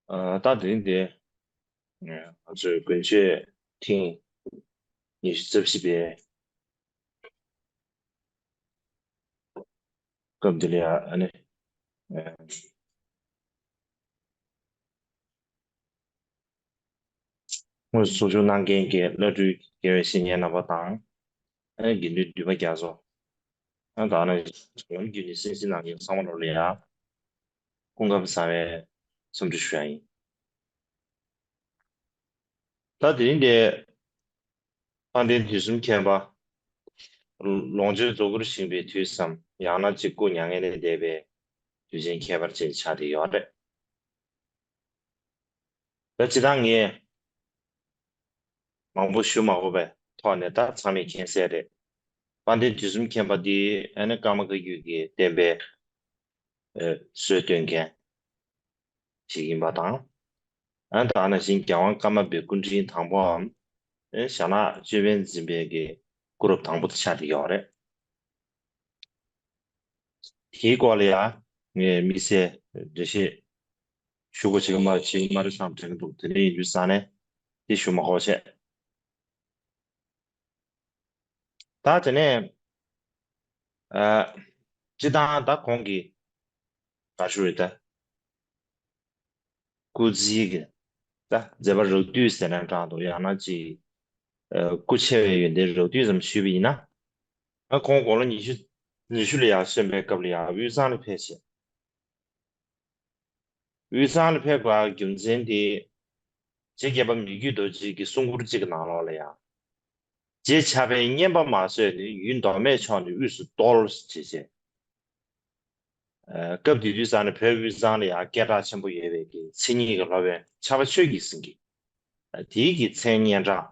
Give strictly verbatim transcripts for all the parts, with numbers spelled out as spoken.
ཨ། ད་དེ་རིང་འདི་ང་ཚོའི་དགུན་ཆོས་ཐེངས་ཉི་ཤུ་རྩ་བཞི་པའི་སྐབས་འདི་ལ་ཡང་ཨ་ནི། ཨ། དངོས་སུ་ཚོགས་ཞུགས་གནང་མཁན་གྱི་བླ་སྤྲུལ་དགེ་བའི་བཤེས་གཉེན་རྣམ་པ་དང་། ཨ་ནི་དགེ་འདུན་འདུས་པ་རྒྱ་མཚོ། ཨ་ནི་ད་ནི་ལམ་བརྒྱུད་ནས་གསན་གཟིགས་གནང་མཁན་ཚང་མ་ལོ་ལ་ཡང་སྐུ་ཁམས་བཟང་བའི་འཚམས་འདྲི་ཞུ་ཡ་ཡིན། ད་དེ་རིང་འདི་དཔལ་ལྡན་དུས་གསུམ་མཁྱེན་པ་ལོངས་སྤྱོད་རྫོགས་སྐུར་བཞེངས་པའི་དུས་སམ། ཡང་ན་ཅིག་སྐུ་མྱ་ངན་ལས་འདས་པའི་དུས་ཆེན་ཁྱད་པར་ཅན་ཆགས་བསྡད་ཡོད་རེད། ད་སྤྱིར་བཏང་ངས་མང་པོ་ཞུ་མ་དགོས་པའི་ཐོག་ནས་ད་ཚང་མས་མཁྱེན་གསལ་རེད། དཔལ་ལྡན་དུས་གསུམ་མཁྱེན་པ་འདི་ཨ་ནི་ཀརྨ་བཀའ་བརྒྱུད་ཀྱི་བསྟན་པའི་ཨ་སྲོལ་གཏོད་མཁན་ཞིག་ཡིན་པ་དང་། ཨ་ནི་ད་ག་ནང་བཞིན་རྒྱལ་དབང་ཀརྨ་པའི་སྐུ་ཕྲེང་དང་པོའམ་ཨ་ནི་ཞྭ་ནག་ཅོད་པན་འཛིན་པའི་གི་སྐུ་རབས་དང་པོ་དེ་ཆགས་བསྡད་ཡོད་རེད། དེའི་སྐོར་ལ་ཡང་ངས་དམིགས་བསལ་འགྲེལ་བཤད་ཞུ་དགོས་བྱེད་ཀྱི་མ་བྱེད་ཀྱི་མ་རེད་བསམ་དྲན་གྱི་འདུག་དེ་འདྲ་ཡིན་དུས་ཙང་ནས་དེ་ཞུ་མ་དགོས་བྱས། ད་དེ་ནས་ཨ་སྤྱིར་བཏང་ད་གོང་གི་ག་ཞུ་རེད་ད། སྐུ་ཚེའི་གི་ད་མཛད་པ་རགས་བསྡུས་ཟེར་ན་འདྲ་འདུག་ཡང་ན་ཅིག་ཨ་སྐུ་ཆེ་བའི་ཡོན་ཏན་རགས་བསྡུས་ཙམ་ཞུས་པ་ཡིན་ན། ཨ་ཁོང་དགུང་ལོ་ཉི་ཤུ་ཉི་ཤུ་ལ་ཡར་སོན་པའི་སྐབས་ལ་ཡང་དབུས་གཙང་ལ་ཕེབས་ཤིང་། དབུས་གཙང་ལ་ཕེབས་པའི་རྒྱུ་མཚན་དེ། རྗེ་བརྒྱད་པ་མི་བསྐྱོད་རྡོ་རྗེ་གི་གསུང་མགུར་གཅིག་གི་ནང་ལོགས་ལ་ཡང་། རྗེ་ཆགས་པས་སྙན་པ་མ་བཟོད་ནས། ཡུལ་མདོ་སྨད་ཕྱོགས་ནས་དབུས་སུ་བརྡོལ་ཞེས་བྱས། ཨ་སྐབས་དེ་དུས་ཙང་ནས་བོད་དབུས་གཙང་ལ་ཡང་སྐད་གྲགས་ཆེན་པོ་ཡོད་པའི་གི་མཚན་ཉིད་ཀྱི་སློབ་དཔོན་ཕྱྭ་པ་ཆོས་ཀྱི་སེང་གེ། ཨ་དེའི་གི་མཚན་སྙན་གྲགས་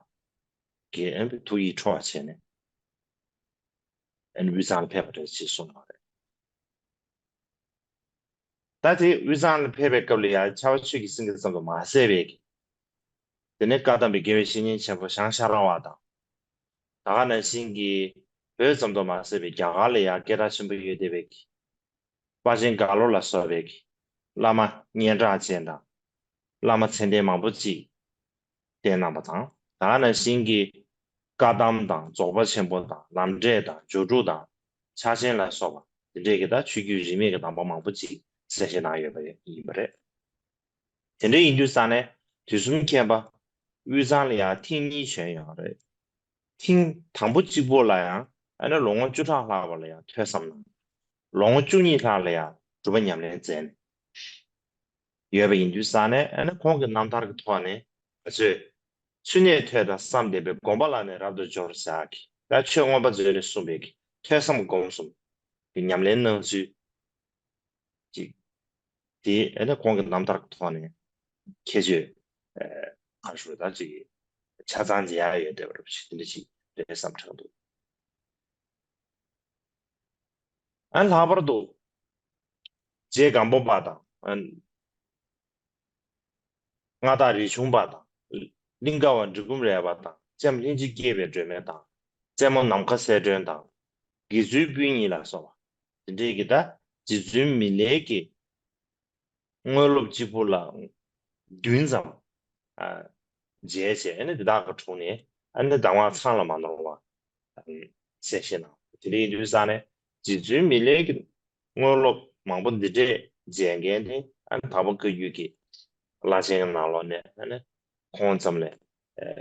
ཀྱིས་ཨ་ཐུགས་ཡིད་འཕྲོག་བྱས་ནས། ཨ་ནི་དབུས་གཙང་ལ་ཕེབས་པ་རེད་ཅེས་གསུངས་པ་རེད། ད་དེ་དབུས་གཙང་ལ་ཕེབས་པའི་སྐབས་ལ་ཡང་ཕྱྭ་པ་ཆོས་ཀྱི་སེང་གེ་ཙམ་དུ་མ་ཟད་པའི། དེ་ནས་བཀའ་གདམས་པའི་དགེ་བའི་བཤེས་གཉེན་ཆེན་པོ་ཞང་ཤ་ར་བ་དང་། ད་ག་ནང་བཞིན་གྱི་བོད་ཙམ་དུ་མ་ཟད་པའི་རྒྱ་གར་ལ་ཡང་སྐད་གྲགས་ཆེན་པོ་ཡོད་བསྡད་པའི། དཔལ་ཆེན་རྒྭ་ལོ་ལ་སོགས་པའི་བླ་མ་སྙན་གྲགས་ཅན་དང་། བླ་མ་མཚན་ལྡན་མང་པོ་ཅིག་བསྟེན་གནང་བ་དང་། ད་ག་ནང་བཞིན་གྱི་བཀའ་གདམས་དང་རྫོགས་པ་ཆེན་པོ་དང་ལམ་འབྲས་དང་སྦྱོར་དྲུག་དང་ཕྱག་ཆེན་ལ་སོགས་པ་དེ་འདྲས་ཀྱི་ད་ཆོས་བརྒྱུད་རིས་མེད་ཀྱི་གདམས་པ་མང་པོ་ཅིག་གསན་བཞེས་གནང་ཡོད་པ་ཡིན་པ་རེད། དེ་འདྲ་ཡིན་དུས་ཙང་ནས་དུས་གསུམ་མཁྱེན་པ་དབུས་གཙང་ལ་ཡང་ཐེངས་གཉིས་བྱོན་ཡོད་རེད། ཐེངས་དང་པོ་གཅིག་པོ་ལ་ཡང་ཨ་ནི་ལོ་ངོ་བཅུ་ཕྲག་ལྷག་པ་ལ་ཡང་ཐོས་བསམ་གནང་། ལོ་ངོ་བཅུ་གཉིས་ལྷག་ལ་ཡང་སྒྲུབ་པ་ཉམས་ལེན་མཛད་ནས་ཡོད་པ་ཡིན་དུས་ཙང་ནས་ཨ་ནི་ཁོང་གི་རྣམ་ཐར་གྱི་ཐོག་ནས་ང་ཚོས་ཚུལ་གནས་ཐོས་དང་བསམ་ལྡན་པས། སྒོམ་པ་ལ་ནི་རབ་ཏུ་སྦྱོར་བྱ་གི་ད་ཆོས་མངོན་པ་མཛོད་ལས་གསུངས་པའི་གི་ཐོས་བསམ་སྒོམ་གསུམ་གྱི་ཉམས་ལེན་གནང་ཚུལ། ཅིག་དེ་ཨ་ནི་ཁོང་གི་རྣམ་ཐར་གྱི་ཐོག་ནས་ཁྱད་ཆོས་ཨ་ག་རེ་ཞུ་ད་ཅིག་ཆ་ཚང་མཇལ་ཡ་ཡོད་བསྡད་པ་རེད་པ་ཞིག་དེ་འདྲ་ཞིག་རེད་བསམ་དྲན་འདུག་ཨ་ལྷག་པར་དུ་རྗེ་སྒམ་པོ་པ་དང་ཨ། མངའ་བདག་རས་ཆུང་པ་དང་། གླིང་ཀ་བ་འབྲི་གུང་རས་པ་དང་། ལྕམ་ལྷན་ཅིག་སྐྱེས་པའི་སྒྲོན་མེ་དང་། རྩེ་མོ་ནམ་མཁའ་གསལ་སྒྲོན་དང་། དགེ་ཚུལ་སྤུན་གཉིས་ལ་སོགས་པ་དེ་འདྲའི་གི་ད་རྗེ་བཙུན་མི་ལའི་གི་དངོས་སློབ་གཅིག་པུ་ལ་བདུན་ཙམ་ཨ་མཇལ་བྱས་ཨ་ནི་དེ་དག་གི་དྲུང་ནས་ཨ་ནི་གདམས་ངག་ཚང་ལ་མ་ནོར་བ། གསན་བཞེས་གནང་། དེ་འདྲ་ཡིན་དུས་ཙང་ནས་རྗེ་བཙུན་མི་ལའི་གི་དངོས་སློབ་མང་པོ་འདི་འདྲས་མཇལ་མཁན་དེ་ཨ་ནི་དྭགས་པོ་བཀའ་བརྒྱུད་ཀྱི་བླ་ཆེན་གྱི་ནང་ལོགས་ནས་ཨ་ནི་ཁོང་ཙམ་ལས་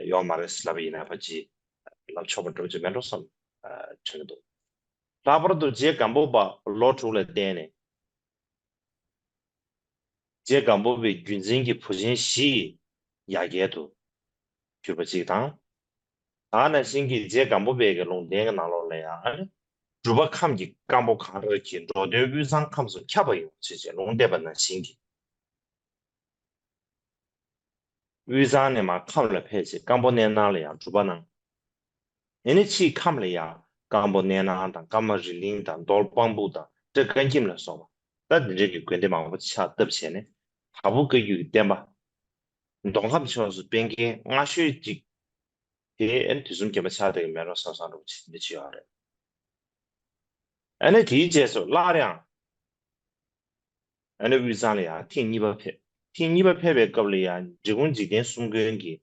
ཡོད་མ་རེད་ཟེར་ལབ་པ་ཡིན་ན་ཕལ་ཆེར་ལབ་ཆོག་པ་འགྲོ་རྒྱུ་མེད་འགྲོ་བསམ་དྲན་གྱི་འདུག་ལྷག་པར་དུ་རྗེ་སྒམ་པོ་པ་ལོ་དྲུག་ལ་བསྟེན་ནས། རྗེ་སྒམ་པོ་པའི་བརྒྱུད་འཛིན་གྱི་བུ་ཆེན་བཞི་ཡི་ཡ་གྱལ་དུ་གྱུར་པ་གཅིག་དང་། ད་ག་ནང་བཞིན་གྱི་རྗེ་སྒམ་པོ་པའི་གི་ལུང་བསྟན་གྱི་ནང་ལོགས་ལ་ཡང་ཨ་ནི་སྒྲུབ་པ་ཁམས་ཀྱི་སྐམ་པོ་གང་ར་གིས་འགྲོ་དོན་དབུས་གཙང་ཁམས་སུ་ཁྱབ་པ་ཡོང་ཅེས་བྱས་ལུང་བསྟན་པ་ནང་བཞིན་གྱི། དབུས་གཙང་ནས་མར་ཁམས་ལ་ཕེབས་རྗེས་སྐམ་པོ་གནས་ནང་ལ་ཡང་སྒྲུབ་པ་གནང་། དེ་ནས་ཕྱིས་ཁམས་ལ་ཡང་སྐམ་པོ་གནས་ནང་དང་ཀརྨ་རི་གླིང་དང་རྡོར་སྤང་སྤུག་དང་སྤྲེལ་དཀར་འཁྱིམ་ལ་སོགས་པ་ད་འདི་འདྲའི་གི་དགོན་སྡེ་མང་པོ་ཕྱག་བཏབ་བྱས་ནས་དྭགས་པོ་བཀའ་བརྒྱུད་ཀྱི་བསྟན་པ་མདོ་ཁམས་ཕྱོགས་སུ་སྤེལ་མཁན་སྔ་ཤོས་ཅིག་དེ་ཨ་ནི་དུས་གསུམ་མཁྱེན་པ་ཆགས་བསྡད་ཀྱི་མེད་འགྲོ་བསམ་བསམ་འདྲ་པོ་ཅིག་འདི་ཅིག་ཡོད་རེད། ཨ་ནི་དེའི་རྗེས་སུ་སླར་ཡང་། ཨ་ནི་དབུས་གཙང་ལ་ཡང་ཐེངས་གཉིས་པ་ཕེབས། ཐེངས་གཉིས་པ་ཕེབས་པའི་སྐབས་ལ་ཡང་འབྲི་གུང་འཇིག་རྟེན་གསུམ་མགོན་གྱིས།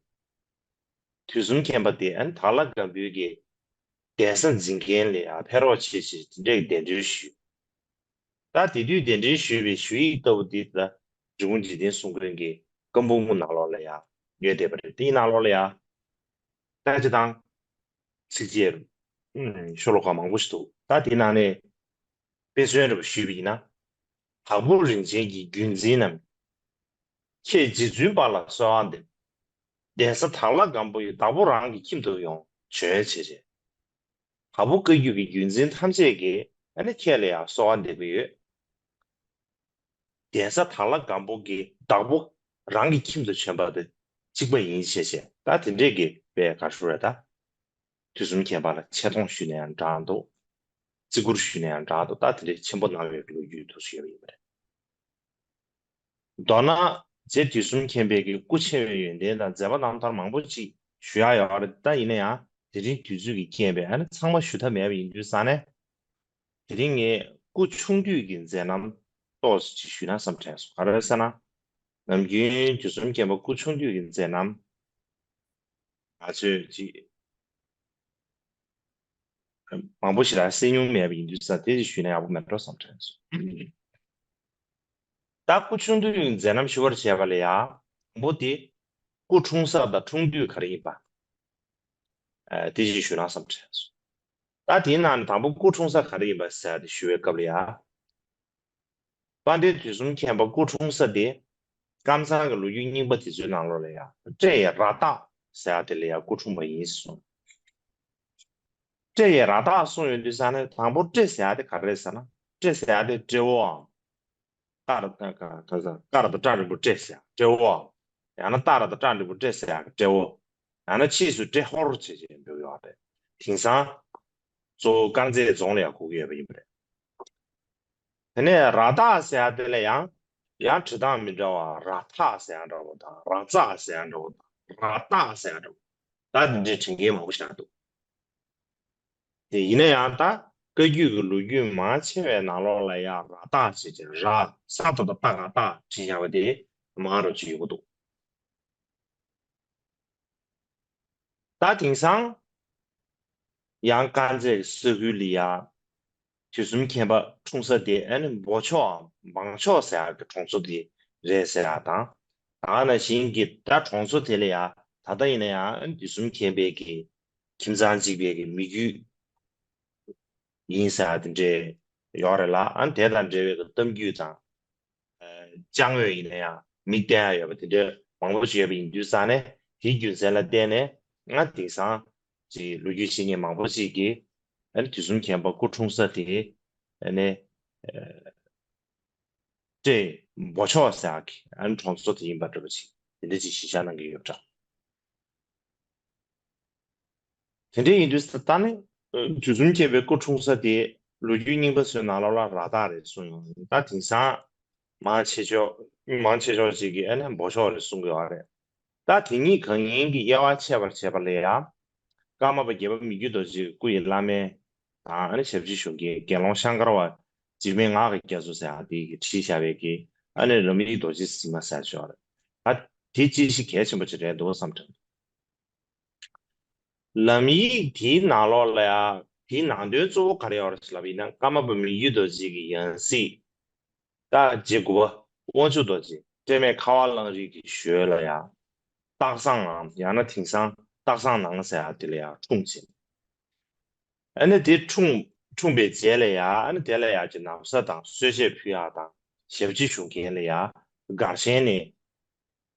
དུས་གསུམ་མཁྱེན་པ་དེ་ཨ་ནི་དྭགས་ལྷ་སྒམ་པོའི་གི་གདན་ས་འཛིན་མཁན་ལ་ཡང་ཕེབས་རོགས་བྱེད་ཅེས་དེ་འདྲའི་གདན་འདྲེན་ཞུས། ད་དེ་དུས་གདན་འདྲེན་ཞུས་པའི་ཞུ་ཡིག་ལྟ་བུ་དེ་ད་འབྲི་གུང་འཇིག་རྟེན་གསུམ་མགོན་གྱི་བཀའ་འབུམ་ནང་ལོགས་ལ་ཡང་ཡོད་བསྡད་པ་རེད། དེའི་ནང་ལོགས་ལ་ཡང་ལྟ་ཅི་དང་ཚིགས་བཅད་ཤོ་ལོ་ཀ་མང་པོ་ཞིག་འདུག་ད་དེའི་ནང་ནས་དཔེ་མཚོན་རེ་བ་ཞུས་པ་ཡིན་ན། དྭགས་པོ་རིན་ཆེན་གྱི་བརྒྱུད་འཛིན་རྣམས། ཁྱེད་རྗེ་བཙུན་པ་ལ་གསོལ་བ་འདེབས། གདན་ས་དྭགས་ལྷ་སྒམ་པོ་ཡི་བདག་པོ་རང་གི་ཁྱིམ་དུ་ཡོང་བྱོན་བྱས་རྗེས། དྭགས་པོ་བཀའ་བརྒྱུད་ཀྱི་བརྒྱུད་འཛིན་ཐམས་ཅད་ཀྱིས་ཨ་ནི་ཁྱེད་ལ་ཡང་གསོལ་བ་འདེབས་ཀྱི་ཡོད། གདན་ས་དྭགས་ལྷ་སྒམ་པོ་གི་བདག་པོ་རང་གི་ཁྱིམ་དུ་བྱོན་པ་དང་གཅིག་པ་ཡིན་ཞེས་བཤད། ད་དེ་འདྲས་ཀྱི་དཔེ་ག་ཞུ་རེད་ད། དུས་གསུམ་མཁྱེན་པ་ལ་ཆེ་མཐོང་ཞུས་ན་ཡང་འདྲ་འདུག་བརྩི་བཀུར་ཞུས་ན་ཡང་འདྲ་འདུག་ད་དེ་འདྲས་ཆེན་པོ་གནང་བའི་ལོ་རྒྱུས་དུ་ཞུས་པ་ཡིན་པ་རེད། མདོར་ན་རྗེ་དུས་གསུམ་མཁྱེན་པའི་གི་སྐུ་ཆེ་བའི་ཡོན་ཏན་དང་མཛད་པ་རྣམ་ཐར་མང་པོ་ཅིག་ཞུ་ཡ་ཡོད་རེད། ད་ཡིན་ན་ཡང་དེ་རིང་དུས་ཚོད་ཀྱི་རྐྱེན་པས་ཨ་ནི་ཚང་མ་ཞུ་ཐབས་མེད་པ་ཡིན་དུས་ཙང་ནས། དེ་རིང་ངས་སྐུ་ཆུང་དུས་ཀྱི་མཛད་རྣམ་ཏོག་ཙམ་ཅིག་ཞུས་ན་བསམ་དྲན་སོང་། ག་རེ་ཟེར་ན། ནམ་རྒྱུན་དུས་གསུམ་མཁྱེན་པ་སྐུ་ཆུང་དུས་ཀྱི་མཛད་རྣམ། ང་ཚོས་ཅིག་མང་པོ་ཞིག་ལ་གསན་མྱོང་མེད་པ་ཡིན་དུས་ཙང་དེ་ཅིག་ཞུས་ན་ཡག་པོ་མེད་འགྲོ་བསམ་དྲན་སོང་། ད་སྐུ་ཆུང་དུས་ཀྱི་མཛད་རྣམ་ཞུ་བར་བྱས་པ་ལ་ཡང་དང་པོ་དེ་སྐུ་འཁྲུངས་ས་དང་འཁྲུངས་དུས་ག་རེ་ཡིན་པ། ཨ་དེ་ཅིག་ཞུས་ན་བསམ་དྲན་སོང་། ད་དེའི་ནང་ནས་དང་པོ་སྐུ་འཁྲུངས་ས་ག་རེ་ཡིན་པ་ཟེར་ཏེ་ཞུ་བའི་སྐབས་ལ་ཡང་། དཔལ་ལྡན་དུས་གསུམ་མཁྱེན་པ་སྐུ་འཁྲུངས་ས་དེ་ཀམ་ཚང་གི་ལོ་རྒྱུས་རྙིང་པ་དེ་ཚོའི་ནང་ལོགས་ལ་ཡང་ཏྲེ་ཡི་ར་རྟ་ཟེར་ཡ་དེ་ལ་ཡང་སྐུ་འཁྲུངས་པ་ཡིན་གསུངས། ཏྲེ་ཡི་ར་རྟ་གསུངས་ཡོང་དུས་ཙང་ནས་དང་པོ་ཏྲེ་ཟེར་ཡ་དེ་ག་རེ་རེད་ཟེར་ན། ཏྲེ་ཟེར་ཡ་དེ་ཏྲེ་བོའམ། ཀ་ར་ཀ་ཀ་ཀ་ཀ་ར་བཏགས་སྤྲ་འགྲེང་བུ་ཏྲེ་ཟེར་ཡ་ཏྲེ་བོའམ། ཡང་ན་ཏ་ར་བཏགས་སྤྲ་འགྲེང་བུ་ཏྲེ་ཟེར་ཡ་ཏྲེ་བོ། ཡང་ན་ཕྱིས་སུ་ཏྲེ་ཧོར་བྱས་བྱས་འབོད་ཡོད་རེད། དེང་སང་གཙོ་བོ་དཀར་མཛེས་རྫོང་ལ་ཡང་གོ་གི་ཡོད་པ་ཡིན་པ་རེད། དེ་ནས་ར་བཏགས་ཟེར་ཡ་དེ་ལ་ཡང་ཡང་འབྲི་སྟངས་མི་འདྲ་བ། ར་ཐག་ཟེར་ཡ་འདྲ་བོ་དང་། ར་ཙག་ཟེར་ཡ་འདྲ་བོ་དང་། ར་བཏགས་ཟེར་ཡ་འདྲ་བོ། ད་འདི་འདྲའི་དྲན་མཁན་མང་པོ་ཞིག་འདུག་དེ་ཡིན་ན་ཡང་ད་བཀའ་བརྒྱུད་ཀྱི་ལོ་རྒྱུས་མང་ཆེ་བའི་ནང་ལོགས་ལ་ཡང་ར་བཏགས་ཅེས་བྱ། ར་ས་ད་བཏགས་ར་བཏགས་བྲིས་བཞག་པ་དེ་མང་རུ་ཅིག་ཡོང་གི་འདུག་ད་དེང་སང་ཡང་དཀར་མཛེས་ཀྱི་ས་ཁུལ་ལ་ཡང་དུས་གསུམ་མཁྱེན་པ་འཁྲུངས་ས་དེ་ཨ་ནི་འབོ་ཆོག་འབངས་ཆོག་ཟེར་ཡག་གི་གྲོང་ཚོ་དེ་རེད་ཟེར་ཡག་དང་། ད་ག་ནང་བཞིན་གྱི་ད་གྲོང་ཚོ་དེ་ལ་ཡང་ད་ལྟ་ཡིན་ན་ཡང་ཨ་ནི་དུས་གསུམ་མཁྱེན་པའི་གི་ཁྱིམ་ཚང་གཅིག་པའི་གི་མི་རྒྱུད་ཡིན་ཟེར་ཡག་དེ་འདྲས་ཡོད་རེད་ལ། ཨ་ནི་དེ་དང་འབྲེལ་བའི་གི་གཏམ་རྒྱུད་དང་། ཅང་འོས་ཡིན་ན་ཡང་མིག་བསྟན་ཡ་ཡོད་པ་དེ་འདྲ་མང་པོ་ཞིག་ཡོད་པ་ཡིན་དུས་ཙང་ནས། དེའི་རྒྱུ་མཚན་ལ་བརྟེན་ནས་ང་དེང་སང་ཅིག་ལོ་རྒྱུས་ཤེས་མཁན་མང་པོ་ཞིག་གིས་ཨ་ནི་དུས་གསུམ་མཁྱེན་པ་སྐུ་འཁྲུངས་ས་དེ་ཨ་ནི་ཏྲེ་འབོ་ཆོག་ཟེར་ཡག་གི་ཨ་ནི་གྲོང་ཚོ་དེ་ཡིན་པ་འདྲ་པོ་ཅིག་དེ་འདྲ་ཅིག་གཞི་བཞག་གནང་གི་ཡོད་པ་འདྲ། དེ་འདྲ་ཡིན་དུས་ད་ནི་དུས་གསུམ་མཁྱེན་པའི་སྐུ་འཁྲུངས་ས་དེ་ལོ་རྒྱུས་རྙིང་པ་ཚོའི་ནང་ལོགས་ལ་ར་བཏགས་རེད་གསུངས་ཡོང་། ད་དེང་སང་མང་ཆེ་ཤོས་མང་ཆེ་ཤོས་ཅིག་གིས་ཨ་ནི་འབོ་ཆོག་རེད་གསུང་གི་ཡོད་རེད། ད་དེ་གཉིས་གང་ཡིན་གྱི་དབྱེ་བ་ཕྱེ་བར་བྱེད་པ་ལ་ཡང་། ཀརྨ་པ་དགྱེས་པ་མི་བསྐྱོད་རྡོ་རྗེའི་སྐུ་ཡི་བླ་མ་དང་ཨ་ནི་ཞབས་ཕྱི་ཞུ་མཁན་དགེ་སློང་ཤང་དཀར་བ་འཇིགས་མེད་ངག་གི་རྒྱ་མཚོ་ཟེར་ཡག་དེ་གིས་བྲིས་བཞག་པའི་གི་ཨ་ནི་ལམ་ཡིག་རྡོ་རྗེ་ཟེར་མ་ཟེར་ཡག་ཅིག་ཡོད་རེད། ད་དེ་ཅིག་ཤིག་གལ་ཆེན་པོ་ཅིག་རེད་འདུག་བསམ་དྲན། ལམ་ཡིག་དེའི་ནང་ལོགས་ལ་ཡང་དེའི་ནང་དོན་གཙོ་བོ་ག་རེ་ཡོད་རེད་ལབ་ཡིན་ན། ཀརྨ་པ་མི་བསྐྱོད་རྡོ་རྗེ་གི་ཡང་སྲིད་ད་རྗེ་དགུ་པ་དབང་ཕྱུག་རྡོ་རྗེ་སྤྲེལ་མེད་ཁ་བ་གླང་རི་གི་ཞོལ་ལ་ཡང་སྟག་ཚང་ངམ་ཡང་ན་དེང་སང་སྟག་ཚང་ནང་ཟེར་ཡག་དེ་ལ་ཡང་འཁྲུངས་ཟིན། ཨ་ནི་དེ་འཁྲུངས་འཁྲུངས་པའི་རྗེས་ལ་ཡང་ཨ་ནི་དེ་ལ་ཡང་ཅིག་ན་བཟའ་དང་གསོལ་ཇ་ཕུལ་ཡག་དང་ཞབས་ཕྱི་ཞུ་མཁན་ལ་ཡང་སྒར་ཆེན་ནས།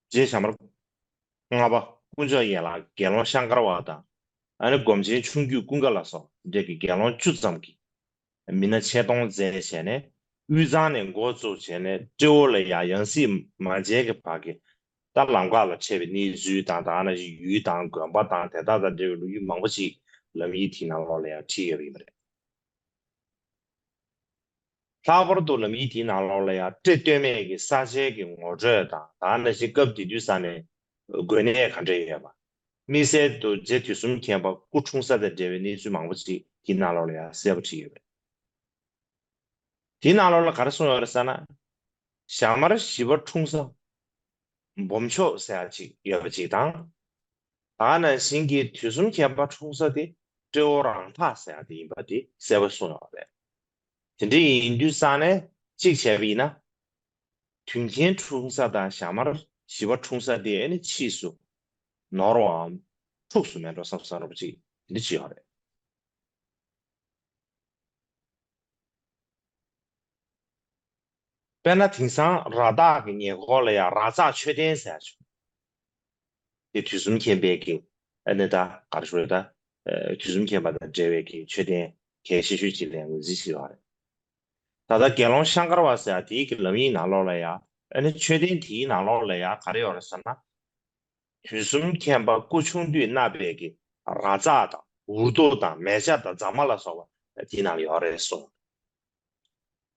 རྗེ་བྱམས་པ་ལྔ་པ་དཀོན་མཆོག་ཡན་ལག་དགེ་སློང་ཤང་དཀར་བ་དང་། ཨ་ནི་སྒོམ་ཆེན་ཆུང་བརྒྱུད་ཀུན་དགའ་ལ་སོགས་འདྲ་གི་དགེ་སློང་བཅུ་ཙམ་གྱིས་མི་སྣ་ཆེད་གཏོང་མཛད་བྱས་ནས། དབུས་གཙང་ནས་འགོ་བཙུགས་བྱས་ནས་སྤྲེའུ་ལ་ཡང་ཡང་སྲིད་མ་མཇལ་གྱི་བར་གྱི་ད་ལམ་ཁ་ལ་འཕྲད་པའི་གནས་ཚུལ་དང་། ད་ནང་བཞིན་ཡུལ་དང་དགོན་པ་དང་དེ་དག་དང་འབྲེལ་བའི་ལོ་རྒྱུས་མང་པོ་ཞིག་ལམ་ཡིག་དེའི་ནང་ལོགས་ལ་ཡང་བྲིས་ཡོད་པ་ཡིན་པ་རེད། ལྷག་པར་དུ་ལམ་ཡིག་དེའི་ནང་ལོགས་ལ་ཡང་ཏྲེ་སྟོད་སྨད་ཀྱི་ས་ཆའི་གི་ངོ་སྤྲོད་དང་། ད་ནང་བཞིན་སྐབས་དེ་དུས་ས་ནས་དགོན་གནས་ག་འདྲ་ཡོད་པ། དམིགས་བསལ་དུ་རྗེ་དུས་གསུམ་མཁྱེན་པ་སྐུ་འཁྲུངས་ས་དང་འབྲེལ་བའི་གནས་ཚུལ་མང་པོ་ཅིག་དེའི་ནང་ལོགས་ལ་ཡང་གསལ་པོ་བྲིས་ཡོད་པ་རེད། དེའི་ནང་ལོགས་ལ་ག་རེ་གསུངས་ཡོད་རེད་ཟེར་ན། ཞྭ་དམར་བཞི་པ་འཁྲུངས་ས་ འབུམ་ཆོག་ཟེར་ཡ་ཅིག་ཡོད་པ་ཅིག་དང་། ད་ནང་བཞིན་གྱི་དུས་གསུམ་མཁྱེན་པ་འཁྲུངས་ས་དེ་སྤྲེའུ་རང་འཐག་ཟེར་ཡ་དེ་ཡིན་པ་དེ་གསལ་པོ་གསུངས་ཡོད་རེད། དེ་འདྲ་ཡིན་དུས་ཙང་ནས་གཅིག་བྱས་པ་ཡིན་ན། དུས་མཁྱེན་འཁྲུངས་ས་དང་ཞྭ་དམར་ཞི་བ་འཁྲུངས་ས་དེ་ཨ་ནི་ཕྱིས་སུ་ནོར་བའམ་འཁྲུགས་སུ་མེད་འགྲོ་བསམ་བསམ་རོ་ཅིག་འདི་ཅི་ཡོད་རེད། དཔེར་ན་དེང་སང་ར་བཏགས་ཀྱི་ཉེ་འཁོར་ལ་ཡང་ར་ཙག་མཆོད་རྟེན་ཟེར་ཡ་བྱུང་། དེ་དུས་གསུམ་མཁྱེན་པའི་གི་ཨ་ནི་ད་ག་རེ་ཞུ་རེད་ད། དུས་གསུམ་མཁྱེན་པ་དང་འབྲེལ་བའི་གི་མཆོད་རྟེན་གལ་ཆེ་ཤོས་ཅིག་ལ་ངོས་འཛིན་བྱེད་ཡོད་རེད། ད་ལྟ་དགེ་སློང་ཤང་ཀར་བ་ཟེར་ཡ་དེའི་གི་ལམ་ཡིག་ནང་ལོགས་ལ་ཡང་ཨ་ནི་མཆོད་རྟེན་དེའི་ནང་ལོགས་ལ་ཡང་ག་རེ་ཡོད་རེད་ཟེར་ན། དུས་གསུམ་མཁྱེན་པ་སྐུ་ཆུང་དུས་བསྣམས་པའི་གི་ར་ཙག་དང་འུར་རྡོ་དང་མལ་ཆ་དང་རྫ་མ་ལ་སོགས་པ་དེའི་ནང་ལ་ཡོད་རེད་གསུངས།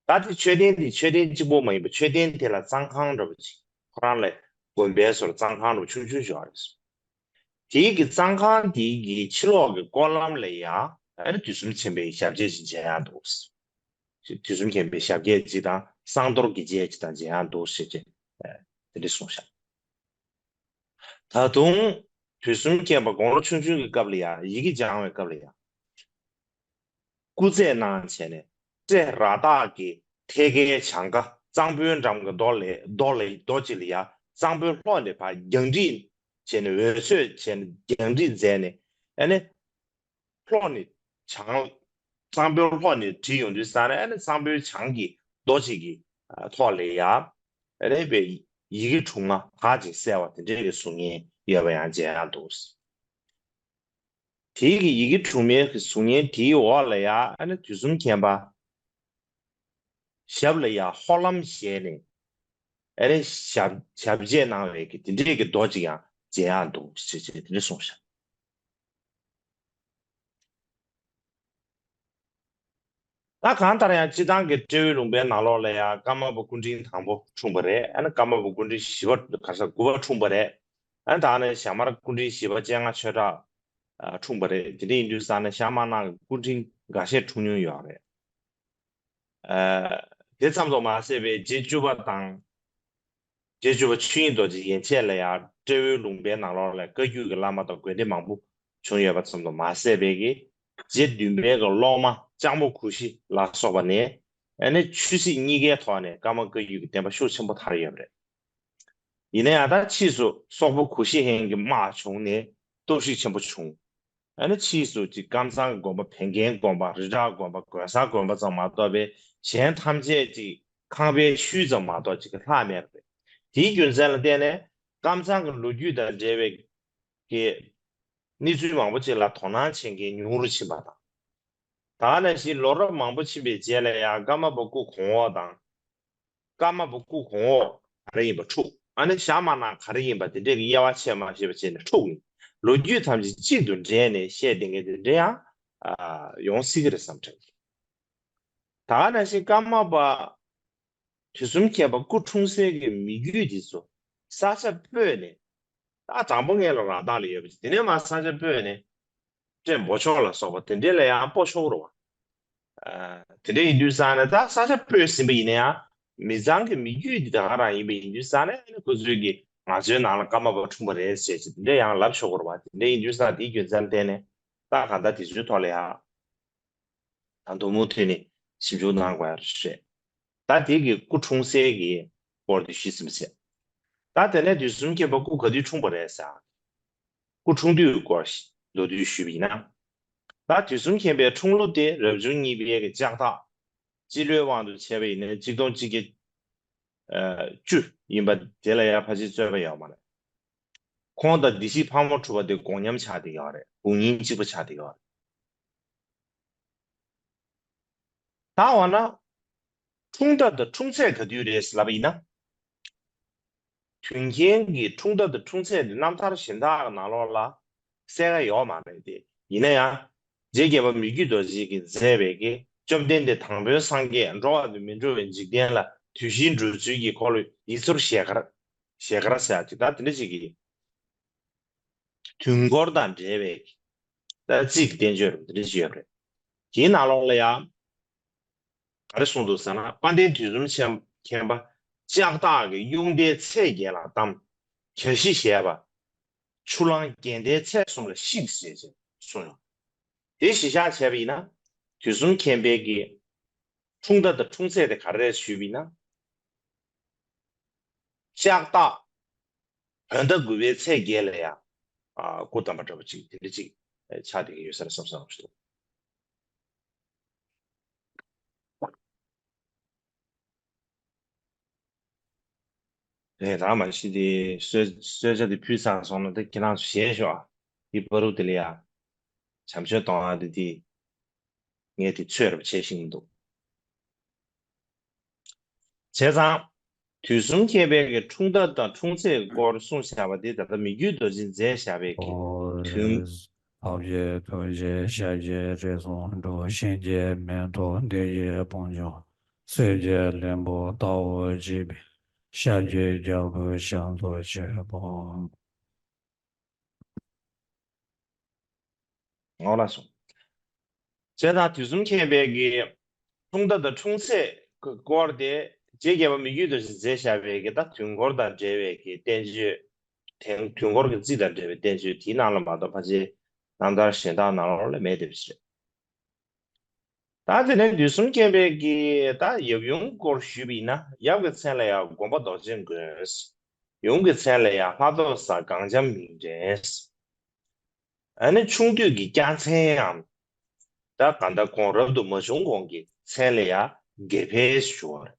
ད་དེ་མཆོད་རྟེན་དེ་མཆོད་རྟེན་གཅིག་པོ་མ་ཡིན་པར་མཆོད་རྟེན་དེ་ལ་གཙང་ཁང་འདྲ་པོ་ཅིག་ཁོ་རང་ལ་དགོན་པའི་སོར་གཙང་ཁང་འདྲ་པོ་ཆུང་ཆུང་ཞིག་ཡོད་རེད་གསུངས། དེའི་གི་གཙང་ཁང་དེའི་གི་ཕྱི་ལོགས་ཀྱི་སྐོར་ལམ་ལ་ཡང་ཨ་ནི་དུས་གསུམ་མཁྱེན་པའི་ཞབས་རྗེས་ཤིག་མཇལ་ཡག་འདུག་དུས་གསུམ་མཁྱེན་པའི་ཞབས་རྗེས་ཅིག་དང་བསང་གཏོར་གྱི་རྗེས་ཅིག་དང་མཇལ་ཡག་འདུག་ཟེར་གྱི་དེ་འདྲ་གསུངས་ཤག་ད་དུང་དུས་གསུམ་མཁྱེན་པ་དགུང་ལོ་ཆུང་ཆུང་གི་སྐབས་ལ་ཡང་ཡི་གེ་སྦྱང་བའི་སྐབས་ལ་ཡང་སྐུ་རྩེད་གནང་བྱས་ནས་སྤྲེལ་ར་བཏགས་ཀྱི་ཐད་ཀའི་གྱང་ཁ་གཙང་པོའི་འགྲམ་གྱི་རྡོ་ལས་རྡོ་ལས་རྡོ་གཅིག་ལ་ཡང་གཙང་པོའི་ལྷོ་ནས་ཕར་རྒྱང་སྒྲིག་བྱས་ནས་འོད་ཚོད་བྱས་ནས་རྒྱང་སྒྲིག་མཛད་ནས་ཨ་ནི། ལྷོ་ནས་བྱང་། གཙང་པོའི་ལྷོ་ནས་བྲིས་ཡོང་དུས་ཙང་ནས་ཨ་ནི་གཙང་པོའི་བྱང་གི་རྡོ་གཅིག་གི་ཐོག་ལ་ཡ། ཨ་ནི་པའི་ཡི་གེ་དྲུག་མ་དག་ཅིག་གསལ་བ་དེ་འདྲའི་གི་གཟུགས་བརྙན་ཡོད་པ་ཡང་མཇལ་ཡག་འདུག་དེའི་གི་ཡི་གེ་དྲུག་མའི་གི་གཟུགས་བརྙན་དེའི་འོག་ལ་ཡ་ཨ་ནི་དུས་གསུམ་མཁྱེན་པ། ཞབས་ལ་ཡ་ཧོར་ལམ་བཞེས་ནས། ཨ་ནི་ཞབས་ཞབས་རྗེས་གནང་བའི་གི་དེ་འདྲའི་གི་རྡོ་གཅིག་ཡང་མཇལ་ཡག་འདུག་ཅེས་ཅེས་དེ་འདྲ་གསུངས་ཤག་ད་གང་ལྟར་ཡང་སྤྱིར་བཏང་གི་སྤྲེའུའི་ལུང་པའི་ནང་ལོགས་ལ་ཡང་ཀརྨ་པ་སྐུ་ཕྲེང་དང་པོ་འཁྲུངས་པ་རེད། ཨ་ནི་ཀརྨ་པ་སྐུ་ཕྲེང་བཞི་པ་ག་ས་དགུ་པ་འཁྲུངས་པ་རེད། ཨ་ནི་ད་ནི་ཞྭ་དམར་སྐུ་ཕྲེང་བཞི་པ་སྤྱན་སྔ་ཆོས་གྲགས་འཁྲུངས་པ་རེད། དེ་འདྲ་ཡིན་དུས་ཙང་ནས་ཞྭ་དམར་ནང་གི་སྐུ་ཕྲེང་འགའ་ཤས་འཁྲུངས་མྱོང་ཡོད་རེད། ཨ་དེ་ཙམ་དུ་མ་ཟད་པའི་རྗེ་བཅུ་པ་དང་། རྗེ་བཅུ་པ་ཆོས་དབྱིངས་རྡོ་རྗེ་ཡན་ཆད་ལ་ཡང་སྤྲེའུའི་ལུང་པའི་ནང་ལོགས་ལ་བཀའ་བརྒྱུད་ཀྱི་བླ་མ་དང་དགོན་སྡེ་མང་པོ་བྱུང་ཡོད་པ་ཙམ་དུ་མ་ཟད་པའི་གི་རྗེ་བདུན་པའི་གི་སློབ་མ་ལྕགས་མོ་གུ་ཤྲི་ལ་སོགས་པ་ནས་ཨ་ནི་ཆོས་སྲིད་གཉིས་ཀའི་ཐོག་ནས་ཀརྨ་བཀའ་བརྒྱུད་ཀྱི་བསྟན་པ་ཤུགས་ཆེན་པོ་དར་ཡོད་པ་རེད། ཡིན་ན་ཡང་ད་ཕྱིས་སུ་སོག་པོ་གུ་ཤྲི་ཧན་གྱི་དམག་བྱུང་ནས་གཏོར་བཤིག་ཆེན་པོ་བྱུང་། ཨ་ནི་ཕྱིས་སུ་ཅིག་ཀམ་ཚང་གི་དགོན་པ་བན་རྒན་དགོན་པ་རི་བྲག་དགོན་པ་དགོན་གསར་དགོན་པ་ཙམ་མ་གཏོགས་པའི་གཞན་ཐམས་ཅད་ཅིག་ཁང་པའི་ཤུལ་ཙམ་མ་གཏོགས་ཅིག་གི་ལྷག་མེད་པ་རེད། དེའི་རྒྱུ་མཚན་ལ་བརྟེན་ནས་ཀམ་ཚང་གི་ལོ་རྒྱུས་དང་འབྲེལ་བའི་གི་གནས་ཚུལ་མང་པོ་ཅིག་ལ་དོ་སྣང་བྱེད་མཁན་ཉུང་རུ་ཕྱིན་པ་དང་། ད་ག་ནང་བཞིན་ལོ་རབས་མང་པོ་ཕྱིན་པའི་རྗེས་ལ་ཡང་ཀརྨ་པ་སྐུ་གོང་འོག་དང་། ཀརྨ་པ་སྐུ་གོང་འོག་ག་རེ་ཡིན་པ་འཁྲུག་ཨ་ནི་ཞྭ་དམར་ནག་ག་རེ་ཡིན་པ་དེ་འདྲའི་དབྱེ་བ་ཕྱེ་མ་ཤེས་པ་བྱས་ནས་འཁྲུག་ཡིན། ལོ་རྒྱུས་ཐམས་ཅད་གཅིག་ཏུ་འདྲེས་ནས་བཤད་བསྡད་མཁན་དེ་འདྲ་ཡང་ཡོང་སྲིད་ཀྱི་རེད་བསམ་དྲན། ད་ག་ནང་བཞིན་ཀརྨ་པ་དུས་གསུམ་མཁྱེན་པ་སྐུ་འཁྲུངས་སའི་གི་མི་རྒྱུད་དེ་ཚོ་ས་ཆ་སྤོས་ནས་ད་དང་པོ་ངེད་ལ་ར་བཏགས་ལ་ཡོད་པ་ཅིག་དེ་ནས་མར་ས་ཆ་སྤོས་ནས། སྤྲེལ་འབོ་ཆོག་ལ་སོགས་པ་དེ་འདྲས་ལ་ཡང་སྤོ་ཆོག་རུ་བ། དེ་འདྲས་ཡིན་དུས་ཙང་ནས་ད་ས་ཆ་སྤོས་ཟིན་པ་ཡིན་ན་ཡང་མི་ཚང་གི་མི་རྒྱུད་འདི་ད་ག་རང་ཡིན་པ་ཡིན་དུས་ཙང་ནས་ཁོ་ཚོས་ཀྱི་ང་ཚོའི་ནང་ལ་ཀརྨ་པ་འཁྲུངས་པ་རེད་ཟེར་ཅིག་དེ་འདྲས་ཡང་ལབ་ཆོག་རུ་བ། དེ་འདྲས་ཡིན་དུས་ཙང་དེའི་རྒྱུ་མཚན་བརྟེན་ནས་ད་གང་ལྟར་དེ་ཚོའི་ཐོག་ལ་ཡང་ད་དུང་མུ་མཐུད་ནས་ཞིབ་འཇུག་གནང་དགོས་ཡ་རེད། ད་དེ་གི་སྐུ་འཁྲུངས་སའི་གི་སྐོར་དེ་ཞུས་ཟིན་པ་ཟེར། ད་དེ་ནས་དུས་གསུམ་མཁྱེན་པ་སྐུ་ག་དུས་འཁྲུངས་པ་རེད་ཟེར། སྐུ་འཁྲུངས་དུས་སྐོར་ཞིག་མདོར་བསྡུས་ཞུས་པ་ཡིན་ན། ད་དུས་གསུམ་མཁྱེན་པའི་འཁྲུངས་ལོ་དེ་རབ་བྱུང་གཉིས་པའི་གི་ལྕགས་སྟག་སྤྱི་ལོའི་དབང་དུ་བྱས་པ་ཡིན་ན་གཅིག་སྟོང་གཅིག་བརྒྱ་བཅུ་ཡིན་པ་དེ་ལ་ཡང་ཕལ་ཆེར་རྩོད་པ་ཡོད་མ་རེད། ཁོང་དང་བདེ་སྐྱིད་ཕག་མོ་གྲུ་པ་དེ་དགོངས་མཉམ་ཆགས་བསྡད་ཡོད་རེད། དགུང་ཉིན་གཅིག་པ་ཆགས་བསྡད་ཡོད་རེད། ད་འོ་ན། འཁྲུངས་ཟླ་དང་འཁྲུངས་ཚེས་ག་དུས་རེད་ལབ་པ་ཡིན་ན། དུས་མཁྱེན་གྱི་འཁྲུངས་ཟླ་དང་འཁྲུངས་ཚེས་དེ་རྣམ་ཐར་གཞན་དག་གི་ནང་ལོགས་ལ་གསལ་ཁ་ཡོད་མ་རེད་དེ། ཡིན་ན་ཡང་། རྗེ་རྒྱལ་བ་མི་བསྐྱོད་རྡོ་རྗེ་གིས་མཛད་པའི་གི་བཅོམ་ལྡན་འདས་དང་པོའི་སངས་རྒྱས་འགྲོ་བ་དང་མི་འགྲོ་བའི་འཇིག་རྟེན་ལ་དུས་བཞིའི་འགྲོ་ཚུལ་གྱི་སྐོར་ལ་ཡིག་ཚོར་ཞལ་དཀར། ཞལ་དཀར་ཟེར་ཡ་ཅིག་ད་དེ་འདྲ་ཅིག་གི། དུས་འཁོར་དང་འབྲེལ་བའི་ད་རྩིས་ཀྱི་བསྟན་བཅོས་རུ་འདི་འདྲ་ཞིག་ཡོད་པ་རེད། དེའི་ནང་ལོགས་ལ་ཡང་ག་རེ་གསུངས་འདུག་ཟེར་ན། དཔལ་ལྡན་དུས་གསུམ་མཁྱེན་པ་ལྕགས་སྟག་གི་གཡུང་ཟླའི་ཚེས་བརྒྱད་ལ་བལྟམས། གྱ་བཞི་བཞེས་པ། ཆུ་གླང་རྒྱལ་ཟླའི་ཚེས་གསུམ་ལ་གཤེགས་ཟེར་ཅེས་གསུངས་ཡོད། དེ་གཞི་བཞག་བྱས་པ་ཡིན་ན། དུས་གསུམ་མཁྱེན་པའི་གི་འཁྲུངས་ཟླ་དང་འཁྲུངས་ཚེས་དེ་ག་རེ་རེད་ཞུས་པ་ཡིན་ན། ལྕགས་སྟག་བོད་ཟླ་དགུ་པའི་ཚེས་བརྒྱད་ལ་ཡང་སྐུ་བལྟམས་པ་འདྲ་པོ་ཅིག་དེ་འདྲ་ཅིག་ཆགས་བསྡད་ཀྱི་ཡོད་ས་རེད་བསམ་བསམ་ཞིག་འདུག་རེད། ད་མ་གཞི་དེ་གསོལ་གསོལ་ཇ་དེ་ཕུལ་ཚར་སོང་ན་དེ་ཁྱེད་རང་ཚོ་བཞེས་ཤོག་ཨ། དེ་བར་དུ་དེ་ལ་ཡ་བྱམས་ཆོས་གཏོང་ཡ་དེ་དེ་ངས་དེ་ཚོད་རབ་བྱེད་ཤེས་ཀྱི་མི་འདུག་བྱས་ཙང་། དུས་གསུམ་མཁྱེན་པའི་གི་འཁྲུངས་ཟླ་དང་འཁྲུངས་ཚེས་སྐོར་གསུངས་བཞག་པ་དེ་ད་ལྟ་མི་བསྐྱོད་རྡོ་རྗེས་མཛད་བཞག་པའི་གི་དུས། ཐུགས་རྗེ་ཐུགས་རྗེ་ཤཱཀྱའི་རིགས་སུ་འགྲོ། གཤིན་རྗེའི་མེ་ཏོག་བདུད་ཀྱི་དཔུང་འཇོམས། གསེར་གྱི་ལྷུན་པོ་ལྟ་བུར་བརྗིད་པའི། ཤཱཀྱའི་རྒྱལ་པོའི་ཞབས་སུ་མཆིའོ། ངོ་ལ་སོང་། བྱས་ཙང་དུས་གསུམ་མཁྱེན་པའི་གི་འཁྲུངས་ཟླ་དང་འཁྲུངས་ཚེས་སྐོར་དེ་རྗེ་རྒྱལ་པོ་མི་བསྐྱོད་རྡོ་རྗེས་མཛད་བཞག་པའི་གི་ད་དུས་འཁོར་དང་འབྲེལ་བའི་གི་བསྟན་བཅོས། དེང་དུས་འཁོར་གྱི་རྩིས་དང་འབྲེལ་བའི་བསྟན་བཅོས་དེའི་ནང་ལ་མ་གཏོགས་ཕལ་ཆེར་རྣམ་ཐར་གཞན་དག་ནང་ལོགས་ལ་མེད་དེ་བཞིན་རེད། ད་དེ་ནས་དུས་གསུམ་མཁྱེན་པའི་གི་ད་ཡབ་ཡུམ་སྐོར་ཞུས་པ་ཡིན་ན། ཡབ་ཀྱི་མཚན་ལ་ཡང་མགོན་པོ་རྡོ་རྗེ་མགོན། ཡུམ་གྱི་མཚན་ལ་ཡང་ལྷ་ཐོག་གཟའ་གངས་ལྗང་མིང་འདྲེན། ཨ་ནི་ཆུང་དུས་ཀྱི་སྐྱག་མཚན་ཡང་། ད་གང་ལྟར་ཁོང་རབ་ཏུ་མ་བྱུང་གོང་གི་མཚན་ལ་ཡང་དགེ་འཕེལ་ཞུ་བ་རེད།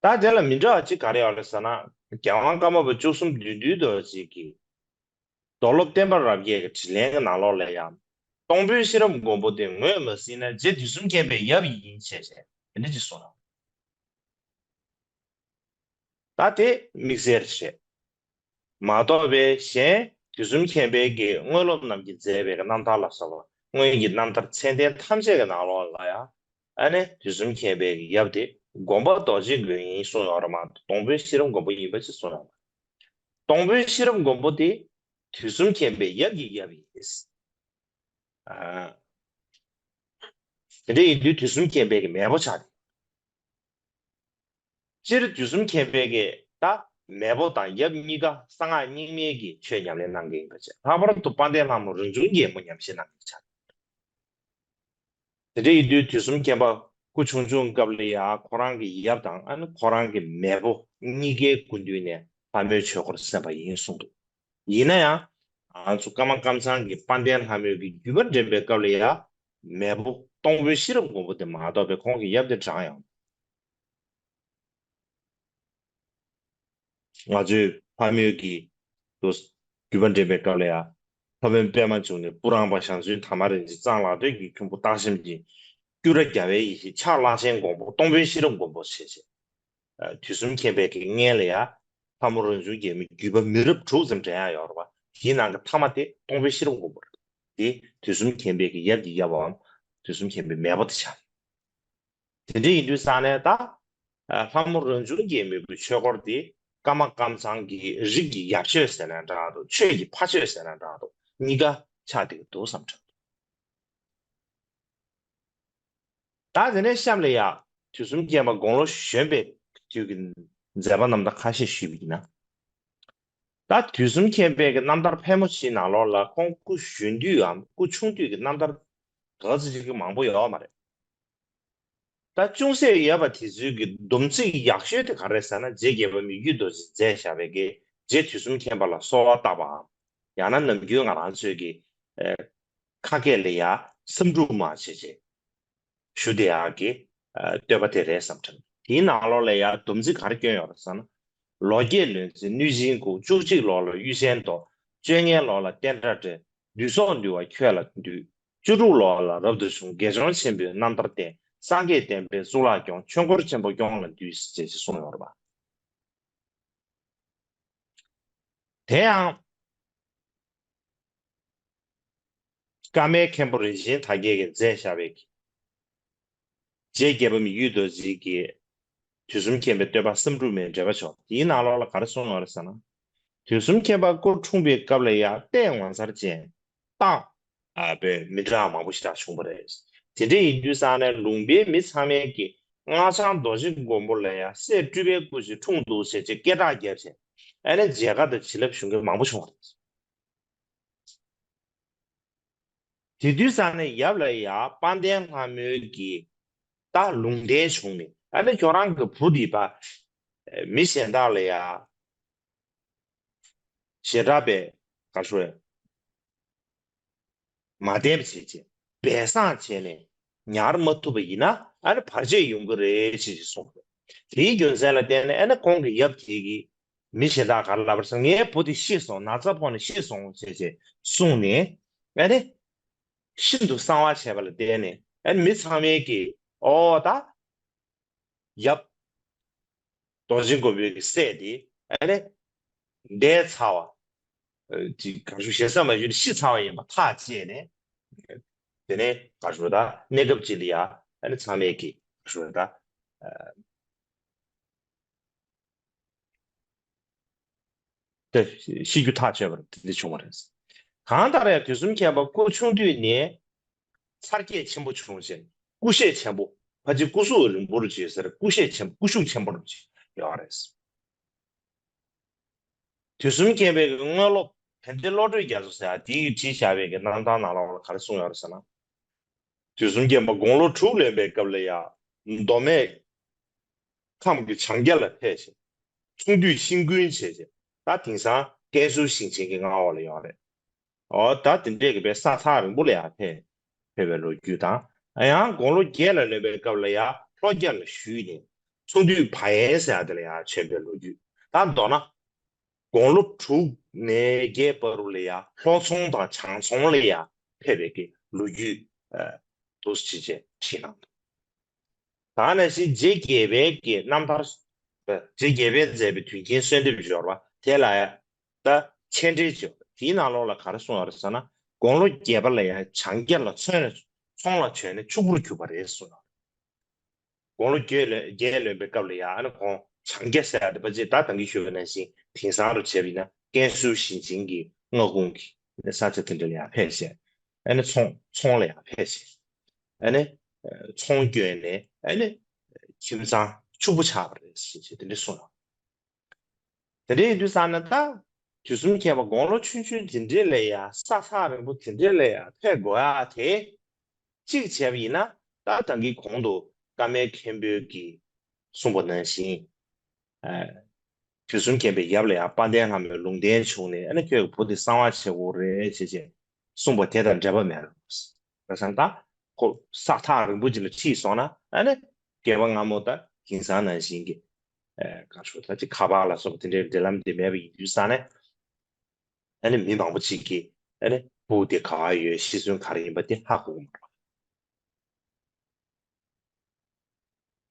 ད་དེ་ལ་མི་འདྲ་བ་གཅིག་ག་རེ་ཡོད་རེད་ཟེར་ན། རྒྱལ་དབང་ཀརྨ་པ་བཅུ་གསུམ་བདུད་འདུལ་རྡོ་རྗེ་གིས། རྡོར་སློབ་བསྟན་པ་རབ་རྒྱས་ཀྱི་དྲིས་ལན་གྱི་ནང་ལོགས་ལ་ཡང་། སྟོང་དཔོན་ཤེས་རབ་མགོན་པོ་དེ་ངོས་མ་ཟིན་ན། རྗེ་དུས་གསུམ་མཁྱེན་པའི་ཡབ་ཡིན་ཞེས་བྱས་དེ་འདྲ་ཅིག་གསུངས་ལ། ད་དེ་དམིགས་བསལ་རེད། མ་གཏོགས་པའི་གཞན་དུས་གསུམ་མཁྱེན་པའི་གི་དངོས་སློབ་རྣམས་ཀྱིས་མཛད་པའི་རྣམ་ཐར་ལ་སོགས་པ་སྔོན་གྱི་རྣམ་ཐར་ཚད་ལྡན་ཐམས་ཅད་ཀྱི་ནང་ལོགས་ལ་ཡང་། ཨ་ནི་དུས་གསུམ་མཁྱེན་པའི་གི་ཡབ་དེ་མགོན་པོ་རྡོ་རྗེ་མགོན་ཡིན་གསུངས་ཡོད་རེད་མ་གཏོགས། སྟོང་དཔོན་ཤེས་རབ་མགོན་པོ་ཡིན་པ་ཅིག་གསུངས་ཡོད་མ་རེད། སྟོང་དཔོན་ཤེས་རབ་མགོན་པོ་དེ་དུས་གསུམ་མཁྱེན་པའི་ཡབ་ཀྱི་ཡབ་ཡིན། ཨ། དེ་འདྲ་ཡིན་དུས་དུས་གསུམ་མཁྱེན་པའི་གི་མེས་པོ་ཆགས་ཏེ། སྤྱིར་དུས་གསུམ་མཁྱེན་པའི་གི་ད་མེས་པོ་དང་ཡབ་གཉིས་ཀ་གསང་སྔགས་རྙིང་མའི་གི་ཆོས་ཉམས་ལེན་གནང་མཁན་ཡིན་པ་བྱས། ལྷག་པར་དུ་དཔལ་ལྡན་ལྷ་མོ་རང་བྱུང་རྒྱལ་མོ་ཉམས་བཞེས་གནང་མཁན་ཆགས། དེ་འདྲ་ཡིན་དུས་དུས་གསུམ་མཁྱེན་པ་སྐུ་ཆུང་ཆུང་སྐབས་ལ་ཡང་ཁོ་རང་གི་ཡབ་དང་ཨ་ནི་ཁོ་རང་གི་མེས་པོ་གཉིས་ཀའི་སྐུ་མདུན་ནས་ལྷ་མོའི་ཆོས་སྐོར་གསན་པ་ཡིན་གསུངས་འདུག་ཡིན་ན་ཡང་། ང་ཚོ་ཀརྨ་ཀཾ་ཚང་གི་དཔལ་ལྡན་ལྷ་མོའི་གི་བརྒྱུད་པ་འདྲེན་པའི་སྐབས་ལ་ཡང་མེས་པོ་སྟོང་དཔོན་ཤེས་རབ་མགོན་པོ་དེ་མ་གཏོགས་པའི་ཁོང་གི་ཡབ་དེ་བགྲང་ཡང་། ང་ཚོའི་ཕ་མེས་ཀྱི་དུས་བརྒྱུད་པ་འདྲེན་པའི་སྐབས་ལ་ཡང་། ལྷ་མོའི་པདྨ་འབྱུང་གནས་སྤུ་རངས་པ་ཞང་བཙུན་དར་མ་རིན་ཆེན་གཙང་ལག་སྟོད་ཀྱི་ཁྱུང་པོ་སྟག་ཤམ་གྱི། སྐྱུ་ར་རྒྱལ་བའི་ཡེ་ཤེས་ཕྱག་ལྷ་ཆེན་མགོན་པོ་སྟོང་དཔོན་ཤེས་རབ་མགོན་པོ་ཞེས་བྱས། དུས་གསུམ་མཁྱེན་པའི་གི་སྔོན་ལ་ཡང་། ལྷ་མོ་རང་བྱུང་རྒྱལ་མོའི་བརྒྱུད་པ་མི་རབས་དྲུག་ཙམ་འདྲེན་ཡ་ཡོད་རེད་པ། དེའི་ནང་གི་མཐའ་མ་དེ་སྟོང་དཔོན་ཤེས་རབ་མགོན་པོ་རེད། དེ་དུས་གསུམ་མཁྱེན་པའི་གི་ཡབ་ཀྱི་ཡབ་བམ། དུས་གསུམ་མཁྱེན་པའི་མེས་པོ་དེ་ཆགས། དེ་འདྲ་ཡིན་དུས་ཙང་ནས་ད། ལྷ་མོ་རང་བྱུང་རྒྱལ་མོའི་གི་ཆོས་སྐོར་དེ་ཀརྨ་ཀཾ་ཚང་གི་རིགས་ཀྱི་ཡབ་ཆོས་ཟེར་ན་འདྲ་འདུག་ཆོས་ཀྱི་ཕ་ཆོས་ཟེར་ན་འདྲ་འདུག་གཉིས་ཀ་ཆགས་བསྡད་ཀྱི་འདུག་བསམ་དྲན་འདུག་ད་དེ་ནས་གཤམ་ལ་ཡ། དུས་གསུམ་མཁྱེན་པ་དགུང་ལོ་གཞོན་པའི་དུས་ཀྱི་མཛད་པ་རྣམ་ཐར་ཁ་ཤས་ཞུས་པ་ཡིན་ན། ད་དུས་གསུམ་མཁྱེན་པའི་གི་རྣམ་ཐར་ཕལ་མོ་ཆེའི་ནང་ལོགས་ལ་ཁོང་སྐུ་གཞོན་དུས་འམ་སྐུ་ཆུང་དུས་ཀྱི་རྣམ་ཐར་ག་ཚོད་ཅིག་གི་མང་པོ་ཡོད་མ་རེད། ད་ཅུང་ཟད་ཡོད་པ་དེ་ཚོའི་གི་སྡོམ་ཚིག་ཡག་ཤོས་དེ་ག་རེ་ཟེར་ན། རྗེ་རྒྱལ་པོ་མི་བསྐྱོད་རྡོ་རྗེས་མཛད་བཞག་པའི་གི་རྗེ་དུས་གསུམ་མཁྱེན་པ་ལ་གསོལ་བ་བཏབ་པའམ། ཡང་ན་ནམ་རྒྱུན་ང་རང་ཚོའི་གི་ཨེ། ཁ་སྐད་ལ་ཡ་བསམ་འགྲུབ་མ་བྱེད་ཅེས། ཞུ་བདེ་ཡག་གི་ཨ། བསྟོད་པ་དེ་རེད་བསམ་དྲན། དེའི་ནང་ལོགས་ལ་ཡ་སྡོམ་ཚིག་ག་རེ་བསྐྱོན་ཡོད་རེད་ཟེར་ན། ལོ་བརྒྱད་ལོན་ཚེ་གནོད་སྦྱིན་སྐུ། བཅུ་གཅིག་ལོ་ལ་གཡུལ་ཆེན་བཟློག་བཅོ་ལྔའི་ལོ་ལ་བསྟན་དགྲ་བསྒྲལ། དུས་སྲོག་འདུལ་བ་ཁྱོད་ལ་འདུད། བཅུ་དྲུག་ལོ་ལ་རབ་ཏུ་བྱུང་། དགེ་སྦྱོང་ཆེན་པོའི་རྣམ་ཐར་བསྟན། སངས་རྒྱས་བསྟན་པའི་གཙུག་ལག་སྐྱོང་། ཆོས་འཁོར་ཆེན་པོ་སྐྱོང་ལ་འདུད། ཅེས་གསུངས་ཡོད་རེད་པ། དེ་ཡང་། ཀརྨའི་མཁན་པོ་རིན་ཆེན་དར་རྒྱས་ཀྱིས་མཛད་བཞག་པའི་རྗེ་རྒྱལ་པོ་མི་བསྐྱོད་རྡོ་རྗེ་གི་དུས་གསུམ་མཁྱེན་པའི་བསྟོད་པ་བསམ་འགྲུབ་མའི་འགྲེལ་པ་ཕྱོགས་དེའི་ནང་ལོགས་ལ་ག་རེ་གསུངས་ཡོད་རེད་ཟེར་ན། དུས་གསུམ་མཁྱེན་པ་སྐུ་འཁྲུངས་པའི་སྐབས་ལ་ཡང་ལྟས་ངོ་མཚར་ཅན། རྟགས་ཨ་པའི་མི་འདྲ་བ་མང་པོ་ཞིག་བྱུང་བ་རེད། དེ་འདྲ་ཡིན་དུས་ཙང་ནས་ལུང་པའི་མི་ཚང་མས་ཀྱི་སྔགས་འཆང་རྡོ་རྗེ་མགོན་པོ་ལ་ཡང་སྲས་སྤྲུལ་པའི་སྐུ་ཞིག་འཁྲུངས་འདུག་ཟེར་ཅེས་སྐད་གྲགས་བརྒྱབ་བྱས། ཨ་ནི་མཇལ་ཁ་དང་བྱིན་རླབས་ཞུ་མཁན་མང་པོ་བྱུང་བ་རེད། དེ་དུས་ཙང་ནས་ཡབ་ལ་ཡ་དཔལ་ལྡན་ལྷ་མོའི་གི་ད་ལུང་བསྟན་བྱུང་ནས། ཨ་ནི་ཁྱོད་རང་གི་བུ་འདི་པ་མི་གཞན་དག་ལ་ཡ་ཞེ་དྲག་པའི་ག་ཞུ་མ་བསྟེན་པ་བྱས་བྱས་སྦས་གསང་བྱས་ནས་ཉར་མ་ཐུབ་པ་ཡིན་ན། ཨ་ནི་བར་ཆད་ཡོང་གི་རེད་ཅེས་གསུངས་པ་རེད། དེའི་རྒྱུ་མཚན་ལ་བརྟེན་ནས། ཨ་ནི་ཁོང་གི་ཡབ་དེ་གིས་མི་གཞན་དག་ག་རེ་ལབ་པ་རེད་ཟེར། ངའི་བུ་དེ་ཤི་སོང་། ན་ཚ་ཕོག་ནས་ཤི་སོང་ཅེས་བྱས་གསུངས་ནས། ཨ་ནི་ཤིན་ཏུ་གསང་བ་བྱས་པ་ལ་བརྟེན་ནས། ཨ་ནི་མི་ཚང་མས་ཀྱིས་ཨོ་ད། ཡབ་རྡོ་རྗེ་མགོན་པོའི་གི་སྲས་དེ་ཨ་ནི་འདས་ཚར་བ། ཨ་ཅིག་ག་ཞུ་ཞེ་ས་མ་ཞུ་ནས་ཤི་ཚར་བ་ཡིན་པ་ཐག་བཅད་ནས། དེ་ནས་ག་ཞུ་ད་གནས་སྐབས་ཅིག་ལ་ཡ་ཨ་ནི་ཚང་མས་ཀྱིས་ག་ཞུ་ད། ཨ། དེ་ཤི་རྒྱུ་ཐག་ཆོད་པ་རེད། དེ་འདྲ་བྱུང་བ་རེད། གང་ལྟར་ཡང་དུས་གསུམ་མཁྱེན་པ་སྐུ་ཆུང་དུས་ནས་འཚར་སྐྱེད་ཆེན་པོ་བྱུང་ཞིང་། སྐུ་ཤེད་ཆེན་པོ། ཕལ་ཆེར་སྐུ་གཟུགས་རིང་པོ་རུ་བྱས་ཟེར། སྐུ་ཤེད་ཆེན་པོ། སྐུ་ཤུགས་ཆེན་པོ་རུ་བྱས་ཡོད་རེད། དུས་གསུམ་མཁྱེན་པའི་དངོས་སློབ་བན་དེ་བློ་གྲོས་རྒྱ་མཚོ་ཟེར་ཡ་དེ་གིས་བྲིས་བཞག་པའི་གི་རྣམ་ཐར་ནང་ལོགས་ལ་ག་རེ་གསུངས་ཡོད་རེད་ཟེར་ན། དུས་གསུམ་མཁྱེན་པ་དགུང་ལོ་དྲུག་ལོན་པའི་སྐབས་ལ་ཡ་མདོ་སྨད་ཁམས་ཀྱི་བྱང་རྒྱ་ལ་ཕེབས་ཤིང་། ཆུང་དུས་ཤིང་ཀུན་བྱས་བྱས། ད་དེང་སང་ཀན་སུའུ་ཞིང་ཆེན་གྱི་མངའ་འོག་ལ་ཡོད་རེད། འོ་ད་དེ་འདྲས་ཀྱི་པའི་ས་ཐག་རིང་པོ་ལ་ཡ་ཕེབས་ཕེབས་པའི་ལོ་རྒྱུས་དང་། ཡང་དགུང་ལོ་བརྒྱད་ལ་ལོན་པའི་སྐབས་ལ་ཡ་ལྷོ་རྒྱ་ལ་བཞུད་ནས། ཆུང་དུས་བ་ཡན་ཟེར་ཡ་དེ་ལ་ཡ་བྱོན་པའི་ལོ་རྒྱུས། ད་མདོར་ན། དགུང་ལོ་དྲུག་ནས་བརྒྱད་བར་དུ་ལ་ཡ་ལྷོ་ཚོང་དང་བྱང་ཚོང་ལ་ཡ་ཕེབས་པའི་གི་ལོ་རྒྱུས་ཨ་འདུག་སེ་བྱས་བྱས་བྲིས་གནང་འདུག། ད་ནང་བཞིན་རྗེ་བརྒྱད་པའི་གི་རྣམ་ཐར། རྗེ་བརྒྱད་པས་མཛད་པའི་དོན་རྐྱེན་གསོལ་འདེབས་སྦྱོར་བ་དེ་ལ་ཡ་ད་མཆན་འགྲེལ་བྱས་པ་དེའི་ནང་ལོགས་ལ་ག་རེ་གསུངས་ཡོད་རེད་ཟེར་ན། དགུང་ལོ་བརྒྱད་པ་ལ་ཡ་བྱང་རྒྱ་ལ་ཚོང་ལ་ཚོང་ལ་བྱོན་ནས་ཕྱུག་པོར་གྱུར་པ་རེད་གསུངས་ཡོད་རེད། དགུང་ལོ་བརྒྱད་ལོན་བརྒྱད་ལོན་པའི་སྐབས་ལ་ཡ་ཨ་ནི་ཁོང་བྱང་རྒྱ་ཟེར་ཡ་དེ་ཕལ་ཆེར་ད་ད་གིན་ཞུས་པ་ནང་བཞིན་དེང་སང་རུ་བྱས་པ་ཡིན་ན་ཀན་སུའུ་ཞིང་ཆེན་གྱི་མངའ་ཁོངས་ཀྱི་ས་ཆ་དེ་འདྲ་ལ་ཡ་ཕེབས་བྱས། ཨ་ནི་ཚོང་ཚོང་ལ་ཡ་ཕེབས་བྱས། ཨ་ནི་ཚོང་བསྐྱོན་ནས་ཨ་ནི་ཁྱིམ་ཚང་ཕྱུག་པོ་ཆགས་པ་རེད་ཟེར་བྱས་དེ་འདྲ་གསུངས་ཡོད། དེ་འདྲ་ཡིན་དུས་ཙང་ནས་ད་དུས་གསུམ་མཁྱེན་པ་དགུང་ལོ་ཆུང་ཆུང་དེ་འདྲ་ལ་ཡ་ས་ཐག་རིང་པོ་དེ་འདྲ་ལ་ཡ་ཕེབས་དགོས་ཡ་དེ། གཅིག་བྱས་པ་ཡིན་ན་ད་ད་གིན་གོང་དུ་ཀརྨ་མ་མཁན་པོས་ཀྱིས་གསུངས་པ་ནང་བཞིན། ཨ། དུས་གསུམ་མཁྱེན་པའི་ཡབ་ལ་ཡང་དཔལ་ལྡན་ལྷ་མོའི་ལུང་བསྟན་བྱུང་ནས། ཨ་ནི་ཁྱོད་ཀྱི་བུ་དེ་གསང་བ་བྱེད་དགོས་རེད་ཅེས་ཅེས་གསུངས་པ་དེ་དང་འབྲེལ་བ་མེད་རུང་། བྱས་ཙང་ད་ཁོ་ས་ཐག་རིང་པོ་ཅིག་ལ་ཁྲིད་སོང་ན། ཨ་ནི་རྒྱལ་བ་སྔ་མོ་ད་དེང་སང་ནང་བཞིན་གྱི་ཨ་གང་ཞུ་ད་ཅིག་ཁ་པར་ལ་སོགས་པ་དེ་འདྲའི་འབྲེལ་ལམ་དེ་མེད་པ་ཡིན་དུས་ཙང་ནས། ཨ་ནི་མི་མང་པོ་ཅིག་གིས་ཨ་ནི་བུ་དེ་ག་བ་ཡོད། ཤི་གསོན་ག་རེ་ཡིན་པ་དེ་ཧ་གོ་གི་མ་རེད།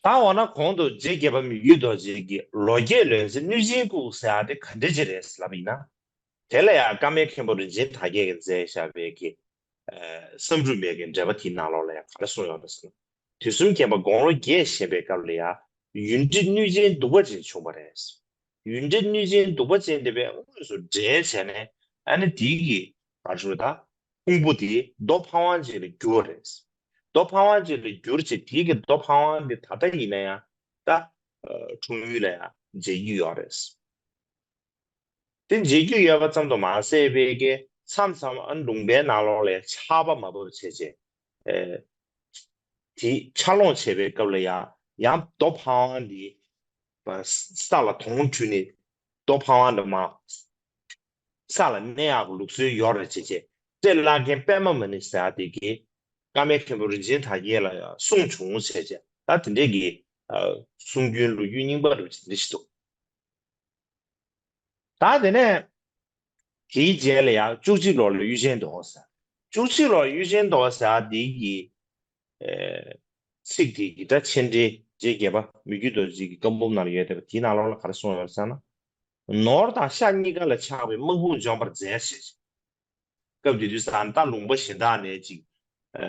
ད་འོ་ན་གོང་དུ་རྗེ་བརྒྱད་པ་མི་བསྐྱོད་རྡོ་རྗེ་གིས་ལོ་བརྒྱད་ལོན་ཚེ་གནོད་སྦྱིན་བཀུག་ཟེར་ཡ་དེ་ག་འདྲ་ཅིག་རེད་ལབ་ཡིན་ན། དེ་ལ་ཡང་ཀརྨ་མཁན་པོ་རིན་ཆེན་དར་རྒྱས་ཀྱིས་མཛད་བཞག་པའི་གི་ཨ་བསམ་གྲུབ་མའི་གི་འགྲེལ་པ་དེའི་ནང་ལོགས་ལ་ཡང་ག་རེ་གསུངས་ཡོད་པ་ཟེར་ན། དུས་གསུམ་མཁྱེན་པ་དགུང་ལོ་བརྒྱད་བཞེས་པའི་སྐབས་ལ་ཡང་ཡུན་རིང་གནོད་སྦྱིན་གདུག་པ་ཅན་བྱུང་བ་རེད། ཡུན་རིང་གནོད་སྦྱིན་གདུག་པ་ཅན་དེ་བས་དངོས་སུ་བསྒྲལ་བྱས་ནས། ཨ་ནི་དེའི་གི་ག་རེ་ཞུ་ད། ཕུང་པོ་དེ་རྡོ་ཕ་ཝང་ཅིག་ལ་བསྒྱུར་བ་རེད། རྡོ་ཕ་ཝང་ཅིག་ལ་བསྒྱུར་བྱས། དེའི་གི་རྡོ་ཕ་ཝང་དེ་ད་ལྟ་ཡིན་ན་ཡང་ད་ཨ་འཁྲུངས་ཡུལ་ལ་ཡང་མཇལ་རྒྱུ་ཡོད་རེད། དེ་མཇལ་རྒྱུ་ཡོད་པ་ཙམ་དུ་མ་ཟད་པའི་གི་མཚམས་མཚམས་ཨ་ལུང་པའི་ནང་ལོགས་ལ་ཆར་པ་མ་བབས་བྱས་བྱས། ཨེ། དེ་ཆར་ལོངས་བྱས་པའི་སྐབས་ལ་ཡང་ཡང་རྡོ་ཕ་ཝང་འདི་ས་ལ་དོང་དྲུད་ནས་རྡོ་ཕ་ཝང་འདི་མར་ས་ལ་གནས་ཡག་གི་ལུགས་སྲོལ་ཡོད་རེད་བྱས་བྱས། སྤྲེལ་བླ་རྒན་པདྨ་མ་ཎི་ཟེར་ཡ་དེ་གིས་ཀརྨ་མཁན་པོ་རིན་ཆེན་དར་རྒྱས་ལ་ཡང་གསུངས་བྱུང་བྱས་བྱས། ད་དེ་འདྲས་ཀྱི་ཨ་གསུང་རྒྱུན་ལོ་རྒྱུས་རྙིང་པ་རུ་འདི་ཞིག་འདུག། ད་དེ་ནས་དེའི་རྗེས་ལ་ཡང་བཅུ་གཅིག་ལོར་ལ་གཡུ་ཆེན་དོ་ཟེར། བཅུ་གཅིག་ལོར་གཡུ་ཆེན་དོ་ཟེར་དེ་ཡི་ཨེ་ཚིག་དེ་ཡི་ད་མཆན་འགྲེལ་རྗེ་བརྒྱད་པ་མི་བསྐྱོད་རྡོ་རྗེ་གི་བཀའ་འབུམ་ནང་ལ་ཡོད་བསྡད་པ་དེའི་ནང་ལོགས་ལ་ག་རེ་གསུངས་ཡོད་ཟེར་ན། ནོར་དང་ཤ་གཉིས་ཀ་ལ་ཆགས་པའི་དམག་དཔུང་འཇོམས་པར་མཛད་ཞེས། སྐབས་དེ་དུས་ཙང་ད་ལུང་པ་གཞན་དག་ནས་ཅིག་ཨ་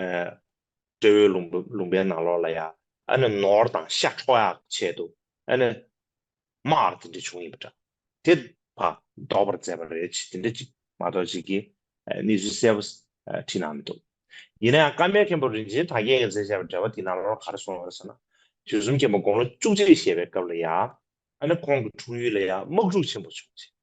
སྤྲེའུའི་ལུང་པ་ལུང་པའི་ནང་ལོགས་ལ་ཡ་ཨ་ནི་ནོར་དང་ཤ་འཕྲོག་ཡག་ཆེད་དུ་ཨ་ནི་དམག་དེ་འདྲ་བྱུང་ཡིན་པ་འདྲ། དེ་ཕར་ཟློག་པར་མཛད་པ་རེད་ཅེས་དེ་འདྲ་ཅིག་མ་གཏོགས་ཅིག་གིས་ཨ་གནས་ཚུལ་གསལ་པོ་ཨ་བྲིས་གནང་མི་འདུག། ཡིན་ན་ཡང་ཀརྨའི་མཁན་པོ་རིན་ཆེན་དར་རྒྱས་ཀྱིས་མཛད་བཞག་པའི་འགྲེལ་པ་དེའི་ནང་ལོགས་ག་རེ་གསུངས་ཡོད་ཟེར་ན། དུས་གསུམ་མཁྱེན་པ་དགུང་ལོ་བཅུ་གཅིག་བཞེས་པའི་སྐབས་ལ་ཡ། ཨ་ནི་ཁོང་གི་འཁྲུངས་ཡུལ་ལ་ཡང་དམག་འཁྲུག་ཆེན་པོ་བྱུང་ཞིང་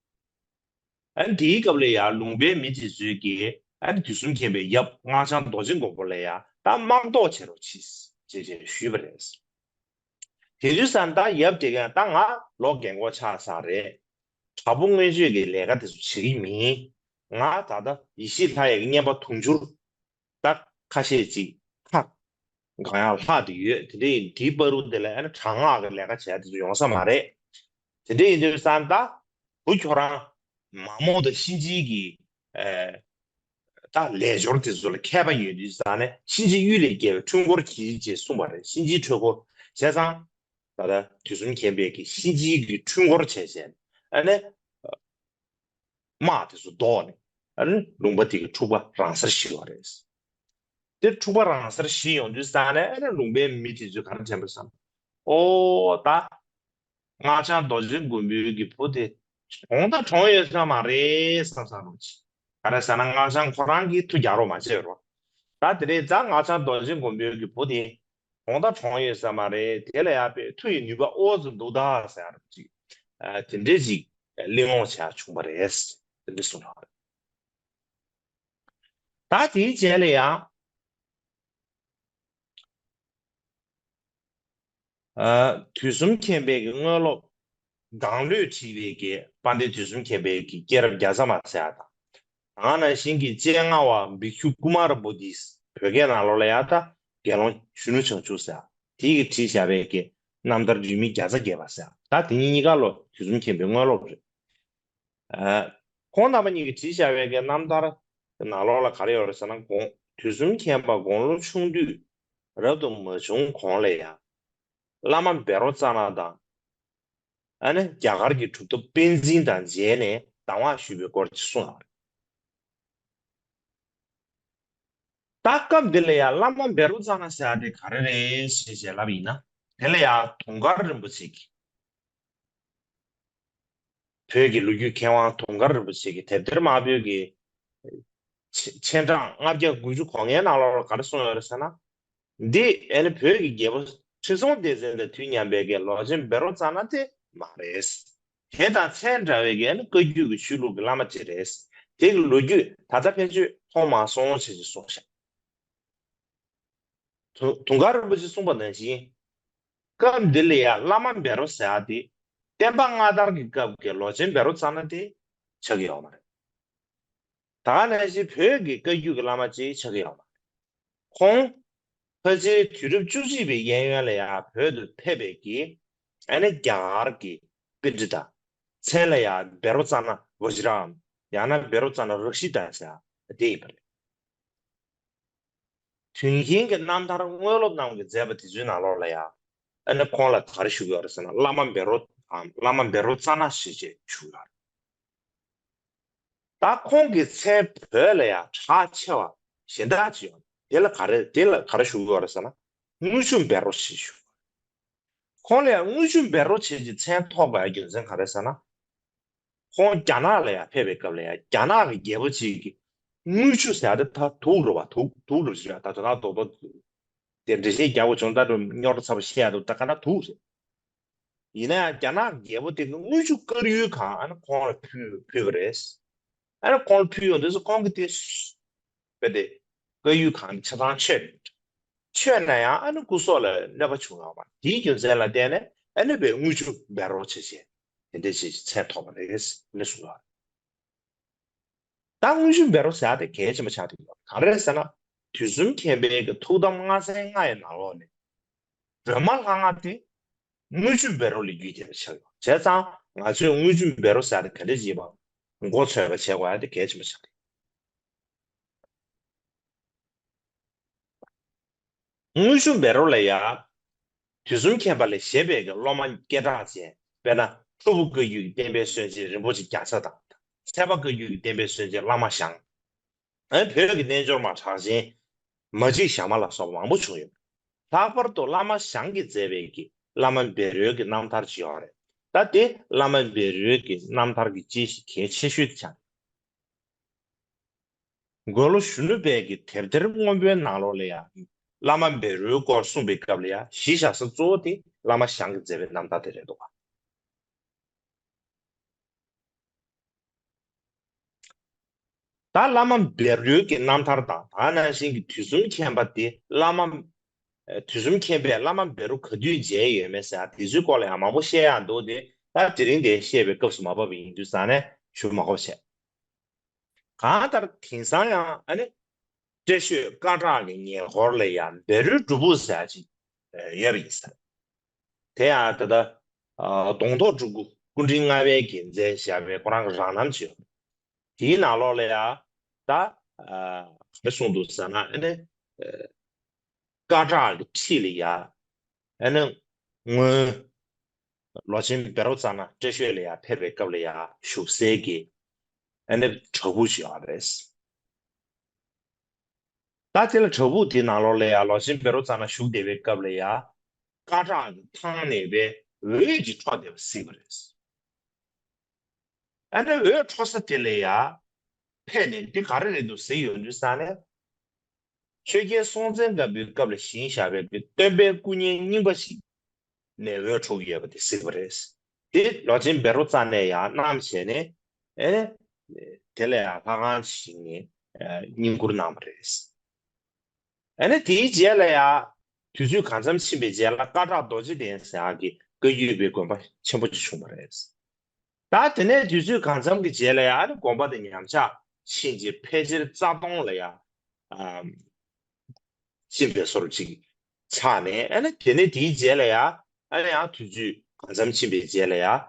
ཨ་ནི་དེའི་སྐབས་ལ་ཡང་ལུང་པའི་མི་དེ་ཚོས་ཀྱིས་ཨ་ནི་དུས་གསུམ་མཁྱེན་པའི་ཡབ་སྔགས་འཆང་རྡོ་རྗེ་མགོན་པོ་ལ་ཡང་ད་དམག་བཟློག་བྱེད་རོགས་གྱིས་ཞེས་ཞེས་ཞུས་པ་རེད། དེ་དུས་ཙམ་ད་ཡབ་དེ་གས་ད་ང་ལོ་རྒན་གོག་ཆགས་ཚར་རེད། དྲག་པོ་མངོན་སྤྱོད་ཀྱི་ལས་ཀ་དེ་ཚོ་བྱེད་ཀྱི་མིན། ང་ད་ལྟ་ཡེ་ཤེས་ལྷ་ཡི་གི་བསྙེན་པ་དུང་ཕྱུར་ད་ཁ་ཤས་ཅིག་ཁ་གང་ཡང་ལྷག་དེ་ཡོད། དེ་འདྲ་ཡིན་དེའི་བར་དུ་དེ་ལ་ཨ་ནི་དྲག་སྔགས་ཀྱི་ལས་ཀ་བྱས་དེ་ཚོ་ཡོང་ས་མ་རེད། དེ་འདྲ་ཡིན་དུས་ཙམ་ད་བུ་ཁྱོད་རང་མ་མོ་དང་གཤིན་རྗེའི་གི་ཨ་ད་ལས་སྦྱོར་དེ་ཚོ་ལ་མཁས་པ་ཡོད་དུས་ཙང་ནས་གཤིན་རྗེ་གཡུལ་ལས་རྒྱལ་བའི་འཁྲུལ་འཁོར་གྱིས་ཅེས་གསུངས་པ་རེད། གཤིན་རྗེའི་འཁྲུལ་འཁོར་བྱས་ཙང་ད་ལྟ་དུས་གསུམ་མཁྱེན་པས་ཀྱི་གཤིན་རྗེའི་གི་འཁྲུལ་འཁོར་བྱས་བྱས་ཨ་ནི་དམག་དེ་ཚོ་བཟློག་ནས་ཨ་ནི་ལུང་པ་དེ་གི་འཁྲུག་པ་རང་སར་ཞི་བ་རེད། དེ་འཁྲུག་པ་རང་སར་ཞི་ཡོང་དུས་ཙང་ནས་ཨ་ནི་ལུང་པའི་མི་དེ་ཚོས་ག་རེ་དྲན་པ་བསམ། ཨོ་ད། སྔགས་འཆང་རྡོ་རྗེ་མགོན་པོའི་གི་བུ་དེ་གྲོངས་ད་གྲོངས་ཡོད་ས་མ་རེད་བསམ་བསམ་རོགས་གྱིས། ག་རེ་ཟེར་ན་སྔགས་འཆང་ཁོ་རང་གིས་མཐུ་རྒྱག་རོགས་མ་བྱས་རོགས། ད་དེ་རེད་ད་སྔགས་འཆང་རྡོ་རྗེ་མགོན་པོའི་གི་བུ་དེ་གྲོངས་ད་གྲོངས་ཡོད་ས་མ་རེད། དེ་ལ་ཡག་པའི་མཐུ་ཡི་ནུས་པ་ཨོ་ཙམ་འདུག་ད་ཟེར་རོགས་གྱིས། དེ་འདྲས་ཅིག་གླེང་སློང་བྱས་བྱུང་བ་རེད། དེ་འདྲས་གསུངས་རོགས། ད་དེའི་རྗེས་ལ་ཡང་། ཨ། དུས་གསུམ་མཁྱེན་པའི་གི་དངོས་སློབ། གང་ལོས་བྲིས་པའི་གི་དཔལ་ལྡན་དུས་གསུམ་མཁྱེན་པའི་གི་སྐྱེས་རབས་བརྒྱ་རྩ་མ་ཟེར་ཡ་དང་། ད་ག་ནང་བཞིན་གྱི་སྤྱན་སྔ་བ་བི་ཁྱུ་ཀུ་མ་ར་བོ་དྷི། བོད་སྐད་ནང་ལོགས་ལ་ཡ་ད་དགེ་སློང་གཞོན་ནུ་བྱང་ཆུབ་ཟེར་ཡ། དེའི་གི་བྲིས་བཞག་པའི་གི་རྣམ་ཐར་རིང་མིན་བརྒྱ་རྩ་བརྒྱད་པ་ཟེར་ཡ། ད་དེ་གཉིས་ཀ་ལོ་དུས་གསུམ་མཁྱེན་པའི་དངོས་སློབ་རེད། ཨ། ཁོང་རྣམ་པ་གཉིས་ཀྱིས་བྲིས་བཞག་པའི་གི་རྣམ་ཐར་གྱི་ནང་ལོགས་ལ་ག་རེ་ཡོད་རེད་ཟེར་ན། དགུང་དུས་གསུམ་མཁྱེན་པ་དགུང་ལོ་ཆུང་དུས་རབ་ཏུ་མ་བྱུང་གོང་ལ་ཡང་བླ་མ་བཻ་རོ་ཙ་ན་དང་། ཨ་ནི་རྒྱ་གར་གྱི་གྲུབ་ཐོབ་པཎ་ཛེན་དང་མཇལ་ནས་གདམས་ངག་ཞུས་པའི་སྐོར་ཅིག་གསུངས་ཡོད་རེད། ད་སྐབས་འདི་ལ་ཡང་བླ་མ་བཻ་རོ་ཙ་ན་ཟེར་ཡ་དེ་ག་རེ་རེད་ཞེས་ཞེས་ལབ་ཡིན་ན། དེ་ལ་ཡང་དུང་དཀར་རིན་པོ་ཆེ་གིས། བོད་ཀྱི་ལོ་རྒྱུས་མཁས་དབང་དུང་དཀར་རིན་པོ་ཆེ་གིས་དེབ་ཐེར་དམར་པོའི་གི་ཆེ་ཆེ་གྲངས་ལྔ་བརྒྱ་དགུ་བཅུ་གོ་ལྔའི་ནང་ལོགས་ལ་ག་རེ་གསུངས་ཡོད་རེད་ཟེར་ན། འདི་ཨ་ནི་བོད་ཀྱི་རྒྱལ་པོ་ཁྲི་སྲོང་ལྡེ་བཙན་དང་དུས་མཉམ་པའི་གི་ལོ་ཆེན་བཻ་རོ་ཙ་ན་དེ་མ་རེད། དེ་དང་མཚན་འདྲ་བའི་གི་ཨ་ནི་བཀའ་བརྒྱུད་ཀྱི་ཆོས་ལུགས་ཀྱི་བླ་མ་ཅིག་རེད། དེ་གི་ལོ་རྒྱུས་ད་ལྟ་ཕན་ཆོད་མཐོང་མ་སོང་ཞེས་ཞེས་གསུངས་ཤག་དུ་དུང་དཀར་རིན་པོ་ཆེས་གསུངས་པ་ནང་བཞིན། སྐབས་འདི་ལ་ཡང་བླ་མ་བཻ་རོ་ཟེར་ཡ་དེ་བསྟན་པ་སྔ་དར་གྱི་སྐབས་ཀྱི་ལོ་ཆེན་བཻ་རོ་ཙ་ན་དེ་ཆགས་ཀྱི་ཡོད་མ་རེད། ད་ག་ནང་བཞིན་བོད་ཀྱི་བཀའ་བརྒྱུད་ཀྱི་བླ་མ་ཅིག་ཆགས་ཀྱི་ཡོད་མ་རེད། ཁོང་ཕལ་ཆེར་དུས་རབས་བཅུ་གཅིག་པའི་གཡས་གཡོན་ལ་ཡང་བོད་དུ་ཕེབས་པའི་གི་ཨ་ནི་རྒྱ་གར་གྱི་པཎྜི་ཏ། མཚན་ལ་ཡང་བཻ་རོ་ཙ་ན་བ་ཇི་རམ། ཡང་ན་བཻ་རོ་ཙ་ན་རཀྵི་ཏ་ཟེར་ཡ་དེ་ཡིན་པ་རེད། དོན་གྱིན་གྱི་རྣམ་ཐར་དངོས་སློབ་རྣམས་ཀྱིས་མཛད་པ་དེ་ཚོའི་ནང་ལོགས་ལ་ཡང་། ཨ་ནི་ཁོང་ལ་ག་རེ་ཞུ་གི་ཡོད་རེད་ཟེར་ན། བླ་མ་བཻ་རོ་དང་བླ་མ་བཻ་རོ་ཙ་ན་ཞེས་བྱས་ཞུ་གི་ཡོད་རེད། ད་ཁོང་གི་མཚན་བོད་ལ་ཡང་གྲགས་ཆེ་བ་གཞན་དག་ཅིག་ཡོད་རེད། དེ་ལ་ག་རེ་དེ་ལ་ག་རེ་ཞུ་གི་ཡོད་རེད་ཟེར་ན། དངུལ་ཆུ་བཻ་རོ་ཞེས་ཞུ་གི་ཡོད་རེད། ཁོང་ལ་ཡང་དངུལ་ཆུ་བཻ་རོ་ཞེས་ཀྱི་མཚན་ཐོགས་པའི་རྒྱུ་མཚན་ག་རེ་ཟེར་ན། ཁོང་རྒྱ་ནག་ལ་ཡང་ཕེབས་པའི་སྐབས་ལ་ཡང་རྒྱ་ནག་གི་རྒྱལ་པོ་ཅིག་གིས་དངུལ་ཆུ་ཟེར་ཡ་དེ་ད་དུག་རེད་བ། དུག་དུག་རེད་ཟེར་ཡ། ད་དོ་ན་རྡོག་རྡོག་དེ་འགྲེལ་བཤད་རྒྱག་དགོས་བྱུང་། ད་དུང་རྙོག་དྲ་ཚ་པོ་བཤད་ཡ་འདུག་ད་ག་ན་དུག་རེད། ཡིན་ན་ཡང་རྒྱ་ནག་གི་རྒྱལ་པོ་དེ་གིས་དངུལ་ཆུ་དཀར་ཡོལ་གང་ཨ་ནི་ཁོང་ལ་ཕུལ་ཕུལ་བ་རེད། ཨ་ནི་ཁོང་ལ་ཕུལ་ཡོང་དུས་སུ་ཁོང་གིས་དེ་དཔེ་དེ་དཀར་ཡོལ་གང་ཆ་ཚང་མཆོད་མཆོད་ན་ཡང་ཨ་ནི་སྐུ་སྲོག་ལ་གནོད་པ་བྱུང་ཡོད་མ་རེད། དེའི་རྒྱུ་མཚན་ལ་བརྟེན་ནས་ཨ་ནི་བའི་དངུལ་ཆུ་བཻ་རོ་ཞེས་བྱས་དེ་འདྲ་ཞིག་མཚན་ཐོགས་པ་རེད་ནི་གསུངས་ཡོད། ད་དངུལ་ཆུ་བཻ་རོ་ཟེར་ཡ་དེ་གལ་ཆེན་པོ་ཆགས་ཀྱི་ཡོད། ག་རེ་ཟེར་ན། དུས་གསུམ་མཁྱེན་པའི་གི་ཐུགས་དམ་ལྔ་ཚན་ལྔ་ཡི་ནང་ལོགས་ནས་སྒྲོལ་མ་ལྷ་ལྔ་དེ་དངུལ་ཆུ་བཻ་རོ་ལས་བརྒྱུད་དེ་ཆགས་ཡོད། བྱས་ཙང་ང་ཚོས་དངུལ་ཆུ་བཻ་རོ་ཟེར་ཡ་དེ་ག་འདྲ་ཅིག་ཡིན་པ་མགོ་ཚོས་པ་བྱེད་དགོས་ཡ་དེ་གལ་ཆེན་པོ་ཆགས་ཀྱི་ཡོད། དངུལ་ཆུ་བཻ་རོ་ལ་ཡང་། དུས་གསུམ་མཁྱེན་པ་ལས་བཞེངས་པའི་གི་སློབ་མ་སྐད་གྲགས་ཅན། དཔེར་ན་ཐོར་བུ་བཀའ་བརྒྱུད་ཀྱི་བསྟན་པའི་སྲོལ་འབྱེད་རིན་པོ་ཆེ་བརྒྱ་རྩ་དང་། ཚལ་པ་བཀའ་བརྒྱུད་ཀྱི་བསྟན་པའི་སྲོལ་འབྱེད་བླ་མ་ཞང་། ཨ་ནི་བོད་ཀྱི་རྣལ་འབྱོར་མ་གྲགས་ཅན། མ་གཅིག་ཞྭ་དམར་ལ་སོགས་པ་མང་པོ་བྱུང་ཡོད། ལྷག་པར་དུ་བླ་མ་ཞང་གིས་མཛད་པའི་གི་བླ་མ་བཻ་རོའི་གི་རྣམ་ཐར་ཅིག་ཡོད་རེད། ད་དེ་བླ་མ་བཻ་རོའི་གི་རྣམ་ཐར་གྱི་དཔྱད་གཞི་གལ་ཆེ་ཤོས་དེ་ཆགས། མགོན་ལོ་གཞོན་ནུ་དཔལ་གྱི་དེབ་ཐེར་སྔོན་པོའི་ནང་ལོགས་ལ་ཡང་བླ་མ་བཻ་རོའི་སྐོར་གསུངས་པའི་སྐབས་ལ་ཡང་གཞི་བཞག་ས་གཙོ་བོ་དེ་བླ་མ་ཞང་གིས་མཛད་པའི་རྣམ་ཐར་དེ་རེད་འདུག་ག། ད་བླ་མ་བཻ་རོའི་གི་རྣམ་ཐར་དང་ད་ནང་བཞིན་གྱི་དུས་གསུམ་མཁྱེན་པ་དེ་བླ་མ། དུས་གསུམ་མཁྱེན་པས་བླ་མ་བཻ་རོ་ག་དུས་མཇལ་ཡོད་མེད་ཟེར་ཡ་དེ་ཚོའི་སྐོར་ལ་ཡང་མང་པོ་བཤད་ཡ་འདུག་སྟེ། ད་དེ་རིང་དེ་བཤད་པའི་སྐབས་སུ་མ་བབས་པ་ཡིན་དུས་ཙང་ནས་ཞུ་མ་དགོས་བྱས། གང་ལྟར་དེང་སང་ཡང་ཨ་ནི། བཀྲ་ཤིས་སྐད་གྲགས་ཀྱི་ཉེ་འཁོར་ལ་ཡང་བཻ་རོའི་སྒྲུབ་ཕུག་ཟེར་ཡ་ཅིག་ཡོད་པ་ཡིན་ཟེར། དེ་ཡང་ད་ལྟ་གདོང་ཐོག་སྤྲུལ་སྐུ་སྐུ་ཕྲེང་ལྔ་པའི་རྒྱལ་མཚན་ཞེས་པའི་ཁོ་རང་གི་རང་རྣམ་ཅིག་ཡོད། དེའི་ནང་ལོགས་ལ་ཡང་ད་ག་རེ་གསུངས་འདུག་ཟེར་ན་ཨ་ནི། སྐད་གྲགས་ཀྱི་འཁྲིས་ལ་ཡ། ཨ་ནི་སྔོན། ལོ་ཆེན་བཻ་རོ་ཙ་ན་བཀྲ་ཤིས་ལ་ཡ་ཕེབས་པའི་སྐབས་ལ་ཡ་བཞུགས་སའི་གི། ཨ་ནི་བྲག་ཕུག་ཅིག་ཡོད་རེད། ད་དེ་ལ་བྲག་ཕུག་དེའི་ནང་ལོགས་ལ་ཡ་ལོ་ཆེན་བཻ་རོ་ཙ་ན་བཞུགས་བསྡད་པའི་སྐབས་ལ་ཡ། སྐད་གྲགས་ཀྱི་ཐང་ནས་པའི་འོད་ཅིག་འཕྲོ་བསྡད་པ་གཟིགས་པ་རེད། ཨ་ནི་འོད་འཕྲོ་ས་དེ་ལ་ཡ། ཕེབས་ནས་འདི་ག་རེ་རེད་འདུག་ཟེར་ཡོང་དུས་ཙང་ནས། ཆོས་རྒྱལ་སྲོང་བཙན་སྒམ་པོའི་སྐབས་ལ་བཞེངས་བཞག་པའི་སྟོན་པའི་སྐུ་བརྙན་རྙིང་པ་ཞིག་ནས་འོད་འཕྲོ་གི་ཡོད་པ་དེ་གཟིགས་པ་རེད། དེ་ལོ་ཆེན་བཻ་རོ་ཙ་ནས་ཡང་བསྣམས་བྱས་ནས། ཨེ། དེ་ལ་ཡང་ལྷ་ཁང་ཞིག་ནས་བསྙེན་བཀུར་གནང་བ་རེད། ཨ་ནི་དེའི་རྗེས་ལ་ཡང་དུས་ཚོད་གང་འཚམ་ཕྱིན་པའི་རྗེས་ལ་སྐད་གྲགས་རྡོ་རྗེ་གདན་ཟེར་ཡག་གི་བཀའ་བརྒྱུད་པའི་དགོན་པ་ཆེན་པོ་ཅིག་བྱུང་བ་རེད། ད་དེ་ནས་དུས་ཚོད་གང་འཚམ་གྱི་རྗེས་ལ་ཡང་ཨ་ནི་དགོན་པ་དེ་ཉམས་ཆག་ཕྱིན་རྗེས་ཕལ་ཆེར་རྩ་སྟོང་ལ་ཡང་ཕྱིན་པའི་བཟོ་འདྲ་ཅིག་ཆགས་ནས། ཨ་ནི་དེ་ནས་དེའི་རྗེས་ལ་ཡང་ཨ་ནི་ཡང་དུས་ཚོད་གང་འཚམ་ཕྱིན་པའི་རྗེས་ལ་ཡང་།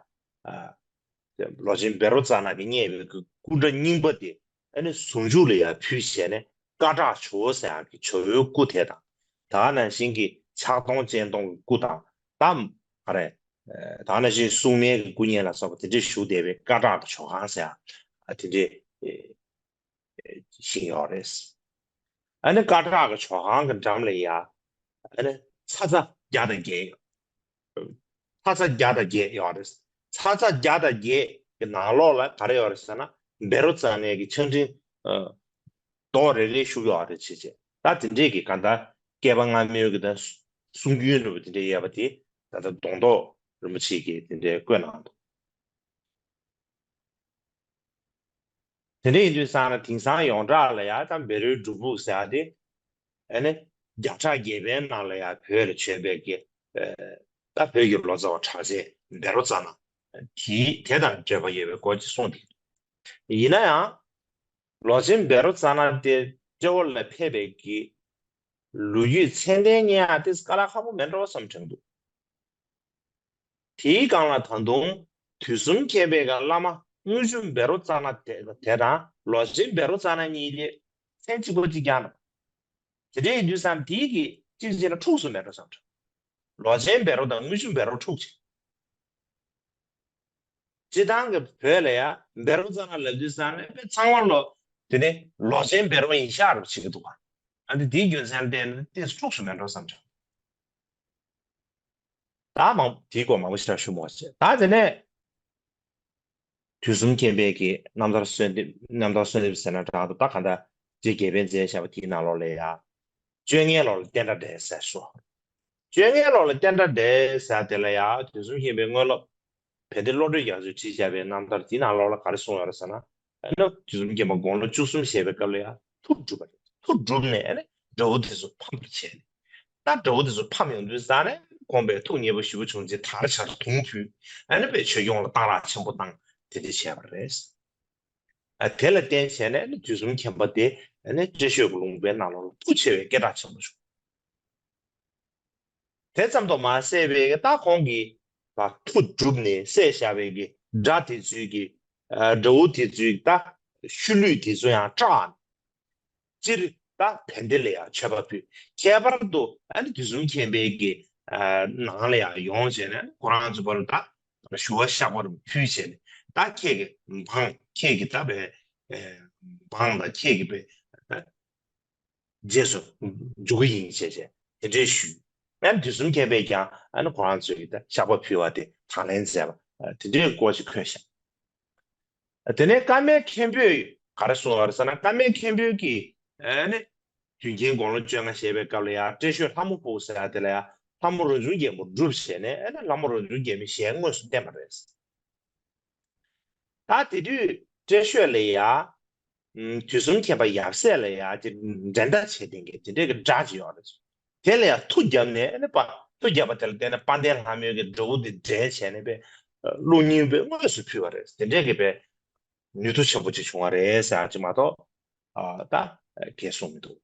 ལོ་ཆེན་བཻ་རོ་ཙ་ན་གིས་བརྙེས་པའི་སྐུ་འདྲ་རྙིང་པ་དེ་ཨ་ནི་ཟུང་འཇུག་ལ་ཡང་ཕུལ་བྱས་ནས་སྐད་གྲགས་ཇོ་བོ་ཟེར་ཡག་གི་ཇོ་བོའི་སྐུ་དེ་དང་། ད་ག་ནང་བཞིན་གྱི་ཕྱག་སྟོང་སྤྱན་སྟོང་གི་སྐུ་དང་། ད་ག་རེ། ད་ག་ནང་བཞིན་སྲུང་མའི་གི་སྐུ་བརྙན་ལ་སོགས་པ་དེ་འདྲས་བཞུགས་བསྡད་པའི་སྐད་གྲགས་དང་ཇོ་ཁང་ཟེར་ཡག་དེ་འདྲས། ཤིང་ཡོད་རེད། ཨ་ནི་སྐད་གྲགས་ཀྱི་ཇོ་ཁང་གི་འགྲམ་ལ་ཡ། ཨ་ནི་ཚ་ཚ་བརྒྱ་དང་བརྒྱད། ཚ་ཚ་བརྒྱ་དང་བརྒྱད་ཡོད་རེད། ཚ་ཚ་བརྒྱ་དང་བརྒྱད་ཀྱི་ནང་ལོགས་ལ་ག་རེ་ཡོད་རེད་ཟེར་ན། བཻ་རོ་ཙ་ན་གི་ཆང་ཕྲེང་། རྡོག་རེ་རེ་བཞུགས་ཡོད་རེད་བྱས་བྱས། ད་དེ་འདྲས་ཀྱི་གང་ལྟར་བསྐལ་པ་སྔ་མོའི་གི་ད་གསུང་རྒྱུན་འདྲ་བོ་དེ་འདྲས་ཡོད་པ་དེ་ད་ལྟ་གདོང་ཐོག་རིན་པོ་ཆེ་གིས་དེ་འདྲས་བཀོད་གནང་འདུག་དེ་འདྲ་ཡིན་དུས་ཙང་ན་དེང་སང་ཡོངས་གྲགས་ལ་ཡང་ད་བཻ་རོའི་སྒྲུབ་ཕུག་ཟེར་ཡ་དེ། ཨ་ནི་བརྒྱ་ཕྲག་བརྒྱད་པའི་ནང་ལ་ཡང་བོད་ལ་བྱོན་པའི་གི། ད་བོད་ཀྱི་ལོ་ཙཱ་བ་གྲགས་ཅན་བཻ་རོ་ཙ་ན། དེའི་དེ་དང་འབྲེལ་བ་ཡོད་པའི་སྐོར་ཅིག་གསུངས་འདུག་ཡིན་ན་ཡང་། ལོ་ཆེན་བཻ་རོ་ཙ་ན་དེ་སྤྲེའུ་ལ་ཕེབས་པའི་གི་ལོ་རྒྱུས་ཚད་ལྡན་རྙེད་ཡ་དེ་དཀའ་ལས་ཁག་པོ་མེད་འགྲོ་བསམ་དྲན་འདུག་དེའི་སྒང་ལ་ད་དུང་དུས་གསུམ་མཁྱེན་པའི་སྒང་བླ་མ་དངུལ་ཆུ་བཻ་རོ་ཙ་ན་དེ་དེ་དང་ལོ་ཆེན་བཻ་རོ་ཙ་ན་གཉིས་དེ་མཚན་གཅིག་པ་གཅིག་རྐྱང་རེད། དེ་འདྲ་ཡིན་དུས་ཙང་དེའི་གི་གཅིག་བྱས་ན་འཁྲུགས་སུ་མེད་འགྲོ་བསམ་འདྲ། ལོ་ཆེན་བཻ་རོ་དང་དངུལ་ཆུ་བཻ་རོ་འཁྲུགས་བྱས། སྤྱིར་བཏང་གི་བོད་ལ་ཡ་བཻ་རོ་ཙ་ན་ལབ་དུས་ཙང་ནས་དཔེ་ཚང་མ་ལོ། དེ་ནི་ལོ་ཆེན་བཻ་རོ་ཡིན་ཤག་རུ་བྱེད་ཀྱི་འདུག་ག་ཨ་འདི་དེའི་རྒྱུ་མཚན་ལ་བརྟེན་ནས་ཏོག་ཙམ་འཁྲུགས་སུ་མེད་འགྲོ་བསམ་བྱུང་། ད་མང་དེའི་སྐོར་མང་པོ་ཞིག་ཞུ་མ་བྱེད། ད་དེ་ནས་དུས་གསུམ་མཁྱེན་པའི་གི་རྣམ་ཐར་གསོལ་འདེབས། རྣམ་ཐར་གསོལ་འདེབས་ཟེར་ན་འདྲ་འདུག་ད་ག་འདྲ་རྗེ་རྒྱལ་པོས་མཛད་བཞག་པ་དེའི་ནང་ལོགས་ལ་ཡ། བཅོ་ལྔའི་ལོགས་ལ་བསྟན་དགྲ་བསྒྲལ་ཟེར་སོ། བཅོ་ལྔའི་ལོགས་ལ་བསྟན་དགྲ་བསྒྲལ་ཟེར་དེ་ལ་ཡ་དུས་གསུམ་མཁྱེན་པའི་དངོས་སློབ། བན་དེ་བློ་གྲོས་རྒྱ་མཚོས་བྲིས་བཞག་པའི་རྣམ་ཐར་དེའི་ནང་ལོགས་ལ་ག་རེ་གསུངས་ཡོད་རེད་ཟེར་ན། ཨ་ནི་དུས་གསུམ་མཁྱེན་པ་དགུང་ལོ་བཅུ་གསུམ་བཞེས་པའི་སྐབས་ལ་ཡང་ཐུགས་གྲུབ་པ་རེད། ཐུགས་གྲུབ་ནས་ཨ་ནི་དགྲ་བོ་དེ་ཚོ་ཕམ་པར་བྱས་ནས། ད་དགྲ་བོ་དེ་ཚོ་ཕམ་ཡོང་དུས་ཙང་ནས་ཁོང་པས་ཐུགས་མཉེས་པོ་ཞེ་པོ་བྱུང་རྗེས་དར་ཕྱར་དུང་ཕུལ། ཨ་ནི་པས་ཆོས་སྐྱོང་ལ་གཏང་རག་ཆེན་པོ་བཏང་། དེ་འདྲ་བྱས་པ་རེད། ཨ་དེ་ལ་བརྟེན་བྱས་ནས་ཨ་ནི་དུས་གསུམ་མཁྱེན་པ་དེ་ཨ་ནི་བཀྲ་ཤིས་ཀྱི་ལུང་པའི་ནང་ལོགས་ལ་མཐུ་ཆེ་བའི་སྐད་གྲགས་ཆེན་པོ་བྱུང་། དེ་ཙམ་དུ་མ་ཟད་པའི་ད་ཁོང་གིས་ཐུགས་གྲུབ་ནས་བསད་བཞག་པའི་གི་དགྲ་དེ་ཚོའི་གི་དགྲ་བོ་དེ་ཚོའི་ད་ཤུལ་ལུས་དེ་ཚོ་ཡང་སྐྲག་ནས་སྤྱིར་ད་བན་དེ་ལ་ཡང་མཆོད་པ་ཕུལ། ཁྱད་པར་དུ་ཨ་ནི་དུས་གསུམ་མཁྱེན་པའི་གི་ནང་ལ་ཡང་ཡོང་བྱས་ནས་ཁོ་རང་ཚོ་བར་ད་ཞུ་བ་བཤགས་པ་རུ་ཕུལ་བྱས་ནས། ད་ཁྱེད་ཀྱི་འབངས། ཁྱེད་ཀྱི་ད་བའི་འབངས་དང་ཁྱེད་ཀྱི་བའི་རྗེས་སུ་འཇུག་གི་ཡིན་ཞེས་བྱས་དེ་འདྲའི་ཞུས། ཨ་ནི་དུས་གསུམ་མཁྱེན་པས་ཀྱང་ཨ་ནི་ཁོ་རང་ཚོས་ཀྱི་ད་བཤགས་པ་ཕུལ་བ་དེ་དང་ལེན་མཛད་པ་དེ་འདྲའི་སྐོར་ཞིག་འཁོད་བཞག་དེ་ནས་ཀརྨ་མཁན་པོས་ག་རེ་གསུངས་པ་རེད་ཟེར་ན། ཀརྨ་མཁན་པོས་ཀྱིས་ཨ་ནི་དུས་མཁྱེན་དགུང་ལོ་བཅོ་ལྔ་བཞེས་པའི་སྐབས་ལ་ཡང་བཀྲ་ཤིས་ལྷ་མོ་ཕུག་ཟེར་ཡ་དེ་ལ་ཡང་ལྷ་མོ་རོ་འཇོམས་རྒྱལ་པོ་སྒྲུབ་བྱས་ནས་ཨ་ནི་ལྷ་མོ་རོ་འཇོམས་རྒྱལ་མོའི་ཞལ་དངོས་སུ་བསྟན་པ་རེད། ད་དེ་དུས་བཀྲ་ཤིས་ལ་ཡ་ དུས་གསུམ་མཁྱེན་པ་ཡབ་སྲས་ལ་ཡ་ཅིག་འགྲན་ཟླ་བྱེད་མཁན་གྱི་དེ་འདྲའི་གི་དགྲ་ཅིག་ཡོད་རེད། དེ་ལ་ཡ་མཐུ་བརྒྱབ་ནས་ཨ་ནི་པ་མཐུ་བརྒྱབ་པ་དེ་ལ་བརྟེན་ནས་དཔལ་ལྡན་ལྷ་མོའི་གི་དགྲ་བོ་དེ་བསྒྲལ་བྱས་ནས་པས་གློ་སྙིང་པས་དངོས་སུ་ཕུལ་བ་རེད། དེ་འདྲའི་གི་པས་ནུས་མཐུ་ཆེན་པོ་ཅིག་བྱུང་བ་རེད་ཟེར་ཅིག་མ་གཏོགས་ཨ་ད་གས་གསུངས་མི་འདུག་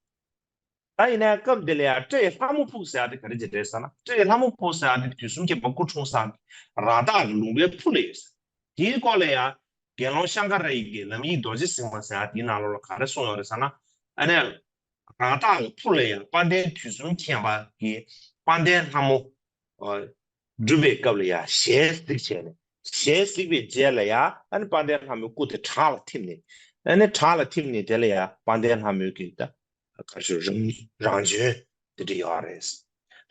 ད་ཡིན་ན་སྐབས་འདི་ལ་ཡང་སྤྲེའུ་ལྷ་མོ་ཕུག་ཟེར་ཡ་དེ་ག་རེ་ཅིག་རེད་ཟེར་ན། སྤྲེའུ་ལྷ་མོ་ཕུག་ཟེར་ཡ་དེ་དུས་གསུམ་མཁྱེན་པ་སྐུ་འཁྲུངས་ས་ར་བཏགས་ཀྱི་ལུང་པའི་ཕུ་ལ་ཡོད་ཟེར། དེའི་སྐོར་ལ་ཡང་དགེ་སློང་ཤང་ཀ་ར་ཡི་གི་ལམ་ཡིག་རྡོ་རྗེ་སེམས་དཔའ་ཟེར་ཡ་དེའི་ནང་ལོགས་ལ་ག་རེ་གསུངས་ཡོད་རེད་ཟེར་ན། ཨ་ནི་ར་བཏགས་ཀྱི་ཕུ་ལ་ཡང་དཔལ་ལྡན་དུས་གསུམ་མཁྱེན་པ་གིས་དཔལ་ལྡན་ལྷ་མོ་སྒྲུབ་པའི་སྐབས་ལ་ཡང་ཞལ་གཟིགས་བྱས་ནས། ཞལ་གཟིགས་པའི་རྗེས་ལ་ཡང་ཨ་ནི་དཔལ་ལྡན་ལྷ་མོའི་སྐུ་དེ་བྲག་ལ་ཐིམ་ནས། ཨ་ནི་བྲག་ལ་ཐིམ་ནས་དེ་ལ་ཡང་དཔལ་ལྡན་ལྷ་མོའི་གི་ད་ག་ཞུ་རང་རང་བྱོན་དེ་འདྲ་ཡོད་རེད།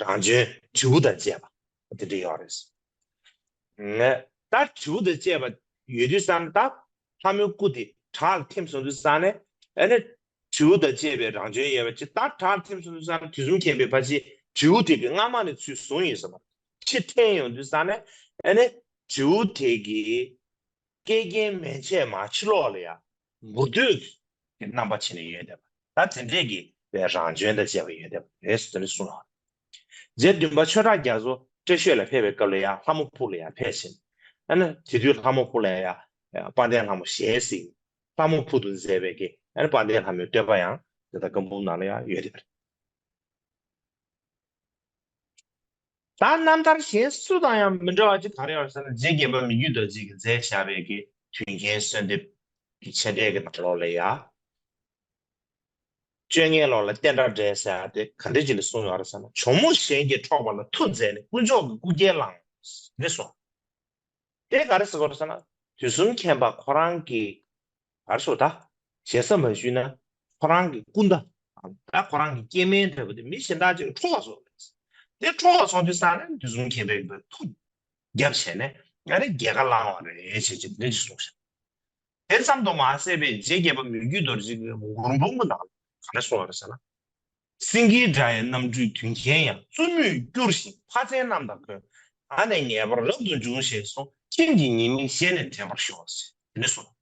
རང་བྱོན་དྲིལ་བུ་དང་བཅས་པ་དེ་འདྲ་ཡོད་རེད། ད་དྲིལ་བུ་དང་བཅས་པ་ཡོད་དུས་ཙང་ད་ལྷ་མོའི་སྐུ་དེ་བྲག་ལ་ཐིམ་སོང་དུས་ཙང་ནས་ཨ་ནི་དྲིལ་བུ་དང་བཅས་པའི་རང་བྱོན་ཡོད་པ་ཅིག་ད་བྲག་ལ་ཐིམ་སོང་དུས་ཙང་ནས་དུས་གསུམ་མཁྱེན་པའི་ཕ་ཕྱིར་དྲིལ་བུ་དེ་གི་རྔ་མ་ནས་ཚུར་བཟུང་ཡོད་ཟེར་བ། ཕྱིར་འཐེན་ཡོང་དུས་ཙང་ནས་ཨ་ནི་དྲིལ་བུ་དེ་གི་སྐེ་རྒྱན་མན་ཆད་མ་ཕྱི་ལོགས་ལ་ཡང་འབུར་དོད་ཀྱི་རྣམ་པ་བྱས་ནས་ཡོད་བསྡད་པ། ད་དེ་འདྲས་ཀྱི་བའི་རང་བྱོན་དང་བཅས་པ་ཡོད་བསྡད་པ་རེད་ཟེར་ནས་གསུངས་ཡོད། རྗེ་བདུན་པ་ཆོས་གྲགས་རྒྱ་མཚོ་བཀྲ་ཤིས་ལ་ཕེབས་པའི་སྐབས་ལ་ཡང་ལྷ་མོ་ཕུག་ལ་ཡང་ཕེབས་ཤིང་། ཨ་ནི་དེ་དུས་ལྷ་མོ་ཕུག་ལ་ཡང་དཔལ་ལྡན་ལྷ་མོ་ཞལ་གཟིགས། ལྷ་མོ་ཕུག་ཏུ་མཛད་པའི་གི་ཨ་ནི་དཔལ་ལྡན་ལྷ་མོའི་བསྟོད་པ་ཡང་དེ་ལྟར་བཀའ་འབུམ་ནང་ལ་ཡང་ཡོད་བསྡད་པ་རེད། ད་རྣམ་ཐར་གཞན་སུ་དང་ཡང་མི་འདྲ་བ་ཅིག་ག་རེ་ཡོད་ཟེར་ན། རྗེ་བརྒྱད་པ་མི་བསྐྱོད་རྡོ་རྗེ་གིས་མཛད་བཞག་པའི་གི་དུས་མཁྱེན་གསོལ་འདེབས་ཀྱི་མཆན་འགྲེལ་གྱི་ནང་ལོགས་ལ་ཡ། བཅོ་ལྔའི་ལོགས་ལ་བསྟན་དགྲ་བསྒྲལ་ཟེར་ཡ་དེ་ག་འདྲ་ཅིག་ལ་གསུངས་ཡོད་རེད་ཟེར་ན། གྱོག་མོ་གཞན་གྱིས་འཕྲོག་པ་ལ་མཐུ་མཛད་ནས་དཀོན་མཆོག་གི་སྐུ་རྒྱན་བླངས་ནས་གསུངས། དེ་ག་རེ་ཟེར་དགོས་རེད་ཟེར་ན། དུས་གསུམ་མཁྱེན་པ་ཁོ་རང་གི་ག་རེ་ཟེར་ད། ཞེ་ས་མ་ཞུས་ན་ཁོ་རང་གི་སྐུ་ཟླ། ད་ཁོ་རང་གི་སྐྱེ་དམན་འདྲ་བོ་དེ་མི་གཞན་དག་ཅིག་ལ་འཕྲོག་པ་སོང་རེད། དེ་འཕྲོག་པ་སོང་དུས་ཙང་ནས་དུས་གསུམ་མཁྱེན་པའི་ཐུགས་རྒྱབ་བྱས་ནས་ང་ནི་རྒྱལ་ཁ་བླངས་པ་རེད་ཅེས་ཅིག་འདི་ཅིག་གསུངས་ཤག་དེ་ཙམ་དུ་མ་ཟད་པའི་རྗེ་བརྒྱད་པ་མི་བསྐྱོད་རྡོ་རྗེ་གི་མགུར་འབུམ་གྱི་ནང་ལ་ག་རེ་གསུངས་པ་རེད་ཟེར་ན། སེང་གེའི་སྒྲ་ཡི་རྣམ་འཕྲུལ་དུས་མཁྱེན་ཡང་། བཙུན་མོས་བསྐྱུར་ཞིང་ཕ་མཚན་རྣམས་དང་འཁོད། ཨ་ནེ་ངེས་པར་རབ་ཏུ་འབྱུང་ཞེས་གསུངས། ཁྱིམ་གྱི་ཉེ་མིང་ཞལ་ནས་འདྲེན་པར་ཤོག་ཟེར་ནས་གསུངས།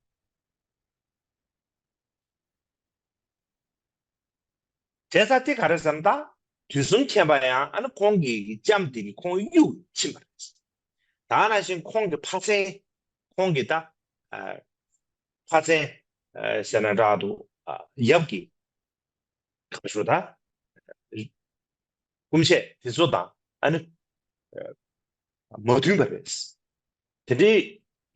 བྱས་ཙང་དེ་ག་རེ་ཟེར་ན། ད་དུས་གསུམ་མཁྱེན་པ་ཡང་ཨ་ནི་ཁོང་གི་ལྕམ་དེ་གི་ཁོང་གཡུག་ཕྱིན་པ་རེད། ད་ནང་བཞིན་ཁོང་གི་ཕ་མཚན། ཁོང་གི་ད་ཨ་ཕ་མཚན་ཨ་ཟེར་ན་འདྲ་འདུག་ཨ་ཡབ་ཀྱི་གང་ཞུ་ད། སྐུ་མཆེད་དེ་ཚོ་དང་ཨ་ནི་མ་མཐུན་པ་རེད། དེ་འདྲའི་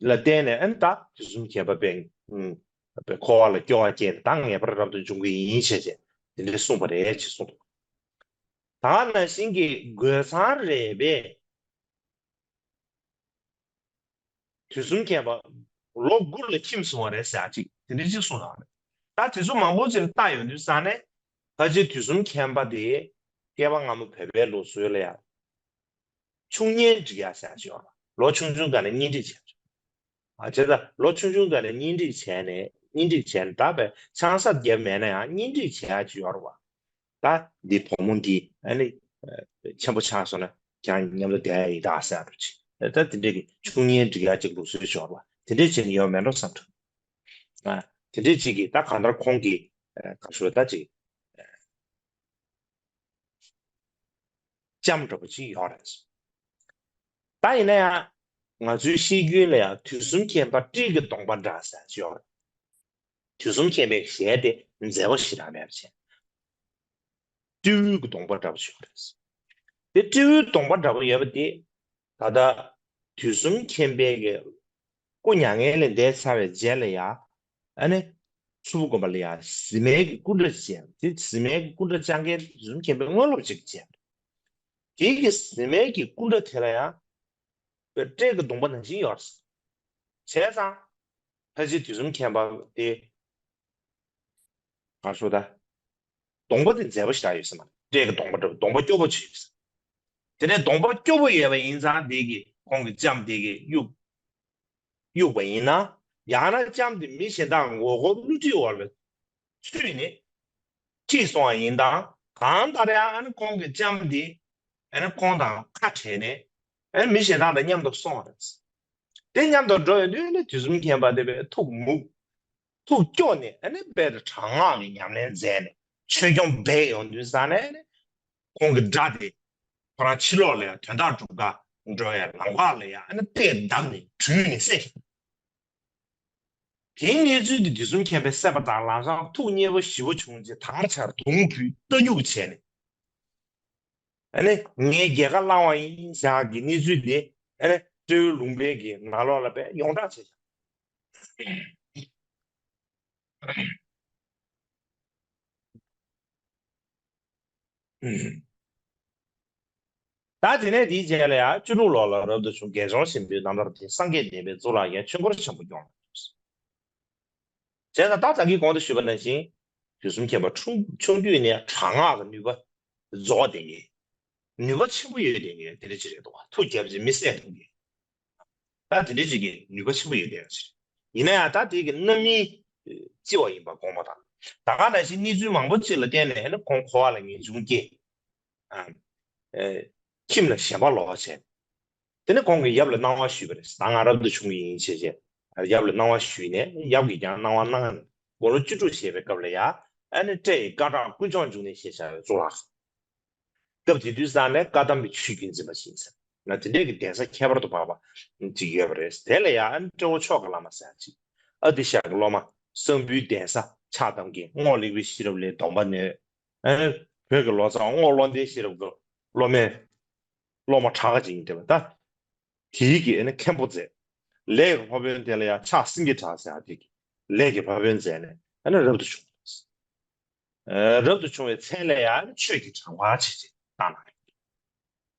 ལ་བརྟེན་ནས་ཨ་ནི་ད་དུས་གསུམ་མཁྱེན་པ་པས་འཁོར་བ་ལ་སྐྱོ་བ་སྐྱེས་ནས་ད་ངེས་པར་རབ་ཏུ་འབྱུང་གི་ཡིན་ཞེས་བྱས་དེ་འདྲའི་གསུངས་པ་རེད་ཅེས་གསུངས་འདུག་ད་ནང་བཞིན་གྱི་རྒོད་ཚང་རས་པས། དུས་གསུམ་མཁྱེན་པ་ལོ་དགུ་ལ་ཁྱིམ་སོང་བ་རེད་ཟེར་ཅིག་དེ་འདྲ་ཅིག་གསུངས་ཡོད་རེད། ད་དེ་ཚོ་མང་པོ་ཅིག་ལ་བལྟ་ཡོང་དུས་ཙང་ནས་ཕལ་ཆེར་དུས་གསུམ་མཁྱེན་པ་དེ་བསྐལ་པ་སྔ་མོ་བོད་པའི་ལུགས་སྲོལ་ལ་ཡང་ཆུང་གཉེན་སྒྲིག་ཡ་ཟེར་ཅིག་ཡོད་རེད། ལོ་ཆུང་ཆུང་སྒང་ནས་གཉེན་སྒྲིག་བྱས་ཅིག་ཨ་བྱས་ཙང་ལོ་ཆུང་ཆུང་སྒང་ནས་གཉེན་སྒྲིག་བྱས་ནས་གཉེན་སྒྲིག་བྱས་ནས་ད་བས་ཆང་ས་བརྒྱབ་མེད་ན་ཡང་གཉེན་སྒྲིག་བྱས་ཡ་ཅིག་ཡོད་རེད་བ། ད་འདི་བུ་མོ་འདི་ཨ་ནི་ཆེན་པོ་ཆགས་སོང་ན་ཁྱེད་རང་མཉམ་དུ་བསྡད་ཡ་ཡིན་ད་ཟེར་འགྲོ་ཅིག་ད་དེ་འདྲས་ཀྱི་ཆུང་གཉེན་སྒྲིག་ཡ་ཅིག་ལུགས་སྲོལ་ཅིག་ཡོད་རེད་བ། དེ་འདྲས་བྱས་ནས་ཡོད་མེད་འགྲོ་བསམ་འགྲོ། ཨ་དེ་འདྲས་ཅིག་གིས་ད་གང་ལྟར་ཁོང་གིས་ག་ཞུ་ད་ཅིག་ལྕམ་འདྲ་པོ་ཅིག་ཡོད་རེད། ད་ཡིན་ན་ཡང་ང་ཚོའི་ཤེས་རྒྱུན་ལ་ཡང་དུས་གསུམ་མཁྱེན་པ་སྤྲེའུ་གི་གདོང་པ་འདྲ་ཟེར་ཅིག་ཡོད་རེད། དུས་གསུམ་མཁྱེན་པའི་ཞལ་དེ་མཛེས་པོ་ཞེ་དྲག་མེད་པ་བྱས། སྤྲེའུའི་གདོང་པ་འདྲ་པོ་ཞིག་ཡོད་རེད། དེ་སྤྲེའུའི་གདོང་པ་འདྲ་པོ་ཡོད་པ་དེ་ད་ལྟ་དུས་གསུམ་མཁྱེན་པའི་གི་སྐུ་མྱ་ངན་ལས་འདས་ཚར་བའི་རྗེས་ལ་ཡ་ཨ་ནི་མཚུར་ཕུ་དགོན་པ་ལ་ཡ་གཟིམ་མལ་གྱི་སྐུ་འདྲ་ཅིག་བྱས། དེ་གཟིམ་མལ་གྱི་སྐུ་འདྲ་བཅངས་མཁན་དུས་གསུམ་མཁྱེན་པའི་དངོས་སློབ་ཅིག་བྱས། དེའི་གི་གཟིམ་མལ་གྱི་སྐུ་འདྲ་དེ་ལ་ཡ་སྤྲེའུ་གི་གདོང་པ་ནང་བཞིན་ཡོད་རེད། བྱས་ཙང་ཕལ་ཆེར་དུས་གསུམ་མཁྱེན་པ་དེ། ག་རེ་ཞུ་ད། གདོང་པ་དེ་མཛེས་པོ་ཞེ་དྲག་ཡོད་ས་མ་རེད། སྤྲེའུ་གི་གདོང་པ་འདྲ་པོ་གདོང་པ་སྐྱོ་པོ་ཅིག་ཡོད་ས། དེ་ནས་གདོང་པ་སྐྱོ་པོ་ཡོད་པ་ཡིན་ཙང་དེ་གི་ཁོང་གི་ལྕམ་དེ་གིས་གཡུག་གཡུག་པ་ཡིན་ན། ཡང་ན་ལྕམ་དེ་མི་གཞན་དག་མགོ་སྐོར་བསླུ་བྲིད་འོག་ལ་ཚུད་ནས་ཁྲིད་སོང་བ་ཡིན་དང་། གང་ལྟར་ཡང་ཨ་ནི་ཁོང་གི་ལྕམ་དེ་ཨ་ནི་ཁོང་དང་ཁ་བྲལ་ནས་ཨ་ནི་མི་གཞན་དག་དང་མཉམ་དུ་སོང་བ་རེད། དེ་མཉམ་དུ་འགྲོ་ཡོང་དུས་ནི་དུས་གསུམ་མཁྱེན་པ་དེ་བས་ཐུགས་མུག་ཐུགས་སྐྱོ་ནས་ཨ་ནི་དཔེ་དྲག་སྔགས་ཀྱི་ཉམས་ལེན་མཛད་ནས་ཆོས་སྐྱོང་སྦས་ཡོང་དུས་ཙང་ནས་ཨ་ནི་ཁོང་གི་དགྲ་དེ་ཁོ་རང་ཕྱི་ལོགས་ལ་ཡང་དོན་དག་སྒྲུབ་ག་འགྲོ་ཡ་ལམ་ཁ་ལ་ཡང་ཨ་ནི་རྟས་བརྡབས་ནས་བྲུས་ནས་བསད། དེའི་གནས་ཚུལ་དེ་དུས་གསུམ་མཁྱེན་པས་གསན་པ་དང་ལམ་སང་ཐུགས་མཉེས་པོ་ཞེ་པོ་བྱུང་རྗེས་དར་ཕྱར་དུང་ཕུད་རྟ་རྒྱུག་བྱས་ནས། ཨ་ནི་ངའི་རྒྱལ་ཁ་བླངས་པ་ཡིན་ཞག་གི་གནས་ཚུལ་དེ་ཨ་ནི་སྤྲེའུ་ལུང་པའི་གི་ནང་ལོགས་ལ་དཔེ་ཡོངས་གྲགས་བྱས་ཤག་ད་དེ་ནས་དེའི་རྗེས་ལ་ཡང་བཅུ་དྲུག་ལོ་ལ་རབ་ཏུ་བྱུང་དགེ་སྦྱོང་ཆེན་པོའི་རྣམ་ཐར་དེ་སངས་རྒྱས་བསྟན་པའི་གཙུག་ལག་རྒྱན་ཆོས་འཁོར་ཆེན་པོ་སྐྱོང་ལ་བྱས་ཙང་ད་ད་གིན་གོང་དུ་ཞུས་པ་ནང་བཞིན་དུས་གསུམ་མཁྱེན་པ་ཆུང་ཆུང་དུས་ནས་དྲག་སྔགས་ཀྱི་ནུས་པ་རྫོགས་བསྡད་མཁན། ནུས་པ་ཆེན་པོ་ཡོད་བསྡད་མཁན་དེ་འདྲ་ཅིག་རེད་འདུག་ཐུགས་རྒྱལ་བ་ཅིག་མི་བསད་ཐུབ་མཁན། ད་དེ་འདྲ་ཅིག་གི་ནུས་པ་ཆེན་པོ་ཡོད་བསྡད་ཡ་ཅིག་ཡིན་ན་ཡང་ད་དེ་གི་རྣམ་སྨིན་ལྕི་བ་ཡིན་པ་དགོངས་པ་དང་། ད་ག་ནང་བཞིན་གནས་ཚུལ་མང་པོ་ཅིག་ལ་བརྟེན་ནས་ནི་ཁོང་འཁོར་བ་ལ་ངེས་འབྱུང་སྐྱེས། ཨ། ཨེ། ཁྱིམ་ལ་ཞེན་པ་ལོག་བྱས། དེ་ནས་ཁོང་གིས་ཡབ་ལ་གནང་བ་ཞུས་པ་རེད། ད་ང་རབ་ཏུ་བྱུང་གི་ཡིན་ཞེས་བྱས། ཡབ་ལ་གནང་བ་ཞུས་ནས་ཡབ་ཀྱིས་ཀྱང་གནང་བ་གནང་ནས་དགུང་ལོ་བཅུ་དྲུག་བཞེས་པའི་སྐབས་ལ་ཡ། ཨ་ནི་སྤྲེའུ་སྐ་བྲག་དཀོན་མཆོག་འབྱུང་གནས་ཞེས་བྱ་བའི་གཙུག་ལག་སྐབས་དེ་དུས་ཙང་ནས་བཀའ་གདམས་པའི་ཆོས་བརྒྱུད་འཛིན་པ་ཞིག་ཡིན་ཟེར། ན་དེ་འདྲས་ཀྱི་གདན་ས་ཁྱད་པར་དུ་འཕགས་པ་ཅིག་ཡོད་པ་རེད། དེ་ལ་ཡང་ཨ་ནི་སྤྲེའུ་ཆོས་དགའ་བླ་མ་ཟེར་ཡ་ཅིག་ཨ་ཏི་ཤ་གི་སློབ་མ་གསང་ཕུའི་གདན་ས་ཕྱག་བཏབ་མཁན་རྔོག་ལེགས་པའི་ཤེས་རབ་ལས་སྡོམ་པ་ནོས། ཨ་ནི་བོད་ཀྱི་ལོ་ཙཱ་བ་རྔོག་བློ་ལྡན་ཤེས་རབ་ཀྱི་སློབ་མའི་སློབ་མ་གྲགས་ཅིག་ཡིན་བསྡད་པ་ད། དེའི་གི་ཨ་ནི་མཁན་པོ་མཛད། ལས་ཀྱི་སློབ་དཔོན་དེ་ལ་ཡང་ཕྱག་སེང་གེ་གྲགས་ཟེར་ཡ་དེ་གི་ལས་ཀྱི་སློབ་དཔོན་མཛད་ནས་ཨ་ནི་རབ་ཏུ་བྱུང་། ཨ། རབ་ཏུ་བྱུང་བའི་མཚན་ལ་ཡང་ཨ་ནི་ཆོས་ཀྱི་གྲགས་པ་ཞེས་བཏགས་གནང་།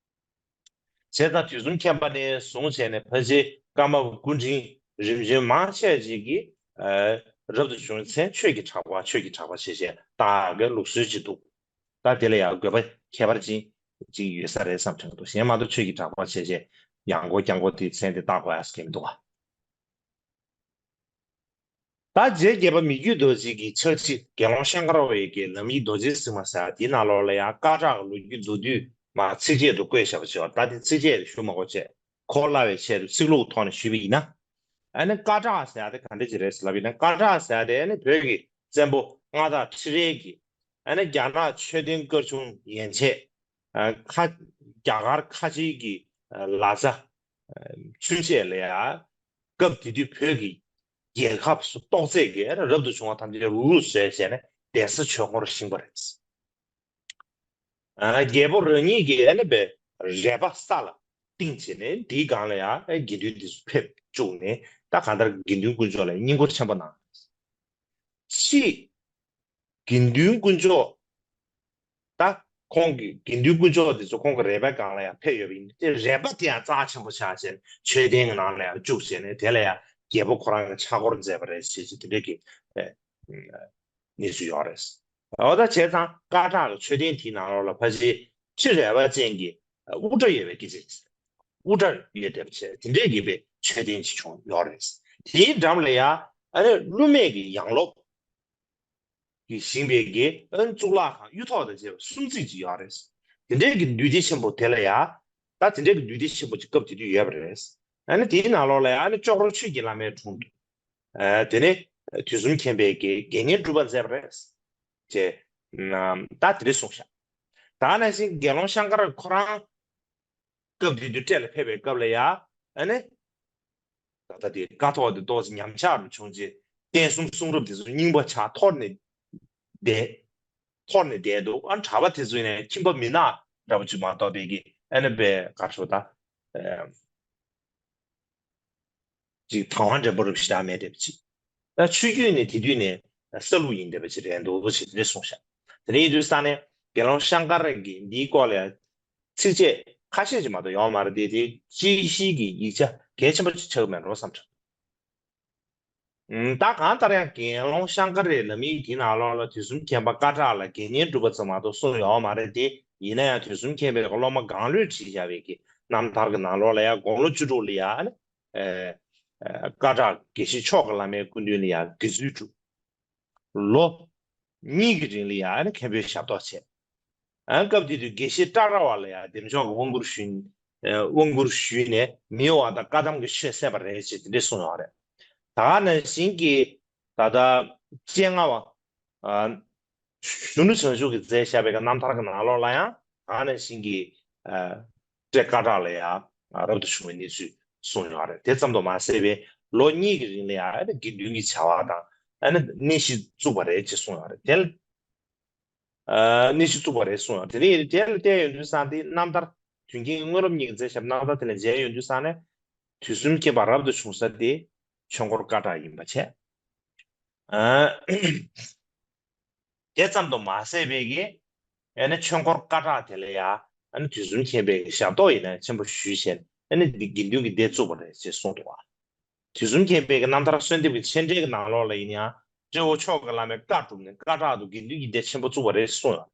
བྱས་ཙང་དུས་གསུམ་མཁྱེན་པ་ནས་བཟུང་བྱས་ནས་ཕལ་ཆེར་ཀརྨ་པ་སྐུ་ཕྲེང་རིམ་བྱོན་མང་ཆེ་ཅིག་གིས་ཨ། རབ་ཏུ་བྱུང་བའི་མཚན་ཆོས་ཀྱི་གྲགས་པ་ཆོས་ཀྱི་གྲགས་པ་ཞེས་བྱས་བཏགས་ཀྱི་ལུགས་སྲོལ་ཅིག་འདུག་ད་དེ་ལ་ཡང་དགོས་པ་ཁྱད་པར་ཅན་ཅིག་ཡོད་ས་རེད་བསམ་དྲན་འདུག་གཞན་མ་གཏོགས་ཆོས་ཀྱི་གྲགས་པ་བྱས་བྱས་ཡང་སྒོ་རྐྱང་སྒོ་དེའི་མཚན་དེ་བཏགས་དགོས་ཡ་ཟེར་མཁན་མི་འདུག་ག་ད་རྗེ་བརྒྱད་པ་མི་བསྐྱོད་རྡོ་རྗེ་གི་ཕྱག་བྲིས་དགེ་སློང་ཤང་ཀ་ར་བའི་གི་ལམ་ཡིག་རྡོ་རྗེ་སིལ་མ་ཟེར་བ་དེའི་ནང་ལོགས་ལ་ཡང་སྐ་བྲག་གི་ལོ་རྒྱུས་མདོར་བསྡུས་མ་ཚིགས་བཅད་དུ་བཀོད་བཞག་པ་ཅིག་ཡོད། ད་དེ་ཚིགས་བཅད་ཞུ་མ་དགོས་བྱས་གོ་སླ་བའི་ཆེད་དུ་ཚིག་ལྷུག་ཐོག་ནས་ཞུས་པ་ཡིན་ན། ཨ་ནི་སྐ་བྲག་ཟེར་ཡ་དེ་ག་འདྲ་ཅིག་རེད་ཟེར་ལབ་ཡིན་ན། སྐ་བྲག་ཟེར་ཡ་དེ་ཨ་ནི་བོད་ཀྱི་བཙན་པོ་མངའ་བདག་ཁྲི་རལ་གྱིས་ཨ་ནི་རྒྱ་ནག་མཆོད་རྟེན་དཀར་ཆུང་ཡན་ཆད། ཨ། ཁ། རྒྱ་གར་ཁ་ཆེའི་གི་ལ་རྩྭ་ཆུན་ཆད་ལ་ཡ། སྐབས་དེ་དུས་བོད་ཀྱི་རྒྱལ་ཁབ་སུ་གཏོགས་ཚད་ཀྱི་རབ་ཏུ་བྱུང་བ་ཐམས་ཅད་རུ་རུ་བཟོས་བྱས་ནས་གདན་ས་ཆོས་འཁོར་བཞེངས་པ་རེད། ཨ། རྒྱལ་པོ་རང་ཉིད་ཀྱིས་ཨ་ནི་པའི་རལ་པ་ས་ལ་བཏིང་བྱས་ནས་དེའི་སྒང་ལ་ཡང་དགེ་འདུན་དེ་ཚོ་ཕེབས་བཅུག་ནས་ད་གང་ལྟར་དགེ་འདུན་དཀོན་མཆོག་ལ་བསྙེན་བཀུར་ཆེན་པོ་གནང་། ཕྱིས་དགེ་འདུན་དཀོན་མཆོག་ད་ཁོང་གི་དགེ་འདུན་དཀོན་མཆོག་དེ་ཚོ་ཁོང་གི་རལ་པའི་སྒང་ལ་ཡང་ཕེབས་ཡོད་པ་ཡིན་དུས་རལ་པ་དེ་ཡང་རྩ་ཆེན་པོ་ཆགས་བྱས་མཆོད་རྟེན་གྱི་ནང་ལ་ཡང་བཅུག་བྱས་ནས་དེ་ལ་ཡང་རྒྱལ་པོ་ཁོ་རང་གི་ཕྱག་སྐོར་མཛད་པ་རེད་ཞེས་བྱས་དེ་འདྲ་གི་ཨེ། གནས་ཚུལ་ཡོད་རེད། འོ་ད་བྱས་ཙང་སྐ་བྲག་གི་མཆོད་རྟེན་དེའི་ནང་ལོགས་ལ་ཕལ་ཆེར་ཁྲི་རལ་པ་ཅན་གྱི་དབུ་སྐྲ་ཡོད་པའི་སྐད་ཆ་ཡིན། དབུ་སྐྲ་ཡོད་བསྡད་པ་བྱས་དེ་འདྲས་ཡིན་པའི་མཆོད་རྟེན་ཅིག་བྱུང་ཡོད་རེད། དེའི་འགྲམ་ལ་ཡ་ཨ་ནི་ཀླུ་མེས་ཀྱི་ཡང་ལོབས་ཀྱིས་བཞེངས་པའི་གི་ཨ་ནི་གཙུག་ལག་ཁང་གཡུ་ཐོག་དང་བཅས་པ་གསུམ་བརྩིགས་ཅིག་ཡོད་རེད། དེ་འདྲས་ཀྱི་འདུས་སྡེ་ཆེན་པོ་དེ་ལ་ཡ་ད་དེ་འདྲས་ཀྱི་འདུས་སྡེ་ཆེན་པོ་ཅིག་སྐབས་དེ་དུས་ཡོད་པ་རེད། ཨ་ནི་དེའི་ནང་ལོགས་ལ་ཡ་ཨ་ནི་ཅོག་རོ་ཆོས་ཀྱི་བླ་མའི་དྲུང་དུ། ཨ། དེ་ནས་དུས་གསུམ་མཁྱེན་པའི་དགེ་དགེ་བསྙེན་སྒྲུབ་པ་མཛད་པ་རེད། ཅེས། ད་དེ་འདྲ་གསུངས་ཤག་ད་ནང་བཞིན་དགེ་སློང་ཤང་ཀ་ར་ཁོ་རང་སྐབས་དེ་དུས་སྤྲེལ་ལ་ཕེབས་པའི་སྐབས་ལ་ཡ། ཨ་ནི། ད་ལྟ་དེ་ཀ་ཐོག་དེ་ཏོག་ཙམ་ཉམས་ཆག་རུ་བྱུང་རྗེས་རྟེན་གསུམ་གསུང་རབ་དེ་ཚོ་རྙིང་པ་ཆགས་འཐོར་ནས་བསྡད། འཐོར་ནས་བསྡད་འདུག་ཨ་གྲྭ་པ་དེ་ཚོ་ཡིན་ནའི་ཁྱིམ་པ་མི་ནག་འདྲ་པོ་ཅིག་མ་གཏོགས་པའི་གི་ཨ་ནི་པའི་ག་ཚོད་ད། ཅིག་དང་བ་འདྲ་པོ་རབ་ཞེ་དྲག་མེད་བསྡད་པ་ཅིག་ད་ཆོས་བརྒྱུད་ནས་དེ་དུས་ནས་ས་ལུགས་ཡིན་བསྡད་པ་ཅིག་རེད་འདུག་ཅེས་དེ་འདྲས་གསུངས་ཤག་དེ་ནས་ཡིན་དུས་ས་ནས་དགེ་སློང་ཤང་ཀ་ར་གིས་འདིའི་སྐོར་ལ་ཚིགས་བཅད་ཁ་ཤས་ཅིག་མ་གཏོགས་ཡོད་མ་རེད་དེ། དེ་དཔྱད་གཞིའི་གི་ཡིག་ཆ་གལ་ཆེན་པོ་ཅིག་ཆགས་ཀྱི་མེད་འགྲོ་བསམ་དྲན། ད་གང་ལྟར་ཡང་དགེ་སློང་ཤང་ཀ་རའི་ལམ་ཡིག་དེའི་ནང་ལོགས་ལ་དུས་གསུམ་མཁྱེན་པ་སྐ་བྲག་ལ་དགེ་བསྙེན་སྒྲུབ་པ་ཙམ་མ་གཏོགས་གསུངས་ཡོད་མ་རེད་དེ། ཡིན་ན་ཡང་དུས་གསུམ་མཁྱེན་པའི་སློབ་མ་གང་ལོས་བྲིས་བཞག་པའི་གི་རྣམ་ཐར་གྱི་ནང་ལོགས་ལ་ཡང་དགུང་ལོ་བཅུ་དྲུག་ལ་ཡང་ནི། ཨེ། ཨེ། སྐ་བྲག་དགེ་བཤེས་མཆོག་གི་བླ་མའི་སྐུ་མདུན་ལ་ཡང་དགེ་ཚུལ་སྒྲུབ། ལོ་གཉིས་ཀྱི་རིང་ལ་ཡང་ནི་མཁན་པོའི་ཞབས་ཏོག་བྱས། ཨ། སྐབས་དེ་དུས་དགེ་བཤེས་ཀྲ་ར་བ་ལ་ཡང་བདེ་མཆོག་གི་དབང་བསྐུར་ཞུས། ཨེ། དབང་བསྐུར་ཞུས་ནས་མི་གཡོ་བ་དང་བཀའ་གདམས་ཀྱི་ཆོས་གསན་པ་རེད་ཅེས་དེ་འདྲས་གསུངས་ཡོད་རེད། ད་ག་ནང་བཞིན་གྱི་ ད་ལྟ་སྤྱན་སྔ་བ། ཨ། གཞོན་ནུ་བྱང་ཆུབ་ཀྱིས་མཛད་བཞག་པའི་གི་རྣམ་ཐར་གྱི་ནང་ལོགས་ལ་ཡང་ད་ག་ནང་བཞིན་གྱི། ཨ། སྤྲེལ་སྐ་བྲག་ལ་ཡང་རབ་ཏུ་བྱུང་བའི་གནས་ཚུལ་གསུངས་ཡོད་རེད། དེ་ཙམ་དུ་མ་ཟད་པའི་ལོ་གཉིས་ཀྱི་རིང་ལ་ཡང་ཨ་ནི་དགེ་འདུན་གྱི་བྱ་བ་དང་ཨ་ནི་གནས་གཞི་བཙུགས་པ་རེད་ཅེས་གསུངས་ཡོད་རེད། དེ་ལ། ཨ། གནས་གཞི་བཙུགས་པ་རེད་གསུངས་ཡོད། དེ་ནས་དེ་ལ་བལྟས་ཡོང་དུས་ཙང་དེ་རྣམ་ཐར་དོན་རྐྱེན་དངོས་རབ་གཉིས་ཀྱིས་མཛད་བཞག་པའི་རྣམ་ཐར་དེ་ལ་མཇལ་ཡོང་དུས་ཙང་ནས་དུས་གསུམ་མཁྱེན་པ་རབ་ཏུ་བྱུང་ས་དེ་ཆོས་འཁོར་སྐ་བྲག་ཡིན་པ་བྱས། ཨ། དེ་ཙམ་དུ་མ་ཟད་པའི་གི་ཨ་ནི་ཆོས་འཁོར་སྐ་བྲག་དེ་ལ་ཡང་ཨ་ནི་དུས་གསུམ་མཁྱེན་པའི་གི་ཞབས་ཏོག་ཡིན་ན་ཆེན་པོ་ཞུས་བྱས་ཨ་ནི་འདི་དགེ་འདུན་གྱི་སྡེ་བཙུགས་པ་རེད་ཅེས་གསུངས་འདུག་བ། དུས་གསུམ་མཁྱེན་པའི་གི་རྣམ་ཐར་གསོལ་འདེབས་ཀྱི་མཆན་འགྲེལ་གྱི་ནང་ལོགས་ལ་ཡིན་ཡང་སྤྲེའུ་མཆོག་གི་བླ་མས་བཀའ་བསྒྲུབས་ནས་སྐ་བྲག་ཏུ་དགེ་འདུན་གྱི་སྡེ་ཆེན་པོ་བཙུགས་པ་རེད་གསུངས་ཡོད།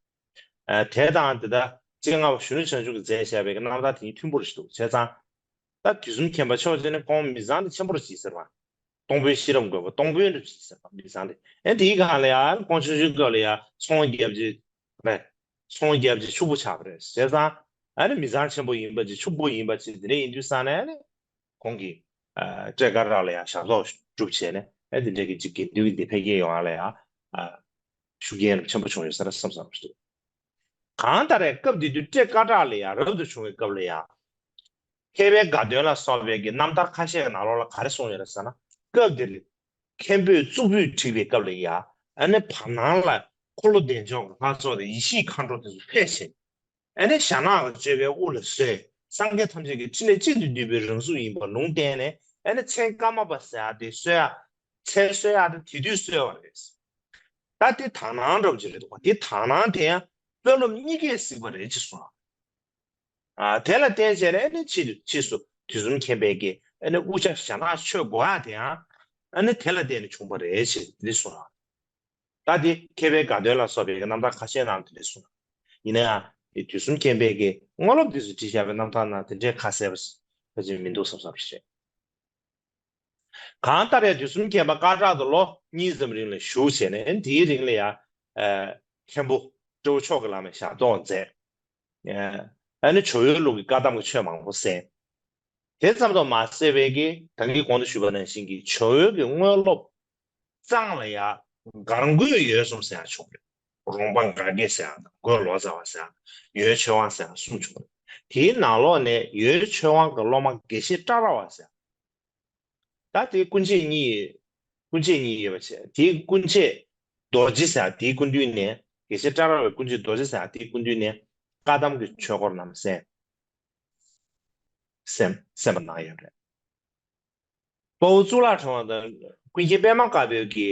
ཨ། དེ་དང་དེ་ལྟར་སྤྱན་སྔ་བ་གཞོན་ནུ་བྱང་ཆུབ་ཀྱིས་མཛད་བཞག་པའི་གི་རྣམ་ཐར་དེ་གཉིས་མཐུན་པོ་རེད་འདུག་བྱས་ཙང་། ད་དུས་གསུམ་མཁྱེན་པ་མཆོག་ཅེས་ནི་ཁོང་མི་ཚང་དེ་ཆེན་པོ་རུ་བྱེད་ཟེར་བ། སྟོང་དཔོན་ཤེས་རབ་འགོས་པ་སྟོང་དཔོན་རུ་བྱེད་ཟེར་བ་མི་ཚང་དེ། ཨེ་དེའི་སྒང་ལ་ཡང་ཁོང་ཆུང་ཆུང་སྐབས་ལ་ཡང་ཚོང་རྒྱབ་ཅིག་རེད། ཚོང་རྒྱབ་ཅིག་ཕྱུག་པོ་ཆགས་པ་རེད། བྱས་ཙང་ཨ་ནི་མི་ཚང་ཆེན་པོ་ཡིན་པ་ཅིག་ཕྱུག་པོ་ཡིན་པ་ཅིག་དེ་འདྲ་ཡིན་དུས་ཙང་ནས་ཨ་ནི་ཁོང་གིས་ཨ་སྤྲེལ་སྐ་བྲག་ལ་ཡང་ཞབས་ཏོག་སྒྲུབ་བྱས་ནས་ཨེ་དེ་འདྲ་གི་ཅིག་དགེ་འདུན་གྱི་སྡེ་འཕེལ་རྒྱས་ཡོང་བ་ལ་ཡང་ཨ་ཤུགས་རྐྱེན་ཆེན་པོ་བྱུང་ཡོད་ས་རེད་བསམ་བསམ་ཞིག་འདུག་གང་ལྟར་རེད། སྐབས་དེ་དུས་སྤྲེལ་སྐ་བྲག་ལ་ཡང་རབ་ཏུ་བྱུང་བའི་སྐབས་ལ་ཡང་། མཁས་པའི་དགའ་སྟོན་ལ་སོགས་པའི་གི་རྣམ་ཐར་ཁ་ཤས་ཀྱི་ནང་ལོགས་ལ་ག་རེ་གསུངས་ཡོད་རེད་ཟེར་ན། སྐབས་དེར་མཁན་པོས་གཙུག་ཕུད་བསྒྲིགས་པའི་སྐབས་ལ་ཡང་ཨ་ནི་བར་སྣང་ལ་འཁོར་ལོ་བདེ་མཆོག་གི་ལྷ་ཚོགས་དང་ཡེ་ཤེས་མཁའ་འགྲོ་དེ་ཚོ་ཕེབས་ཤིང་། ཨ་ནི་ཞྭ་ནག་གིས་བཅད་པའི་དབུ་ལ་སོན། སངས་རྒྱས་ཐམས་ཅད་ཀྱི་ཕྲིན་ལས་གཅིག་ཏུ་བསྡུས་པའི་རང་གཟུགས་ཡིན་པར་ལུང་བསྟན་ནས་ཨ་ནི་མཚན་ཀརྨ་པ་ཟེར་ཡག་དེ་གསོལ་ཡག་མཚན་གསོལ་ཡག་དེ་དེ་དུས་གསོལ་བ་རེད། ད་དེ་དག་སྣང་འདྲ་པོ་ཅིག་རེད་འདུག་བ། དེ་དག་སྣང་དེ་ཡང་དཔོན་སློབ་གཉིས་ཀས་གཟིགས་པ་རེད་ཅེས་གསུངས། ཨ། དེ་ལ་བརྟེན་བྱས་ནས་ཨ་ནི་ཕྱིས་ཕྱིས་སུ་དུས་གསུམ་མཁྱེན་པའི་གི་ཨ་ནི་དབུ་ཞྭ་ཞྭ་ནག་མཆོད་དགོས་ཡག་དེ་ཡང་ཨ་ནི་དེ་ལ་བརྟེན་ནས་བྱུང་བ་རེད་ཅེས་འདི་གསུངས། ད་དེ་མཁས་པའི་དགའ་སྟོན་ལ་སོགས་པའི་རྣམ་ཐར་ཁ་ཤས་ནང་དེ་འདྲ་གསུངས། ཡིན་ན་ཡང་དེ་དུས་གསུམ་མཁྱེན་པའི་གི་དངོས་སློབ་དེ་ཚོས་བྲིས་བཞག་པའི་རྣམ་ཐར་ནང་དེ་འདྲའི་ཁ་གསལ་པོ་ཕལ་ཆེར་མི་འདུག་བསམ་བསམ་ཞིག་རེད། གང་ལྟར་ཡང་དུས་གསུམ་མཁྱེན་པ་སྐ་བྲག་ཏུ་ལོ་གཉིས་ཙམ་རིང་ལ་བཞུགས་བྱས་ནས་དེའི་རིང་ལ་ཡང་། ཨ། མཁན་པོ་སྤྲེའུ་མཆོག་གི་བླ་མའི་ཞབས་ཏོག་མཛད། ཨ་ནི་ཇོ་བོའི་ལུགས་ཀྱི་བཀའ་གདམས་ཀྱི་ཆོས་མང་པོ་གསན། དེ་ཙམ་དུ་མ་ཟད་པའི་གི་ད་གིན་གོང་དུ་ཞུས་པ་ནང་བཞིན་གྱི་ཇོ་བོའི་གི་དངོས་སློབ་གཙང་ལ་ཡ་སྒར་མགོན་ཡོད་གསུམ་ཟེར་ཡ་བྱུང་རེད། རོང་པ་སྒར་རྒྱས་ཟེར་ཡ་དང་མགོན་ལོ་ཙཱ་བ་ཟེར་ཡ། ཡོན་ཆོས་དབང་ཟེར་ཡ་གསུམ་བྱུང་རེད། དེའི་ནང་ལོགས་ནས་ཡོན་ཆོས་དབང་གི་སློབ་མ་དགེ་བཤེས་ཀྲ་ར་བ་ཟེར་ཡ། ད་དེའི་སྐུ་མཆེད་གཉིས། སྐུ་མཆེད་གཉིས་ཡོད་པ་བྱས། དེའི་སྐུ་མཆེད་རྡོ་རྗེ་ཟེར་ཡ་དེའི་སྐུ་མདུན་ནས། དགེ་བཤེས་ཀྲ་ར་བའི་སྐུ་མཆེད་རྡོ་རྗེ་ཟེར་ཡ་དེའི་སྐུ་མདུན་ནས་བཀའ་གདམས་ཀྱི་ཆོས་སྐོར་རྣམས་གསན། གསན་གསན་པ་གནང་ཡོད་རེད། དཔའ་བོ་གཙུག་ལག་ཕྲེང་བ་དང་ཀུན་མཁྱེན་པད་མ་དཀར་པོའི་གི།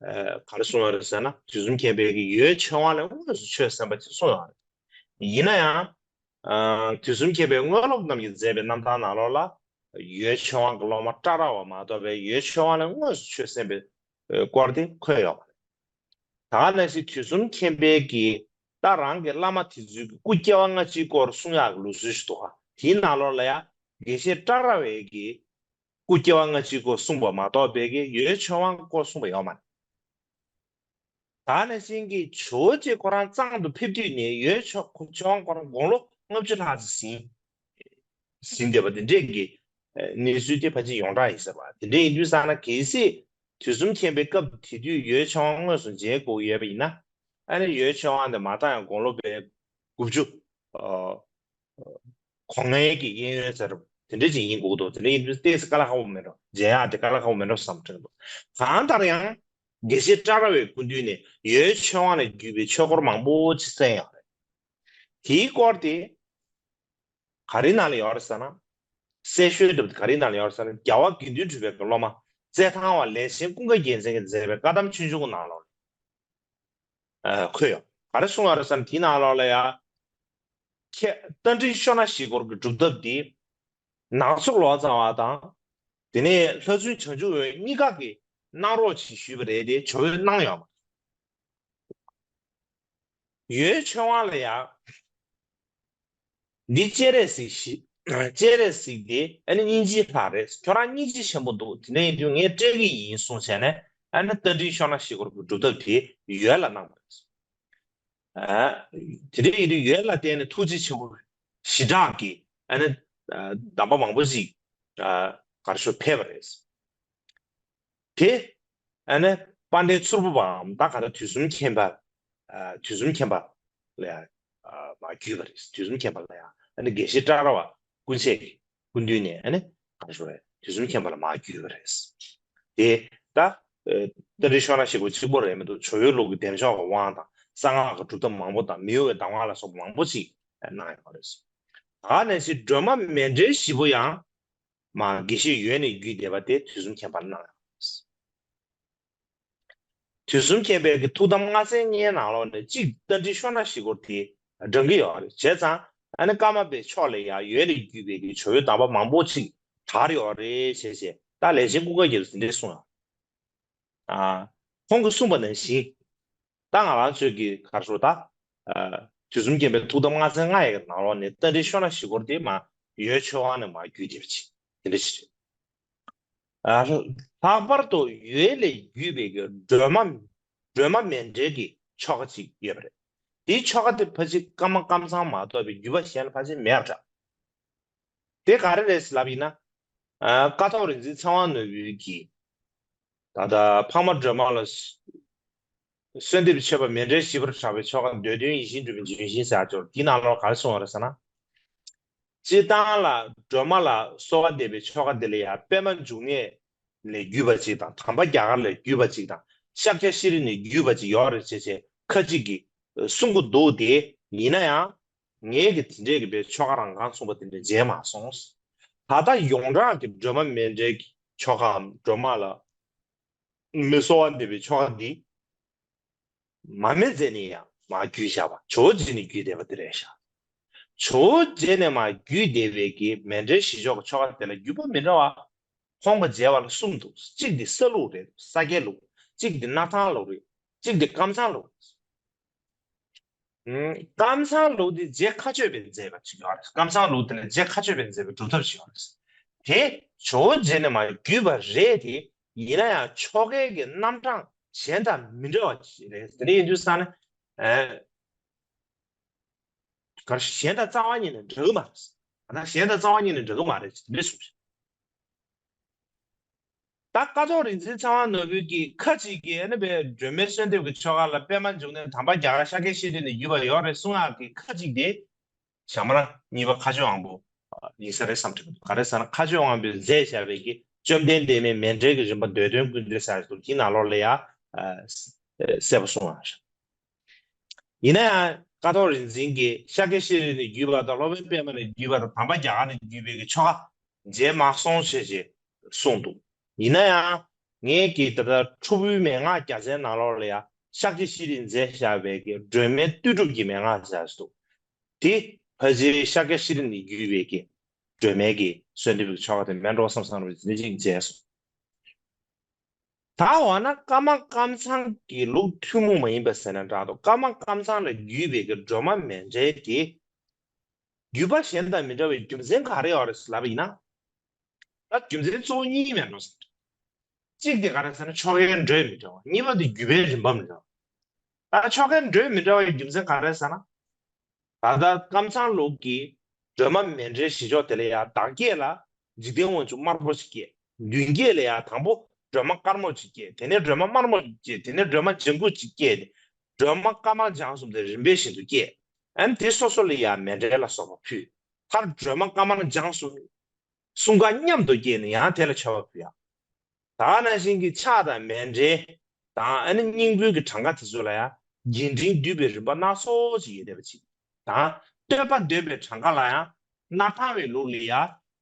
ཨ། ག་རེ་གསུངས་ཡོད་རེད་ཟེར་ན། དུས་གསུམ་མཁྱེན་པའི་གི་ཡོན་ཆོས་དབང་ལས་དངོས་སུ་ཆོས་གསན་པ་ཅིག་གསུངས་ཡོད་རེད། ཡིན་ན་ཡང་། ཨ། དུས་གསུམ་མཁྱེན་པའི་དངོས་སློབ་རྣམས་ཀྱིས་མཛད་པའི་རྣམ་ཐར་ནང་ལོགས་ལ། ཡོན་ཆོས་དབང་གི་སློབ་མ་ཀྲ་ར་བ་མ་གཏོགས་པའི་ཡོན་ཆོས་དབང་ལས་དངོས་སུ་ཆོས་གསན་པའི་སྐོར་དེ་འཁོད་ཡོད་པ་རེད། ད་ག་ནང་བཞིན་དུས་གསུམ་མཁྱེན་པའི་གི་ད་རང་གི་བླ་མ་དེ་ཚོའི་གི་སྐུ་སྐྱེ་བ་སྔ་ཕྱིའི་སྐོར་གསུང་ཡག་གི་ལུགས་སྲོལ་ཞིག་འདུག་ག་དེའི་ནང་ལོགས་ལ་ཡང་དགེ་བཤེས་ཀྲ་ར་བའི་གི་སྐུ་སྐྱེ་བ་སྔ་ཕྱིའི་སྐོར་གསུངས་པ་མ་གཏོགས་པའི་གི་ཡོན་ཆོས་དབང་གི་སྐོར་གསུངས་པ་ཡོད་མ་རེད། ད་ནང་བཞིན་གྱི་ཇོ་བོ་རྗེ་ཁོ་རང་གཙང་དུ་ཕེབས་དུས་ནས་ཡོན་ཆོས་ཆོས་དབང་ཁོ་རང་དགུང་ལོ་ལྔ་བཅུ་ལྷག་ཙམ་ཟིན་ཟིན་བསྡད་པ་དེ་འདྲས་ཀྱི་གནས་ཚུལ་དེ་ཕལ་ཆེར་ཡོངས་གྲགས་ཡིན་ཟེར་བ། དེ་འདྲས་ཡིན་དུས་ཙང་ན་གལ་སྲིད་དུས་གསུམ་མཁྱེན་པའི་སྐབས་དེ་དུས་ཡོན་ཆོས་དབང་དངོས་སུ་མཇལ་དགོས་ཀྱི་ཡོད་པ་ཡིན་ན། ཨ་ནི་ཡོན་ཆོས་དབང་དེ་མ་མཐའ་ཡང་དགུང་ལོ་བའི་དགུ་བཅུ། ཨ། གོ་ལྔའི་གི་གཡས་གཡོན་ཟེར་དེ་འདྲ་ཅིག་ཡིན་དགོས་འདུག་དེ་འདྲ་ཡིན་དུས་ཏོག་ཙམ་དཀའ་ལས་ཁག་པོ་མེད་འགྲོ། མཇལ་ཡག་དེ་དཀའ་ལས་ཁག་པོ་མེད་འགྲོ་བསམ་དྲན་འདུག་གང་ལྟར་ཡང་དགེ་བཤེས་ཀྲ་ར་བའི་སྐུ་མདུན་ནས་ཡོན་ཆོས་དབང་ལས་བརྒྱུད་པའི་ཆོས་སྐོར་མང་པོ་ཅིག་གསན་ཡོད་རེད། དེའི་སྐོར་དེ་ག་རེ་ནང་ལ་ཡོད་རེད་ཟེར་ན། གསལ་ཤོས་དེ་ག་རེ་ནང་ལ་ཡོད་རེད་ཟེར་ན། རྒྱལ་བ་དགེ་འདུན་གྲུབ་པའི་སློབ་མ་རྩེ་ཐང་བ་ལས་གཞན་ཀུན་དགའ་རྒྱལ་མཚན་གྱིས་མཛད་པའི་བཀའ་གདམས་ཆོས་འབྱུང་གི་ནང་ལོགས་ལ། ཨ། འཁོད་ཡོད། ག་རེ་གསུངས་ཡོད་རེད་ཟེར་ན། དེའི་ནང་ལོགས་ལ་ཡ། ཁྱེད་རྟ་མགྲིན་ཤོ་ན་བཞི་སྐོར་གྱི་སྒྲུབ་ཐབས་འདི་ནག་ཚོགས་ལོ་ཙཱ་བ་དང་། དེ་ནས་ལྷ་བཙུན་བྱང་ཆུབ་འོད་གཉིས་ཀ་གིས་གནང་རོགས་ཞེས་ཞུས་པ་རེད་དེ། ཇོ་བོས་གནང་ཡོད་མ་རེད། ཡོན་ཆོས་དབང་ལ་ཡ། འདི་སྤྱན་རས་གཟིགས་ཞེས། སྤྱན་རས་གཟིགས་དེ་ཨ་ནི་སྙིང་རྗེའི་ལྷ་རེད། ཁྱོད་རང་སྙིང་རྗེ་ཆེན་པོ་འདུག་དེ་འདྲ་ཡིན་དུས་ངས་སྤྲད་གི་ཡིན་གསུངས་བྱས་ནས། ཨ་ནི་རྟ་མགྲིན་ཤོ་ན་བཞི་སྐོར་གྱི་སྒྲུབ་ཐབས་དེ་ཡོན་ལ་གནང་བ་རེད། ཨ། དེ་འདྲ་ཡིན་དུས་ཡོན་ལ་བརྟེན་ནས་ཐུགས་རྗེ་ཆེན་པོ་ཞེ་དྲག་གིས་ཨ་ནི། ཨ། གདམས་པ་མང་པོ་ཞིག་ཨ། ག་རེ་ཞུ། ཕེབས་པ་རེད། དེ་ཨ་ནི་ དཔལ་ལྡན་མཚུར་ཕུ་པའམ་ད་ག་ད་དུས་གསུམ་མཁྱེན་པ། ཨ་དུས་གསུམ་མཁྱེན་པ་ལ་ཡང་ཨ་མར་བརྒྱུད་པ་རེད། དུས་གསུམ་མཁྱེན་པ་ལ་ཡང་ཨ་ནི་དགེ་བཤེས་ཀྲ་ར་བ་ཀུན་བྱེད་ཀྱི་སྐུ་མདུན་ནས་ཨ་ནི་ག་རེ་ཞུ་རེད། དུས་གསུམ་མཁྱེན་པ་ལ་མར་བརྒྱུད་པ་རེད། དེ་ད་ཨ་རྟ་མགྲིན་ཤོག་ནག་ཞིག་པོ་གཅིག་པོ་རེད་མི་འདུག་ཇོ་བོའི་ལུགས་ཀྱི་བདེ་མཆོག་གི་དབང་དང་གསང་སྔགས་ཀྱི་སྒྲུབ་ཐབས་མང་པོ་དང་མི་གཡོ་བའི་གདམས་ངག་ལ་སོགས་པ་མང་པོ་ཅིག་གནང་ཡོད་རེད། ད་ནང་བཞིན་སྒྲོལ་མ་མཎྜལ་བཞི་པོ་ཡང་མར་དགེ་བཤེས་ཡོན་ནས་བརྒྱུད་བསྡད་པ་དེ་དུས་གསུམ་མཁྱེན་པ་ལ་གནང་ཡོད་རེད། དུས་གསུམ་མཁྱེན་པའི་གི་ཐུགས་དམ་ལྔ་ཚན་ལྔའི་ནང་ལོགས་ནས་གཅིག་རྟ་མགྲིན་ཤོག་ནག་ཞིག་པོ་དེ་འབྲང་གི་ཡོད་རེད། བྱས་ཙང་ཨ་ནི་ཀརྨ་པའི་ཕྱོགས་ལ་ཡང་ཡོན་ནས་བརྒྱུད་པའི་གི་ཇོ་བོའི་གདམས་པ་མང་པོ་ཅིག་དར་ཡོད་རེད་བྱས་བྱས། ད་ལས་ཆེན་ཀུན་དགའ་རྒྱ་མཚོས་འདི་འདྲས་གསུངས་ཡོད། ཨ། ཁོང་གིས་གསུངས་པ་ནང་བཞིན། ད་ང་རང་ཚོས་ཀྱི་ག་རེ་ཞུ་ད། ཨ། དུས་གསུམ་མཁྱེན་པའི་ཐུགས་དམ་ལྔ་ཚན་ལྔ་ཡི་ནང་ལོགས་ནས་རྟ་མགྲིན་ཤོག་ནག་ཞིག་པོ་དེ་མར་ཡོན་མཆོད་དབང་ནས་མར་བརྒྱུད་བསྡད་པ་ཅིག་དེ་འདྲ་ཞིག་རེད། ཨ། ལྷག་པར་དུ་ཡོན་ལས་བརྒྱུད་པའི་གི་སྒྲོལ་མ། སྒྲོལ་མ་མཎྜལ་གྱི་ཆོ་ག་ཅིག་ཡོད་པ་རེད། དེའི་ཆོ་ག་དེ་ཕལ་ཆེར་ཀརྨ་ཀཾ་ཚང་མ་གཏོགས་པའི་བརྒྱུད་པ་གཞན་ལ་ཕལ་ཆེར་མེད་པ་འདྲ། དེ་ག་རེ་རེད་ཟེར་ལབ་ཡིན་ན། ཨ། ཀཿཐོག་རིག་འཛིན་ཚེ་དབང་ནོར་བུའི་གི། ད་ལྟ་འཕགས་མ་སྒྲོལ་མ་ལ་གསོལ་འདེབས་མཆོད་པ་མཎྜལ་བཞི་པར་གྲགས་པའི་ཆོ་ག་འདོད་དོན་ཡིད་བཞིན་འགྲུབ་པའི་ལྗོན་ཤིང་ཟེར་ཡག་ཅིག་ཡོད་རེད། དེའི་ནང་ལོགས་ག་རེ་གསུངས་པ་རེད་ཟེར་ན། སྤྱིར་བཏང་ལ་སྒྲོལ་མ་ལ་གསོལ་བ་འདེབས་པའི་ཆོ་ག་འདི་ལ་ཡང་པདྨ་འབྱུང་གནས་ལས་བརྒྱུད་པ་ཅིག་དང་དམ་པ་རྒྱ་གར་ལས་བརྒྱུད་པ་ཅིག་དང་ཤཱཀྱ་ཤྲཱི་ལས་བརྒྱུད་པ་ཅིག་ཡོད་རེད་ཅེས་བྱས་ཁ་ཅིག་གིས་གསུང་གི་འདུག་དེ་ཡིན་ན་ཡང་ངས་ཀྱི་དེ་འདྲས་ཀྱི་པའི་ཆོ་ག་རང་གང་གསུངས་པ་དེ་འདྲས་མཇལ་མ་སོང་། ད་ལྟ་ཡོངས་གྲགས་ཀྱི་སྒྲོལ་མ་མཎྜལ་གྱི་ཆོ་གའམ་སྒྲོལ་མ་ལ་མི་གསོལ་བ་འདེབས་པའི་ཆོ་ག་འདི། མ་སྨད་རྫས་ནས་ཡང་མར་བརྒྱུད་བཞག་པ་ཇོ་བོ་རྗེ་ནས་བརྒྱུད་བསྡད་པ་འདི་རེད་ཤག་ཇོ་བོ་རྗེ་ནས་མར་བརྒྱུད་བསྡད་པའི་གི་མཎྜལ་བཞི་མཆོད་ཀྱི་ཆོ་ག་དེ་ལ་བརྒྱུད་པ་མི་འདྲ་བ་ཁོང་གི་མཇལ་བ་ལ་གསུམ་འདུག་གཅིག་འདི་ས་ལུགས་རེད། ས་སྐྱའི་ལུགས། གཅིག་འདི་སྣར་ཐང་ལུགས་རེད། གཅིག་འདི་ཀཾ་ཚང་ལུགས་རེད། ཀཾ་ཚང་ལུགས་དེ་རྗེ་མཁའ་སྤྱོད་པས་མཛད་པ་ཅིག་ཡོད་རེད། ཀཾ་ཚང་ལུགས་དེ་ནི་རྗེ་མཁའ་སྤྱོད་པས་མཛད་པའི་སྒྲུབ་ཐབས་ཤིག་ཡོད་རེད། དེ་ཇོ་བོ་རྗེ་ནས་མར་བརྒྱུད་པ་རེད་དེ། ཡིན་ན་ཡང་ཆོ་གའི་གི་རྣམ་གྲངས་གཞན་དང་མི་འདྲ་བ་ཅིག་རེད། དེ་འདྲ་ཡིན་དུས་ཙང་ནས། ཨ། ག་རེ་གཞན་དང་རྩ་བ་ཉིད་ནས་འདྲ་གི་མ་རེད། ད་གཞན་དང་རྩ་བ་ཉིད་ནས་འདྲ་གི་མ་རེད་ཅེས་འདི་འདྲས་གསུངས་ཤིང་། ད་ཀཿཐོག་རིག་འཛིན་ཚེ་དབང་ནོར་བུའི་གི་ཁ་ཅིག་གིས་ཨ་ནི་པའི་སྒྲོལ་མའི་གསོལ་འདེབས་ཀྱི་ཆོ་ག་ལ་པདྨ་འབྱུང་གནས་དམ་པ་རྒྱ་གར་ཤཱཀྱ་ཤྲཱི་ལས་བརྒྱུད་པ་ཡོད་རེད་གསུང་ཡག་གི་ཁ་ཅིག་དེ། ཞྭ་དམར་གཉིས་པ་མཁའ་སྤྱོད་དབང་པོ་ཡིན་ས་རེད་བསམ་གྱི་འདུག་ག་རེ་ཟེར་ན་མཁའ་སྤྱོད་དབང་པོས་མཛད་བཞག་པའི་གི་བཅོམ་ལྡན་འདས་མའི་མཎྜལ་གྱི་རིམ་པ་འདོད་དོན་ཀུན་འགྲུབ་ཟེར་ཡག་འདུག་དེའི་ནང་ལོགས་ལ་ཡ། གསལ་པོ་གསུངས་ཡག་རེད། ཡིན་ན་ཡང་ཀཿཐོག་རིག་འཛིན་གྱིས་ཤཱཀྱ་ཤྲཱི་ལས་བརྒྱུད་པ་དང་སློབ་དཔོན་པདྨ་ལས་བརྒྱུད་པ་དང་དམ་པ་རྒྱ་གར་ནས་བརྒྱུད་པའི་གི་ཆོ་ག་མཇལ་མ་སོང་ཞེས་ཞེས་གསུངས་འདུག་ཡིན་ན་ཡང་ངས་ཀྱིས་ད་ལྟ་ཁྲོ་བོའི་མན་ངག་རྒྱ་མཚོའི་ནང་ལོགས་ལ་ཡང་ཤཱཀྱ་ཤྲཱི་ལས་མཛད་བཞག་པའི་གི་སྒྲོལ་མའི་ལྟོས་གྲུབ་ཀྱི་མན་ངག་ཟེར་ཡག་འདུག་དེ་ཕལ་ཆེར་ཤཱཀྱ་ཤྲཱི་ལས་བརྒྱུད་པའི་གི་སྒྲོལ་མའི་གི་གསོལ་འདེབས་ཀྱི་ཆོ་ག་དེ་མིན་འགྲོ་བསམ་བསམ་རེ་འདི་ཅིག་མཇལ་སོང་། ད་འོ་ན་ཀརྨ་ཀཾ་ཚང་གི་ལུགས་ཐུན་མོང་མ་ཡིན་པ་ཟེར་ན་འདྲ་འདུག་ཀརྨ་ཀཾ་ཚང་ལ་བརྒྱུད་པའི་གི་སྒྲོལ་མ་མཎྜལ་དེ། བརྒྱུད་པ་གཞན་དང་མི་འདྲ་བའི་རྒྱུ་མཚན་ག་རེ་ཡོད་རེད་ལབ་པ་ཡིན་ན། ད་རྒྱུ་མཚན་གཙོ་བོ་གཉིས་མེད་འགྲོ་ཟེར། གཅིག་དེ་ག་རེ་ཟེར་ན་ཆོ་གའི་འགྲོས་མི་འདྲ་བ། གཉིས་པ་དེ་བརྒྱུད་པའི་རིམ་པ་མི་འདྲ་བ། ད་ཆོ་གའི་འགྲོས་མི་འདྲ་བའི་རྒྱུ་མཚན་ག་རེ་ཟེར་ན། ད་ལྟ་ཀཾ་ཚང་ལུགས་ཀྱི་སྒྲོལ་མ་མཎྜལ་བཞི་མཆོད་དེ་ལ་ཡང་བདག་བསྐྱེད་ལ་འཇིག་རྟེན་དབང་ཕྱུག་དམར་པོ་ཅིག་བསྐྱེད། མདུན་བསྐྱེད་ལ་ཡང་དང་པོ་སྒྲོལ་མ་དཀར་མོ་ཅིག་བསྐྱེད། དེ་ནས་སྒྲོལ་མ་དམར་མོ་ཅིག་བསྐྱེད། དེ་ནས་སྒྲོལ་མ་ལྗང་གུ་ཅིག་བསྐྱེད། སྒྲོལ་མ་དཀར་དམར་ལྗང་གསུམ་དེ་རིམ་པས་བཞིན་དུ་བསྐྱེད། ཨ་ནི་དེ་སོ་སོ་ལ་ཡང་མཎྜལ་ལ་སོགས་པ་ཕུལ། མཐར་སྒྲོལ་མ་དཀར་དམར་ལྗང་གསུམ་གསུམ་ཀ་མཉམ་དུ་བསྐྱེད་ནས་ཡང་དེ་ལ་མཆོད་པ་ཕུལ་ཡག་ད་ག་ནང་བཞིན་གྱི་ཕྱག་དང་མཎྜལ་དང་ཨ་ནི་སྙིང་པོའི་གི་གྲངས་ཀ་དེ་ཚོ་ལ་ཡང་རྒྱས་འབྲིང་བསྡུས་པའི་རིམ་པ་སྣ་ཚོགས་ཅིག་ཡོད་བསྡད་པ་ཅིག་དང་། བསྟོད་པ་འདོན་པའི་གྲངས་ཀ་ལ་ཡང་སྣར་ཐང་བའི་ལུགས་ལ་ཡང་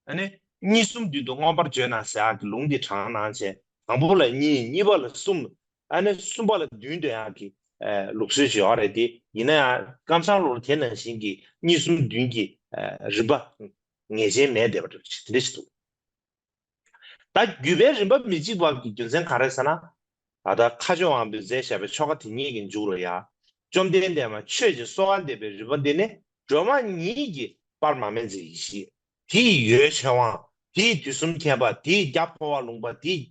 ཨ་ནི་གཉིས་གསུམ་བདུན་དུ་མངོན་པར་བརྗོད་ན་ཟེར་ཡག་གི་ལུང་དེ་དྲངས་གནང་བྱས། དང་པོ་ལ་གཉིས། གཉིས་པ་ལ་གསུམ། ཨ་ནི་གསུམ་པ་ལ་བདུན་འདོན་ཡག་གི་ལུགས་སྲོལ་ཅིག་ཡོད་རེད་དེ། ཡིན་ན་ཡང་ཀཾ་ཚང་ལུགས་ལ་དེ་ནང་བཞིན་གྱི་གཉིས་གསུམ་བདུན་གྱི་རིམ་པ་ངེས་ཅན་མེད་བསྡད་པ་འདྲ་ཅིག་དེ་འདྲ་ཞིག་འདུག་ད་བརྒྱུད་པའི་རིམ་པ་མི་གཅིག་པ་གི་རྒྱུ་མཚན་ག་རེ་ཟེར་ན། ད་ལྟ་མཁའ་སྤྱོད་དབང་པོས་མཛད་བཞག་པའི་ཆོ་ག་དེ་ཉིད་ཀྱི་མཇུག་ལ་ཡང་བཅོམ་ལྡན་འདས་མ་མཆོད་ཅིང་གསོལ་བ་འདེབས་པའི་རིམ་པ་འདི་ནི་སྒྲོལ་མ་ཉིད་ཀྱི་དཔལ་མར་མེ་མཛད་ཡེ་ཤེས། དེ་ཡི་ཡོན་མཆོད་དབང་། དེ་ཡི་དུས་གསུམ་མཁྱེན་པ། དེ་ཡི་རྒྱ་འཕོ་བ་ལུང་པ། དེ་ཡི་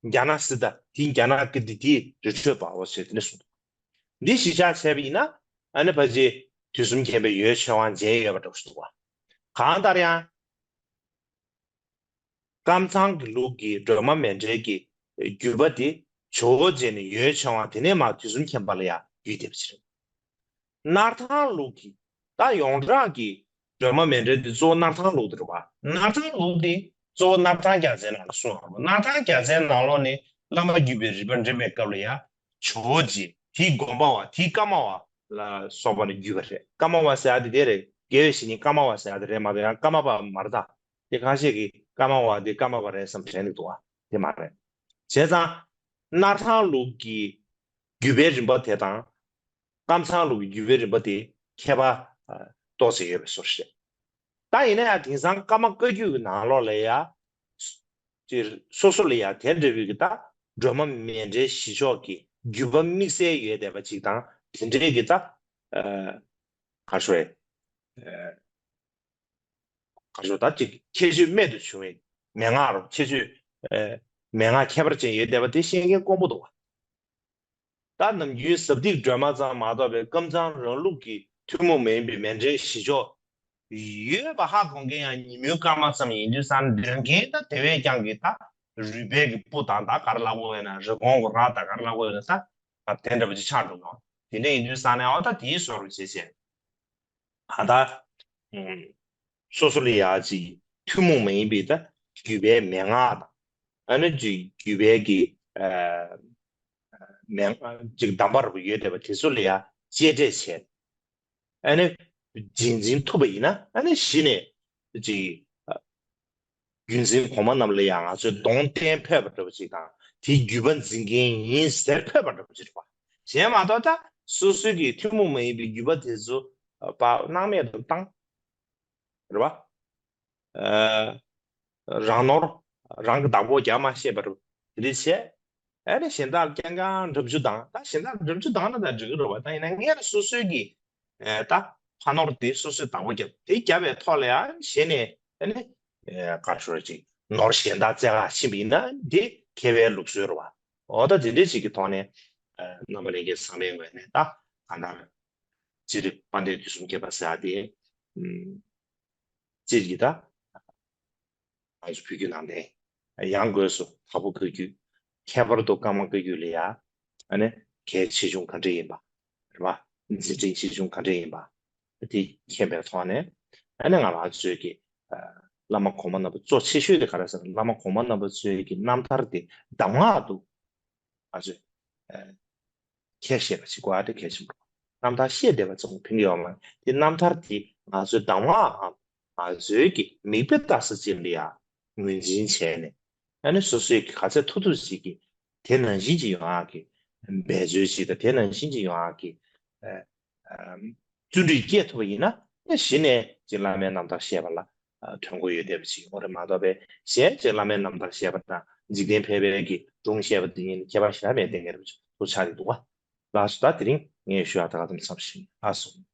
རྒྱ་ནག་སི་ཏཱ། དེ་ཡི་རྒྱ་ནག་ཀིརྟི། དེ་ཡི་རི་ཁྲོད་འབར་བ་ཞེས་དེ་ནས་གསུངས་འདུག་འདི་གཞི་བཞག་བྱས་པ་ཡིན་ན་ཨ་ནི་ཕལ་ཆེར་དུས་གསུམ་མཁྱེན་པའི་ཡོན་མཆོད་དབང་མཇལ་ཡོད་པ་འདྲ་བོ་ཞིག་འདུག་བ། གང་ལྟར་ཡང་། ཀམ་ཚང་གི་ལུགས་ཀྱི་སྒྲོལ་མ་མཎྜལ་གྱི་བརྒྱུད་པ་དེ་ ཇོ་བོ་རྗེ་ནས་འོད་བྱུང་བ་དེ་ནས་མར་དུས་གསུམ་མཁྱེན་པ་ལ་ཡང་བརྒྱུད་བསྡད་པ་ཅིག་རེད། སྣར་ཐང་ལུགས་ཀྱི་ད་ཡོངས་གྲགས་ཀྱི་སྒྲོལ་མ་མཎྜལ་འདི་གཙོ་བོ་སྣར་ཐང་ལུགས་དེ་རེད་བ། སྣར་ཐང་ལུགས་འདི་གཙོ་བོ་སྣར་ཐང་རྒྱལ་མཚན་ནང་ལ་གསུངས་པ་རེད། སྣར་ཐང་རྒྱལ་མཚན་ནང་ལོགས་ནས་བླ་མ་བརྒྱུད་པའི་རིམ་པ་འདྲེན་པའི་སྐབས་ལ་ཡང་ཇོ་བོ་རྗེ་དེའི་དགོན་པ་བ་དེའི་ཀརྨ་པ་ལ་སོགས་པ་ནས་བརྒྱུད་པ་རེད། ཀརྨ་པ་ཟེར་ཡ་དེ་དེ་རེད། དགེ་བའི་བཤེས་གཉེན་ཀརྨ་པ་ཟེར་ཡ་དེ་རེད་མ་གཏོགས་ཡང་ཀརྨ་པ་མ་རེད་ད། དེ་ཁ་ཤས་ཀྱིས་ཀརྨ་པ་དེ་ཀརྨ་པ་རེད་བསམ་དྲན་གྱི་འདུག་བ། དེ་མ་རེད། བྱས་ཙང་སྣར་ཐང་ལུགས་ཀྱི་བརྒྱུད་པའི་རིམ་པ་དེ་དང་། ཀམ་ཚང་ལུགས་ཀྱི་བརྒྱུད་པའི་རིམ་པ་དེ་ཁྱད་པར་ཨ་ཏོག་ཙམ་ཡོད་པའི་བཟོ་འདྲ་རེད། ད་ཡིན་ན་ཡང་དེང་སང་ཀརྨ་བཀའ་བརྒྱུད་ཀྱི་ནང་ལོགས་ལ་ཡ། ཅིག་སོ་སོ་ལ་ཡ་དེ་འདྲ་བའི་གི་ད་སྒྲོལ་མ་མཎྜལ་བཞི་མཆོག་གི་བརྒྱུད་པ་དམིགས་བསལ་ཡོད་བསྡད་པ་ཅིག་དང་དེ་འདྲའི་གི་ད་ཨ་ག་རེ་ཞུ་དགོས་རེད། ཨ་ག་རེ་ཞུ་ད་ཅིག་ཁྱད་ཆོས་རྨད་དུ་བྱུང་བའི་མན་ངག་རོ་ཁྱད་ཆོས་ཨ་མན་ངག་ཁྱད་པར་ཅན་ཡོད་བསྡད་པ་དེ་ཤེས་མཁན་དཀོན་པོ་འདུག་བ། ད་ནམ་རྒྱུན་ཟབ་ཏིག་སྒྲོལ་མ་ཙམ་མ་གཏོགས་པའི་ཀམ་ཚང་རང་ལུགས་ཀྱི་ཐུན་མོང་མ་ཡིན་པའི་མཎྜལ་བཞི་མཆོག་ཡོད་པ་ཧ་གོ་མཁན་ཡང་ཉིན་མོའི་སྐར་མ་ཙམ་ཡིན་དུས་ཙང་འདོན་མཁན་ད་དེ་བས་ཀྱང་གི་ད་རུས་སྦལ་གྱི་སྤུ་དང་ད་ག་རེ་ལབ་དགོས་ཡོད་ན་རི་གོང་གི་རྭ་དང་ག་རེ་ལབ་དགོས་ཡོད་ན་ད་དེ་འདྲ་པོ་ཅིག་ཆགས་འགྲོ་གི་འདུག་དེ་འདྲ་ཡིན་དུས་ཙང་ནས་འོ་ད་དེའི་བཟོ་འདྲ་བྱས་བྱས། ད་ལྟ་སོ་སོ་ལ་ཡ་ཅིག་ཐུན་མོང་མ་ཡིན་པའི་ད་བརྒྱུད་པའི་མན་ངག་དང་། ཨ་ནི་ཅིག་བརྒྱུད་པའི་གི་ཨ་མན་ཅིག་གདམས་པ་རུ་ཡོད་བསྡད་པ་དེ་ཚོ་ལ་ཡ་གཅེས་སྤྲས་བྱས། ཨ་ནི་རྗེས་འཛིན་ཐུབ་པ་ཡིན་ན་ཨ་ནི་གཞི་ནས་ཅིག་རྒྱུན་འཛིན་གོང་མ་རྣམས་ལ་ཡང་ང་ཚོས་གདོང་བསྟན་ཕོད་པ་འདྲ་པོ་ཅིག་དང་དེའི་བརྒྱུད་པ་འཛིན་མཁན་ཡིན་ཟེར་ཕོད་པ་འདྲ་པོ་ཅིག་རེད་པ། གཞན་མ་གཏོགས་ད་སོ་སོའི་གི་ཐུན་མོང་མ་ཡིན་པའི་བརྒྱུད་པ་དེ་ཚོ་པ་སྣང་མེད་དུ་བཏང་། རེད་པ། ཨ་རང་ནོར་རང་གི་བདག་པོ་རྒྱག་མ་ཤེས་པ་རུ་དེ་འདྲ་བྱས། ཨ་ནི་གཞན་དག་རྐྱང་རྐྱང་འགྲམ་ཆུ་ལྡང་། ད་གཞན་དག་འགྲམ་ཆུ་ལྡང་ན་ད་འགྲིག་གི་རེད་པ། ད་ཡིན་ན་སྔོན་ལ་སོ་སོའི་གི་ཨ་ད་ཕ་ནོར་དེ་སོ་སོས་བདག་པོ་རྒྱབ། དེ་རྒྱབ་པའི་ཐོག་ལ་ཡང་གཞན་ནས་ཨ་ནི་ཨ་ག་རེ་ཞུ་ར་ཅིག་ནོར་གཞན་དག་བཙལ་ག་ཕྱིན་པ་ཡིན་ན་དེ་ཁེ་བའི་ལུགས་སྲོལ་རེད་པ། འོ་ད་དེ་འདྲ་ཅིག་གི་ཐོག་ནས་ཨ་རྣམ་པ་ལྷན་རྒྱས་ཚང་མའི་ངོས་ནས་ད་གང་ལྟར་སྤྱིར་དཔལ་ལྡན་དུས་གསུམ་མཁྱེན་པ་ཟེར་ཡ་དེ་ཨ་སྤྱིར་གྱི་ད། ང་ཚོ་བོད་བརྒྱུད་ནང་བསྟན། ཡང་སྒོས་སུ་དྭགས་པོ་བཀའ་བརྒྱུད། ཁྱད་པར་དུ་ཀརྨ་བཀའ་བརྒྱུད་ལ་ཡ། ཨ་ནི་གལ་ཆེ་ཆུང་ག་འདྲ་ཡིན་པ། རེད་པ། མཛད་འཕྲིན་ཆེ་ཆུང་ག་འདྲ་ཡིན་པ། དེ་མཁྱེན་པའི་ཐོག་ནས། ཨ་ནི་ང་རང་ཚོའི་གི་ཨ་བླ་མ་གོང་མ་རྣམ་པ་གཙོ་ཆེ་ཤོས་དེ་ག་རེ་ཟེར་ན་བླ་མ་གོང་མ་རྣམ་པ་ཚོའི་གི་རྣམ་ཐར་དེ་གདམས་ངག་ཏུ་ང་ཚོས་ཨ་ཁས་བཞེས་པ་ཞིག་དགོས་ཨ་དེ་གལ་ཆེན་པོ། རྣམ་ཐར་བཤད་བསྡད་པ་ཙམ་ཕན་གྱི་ཡོད་མ་རེད། དེ་རྣམ་ཐར་དེ་ང་ཚོའི་གདམས་ངག་གམ་ང་ཚོའི་གི་མིག་དཔེ་ལྟ་ས་ཅན་ལ་ཡང་ངོས་འཛིན་བྱས་ནས། ཨ་ནི་སོ་སོའི་གི་ག་ཚད་ཐུབ་ཐུབ་ཅིག་གི་དེ་ནང་བཞིན་གྱི་ཡོང་ཡག་གི་འབད་རྩོལ་ཅིག་དང་། དེ་ནང་བཞིན་གྱི་ཡོང་ཡག་གི་ཨ་ཨ་བརྩོན་འགྲུས་སྐྱེད་ཐུབ་པ་ཡིན་ན། ཨ་གཞི་ནས་ཅིག་བླ་མའི་རྣམ་ཐར་བཤད་པ་ལ་ཨ་ཐོན་ཁུངས་ཡོད་བསྡད་པ་ཅིག་ཡོང་རེད་མ་གཏོགས་པའི་གཞན་ཅིག་བླ་མའི་རྣམ་ཐར་བཤད་པ་དང་འཇིག་རྟེན་ཕལ་པའི་གི་སྒྲུང་བཤད་པ་དེ་གཉིས་ནི་ཁྱད་པར་ཞེ་དྲག་མེད་བསྡད་མཁན་རེད་པ་ཅིག་ཏུ་ཆགས་ཀྱི་འདུག་ག་ལགས་སོ། ད་དེ་རིང་ངས་ཞུ་ཡག་ད་ག་ཙམ་ཙམ་ཞིག་ཡིན། ལགས་སོ།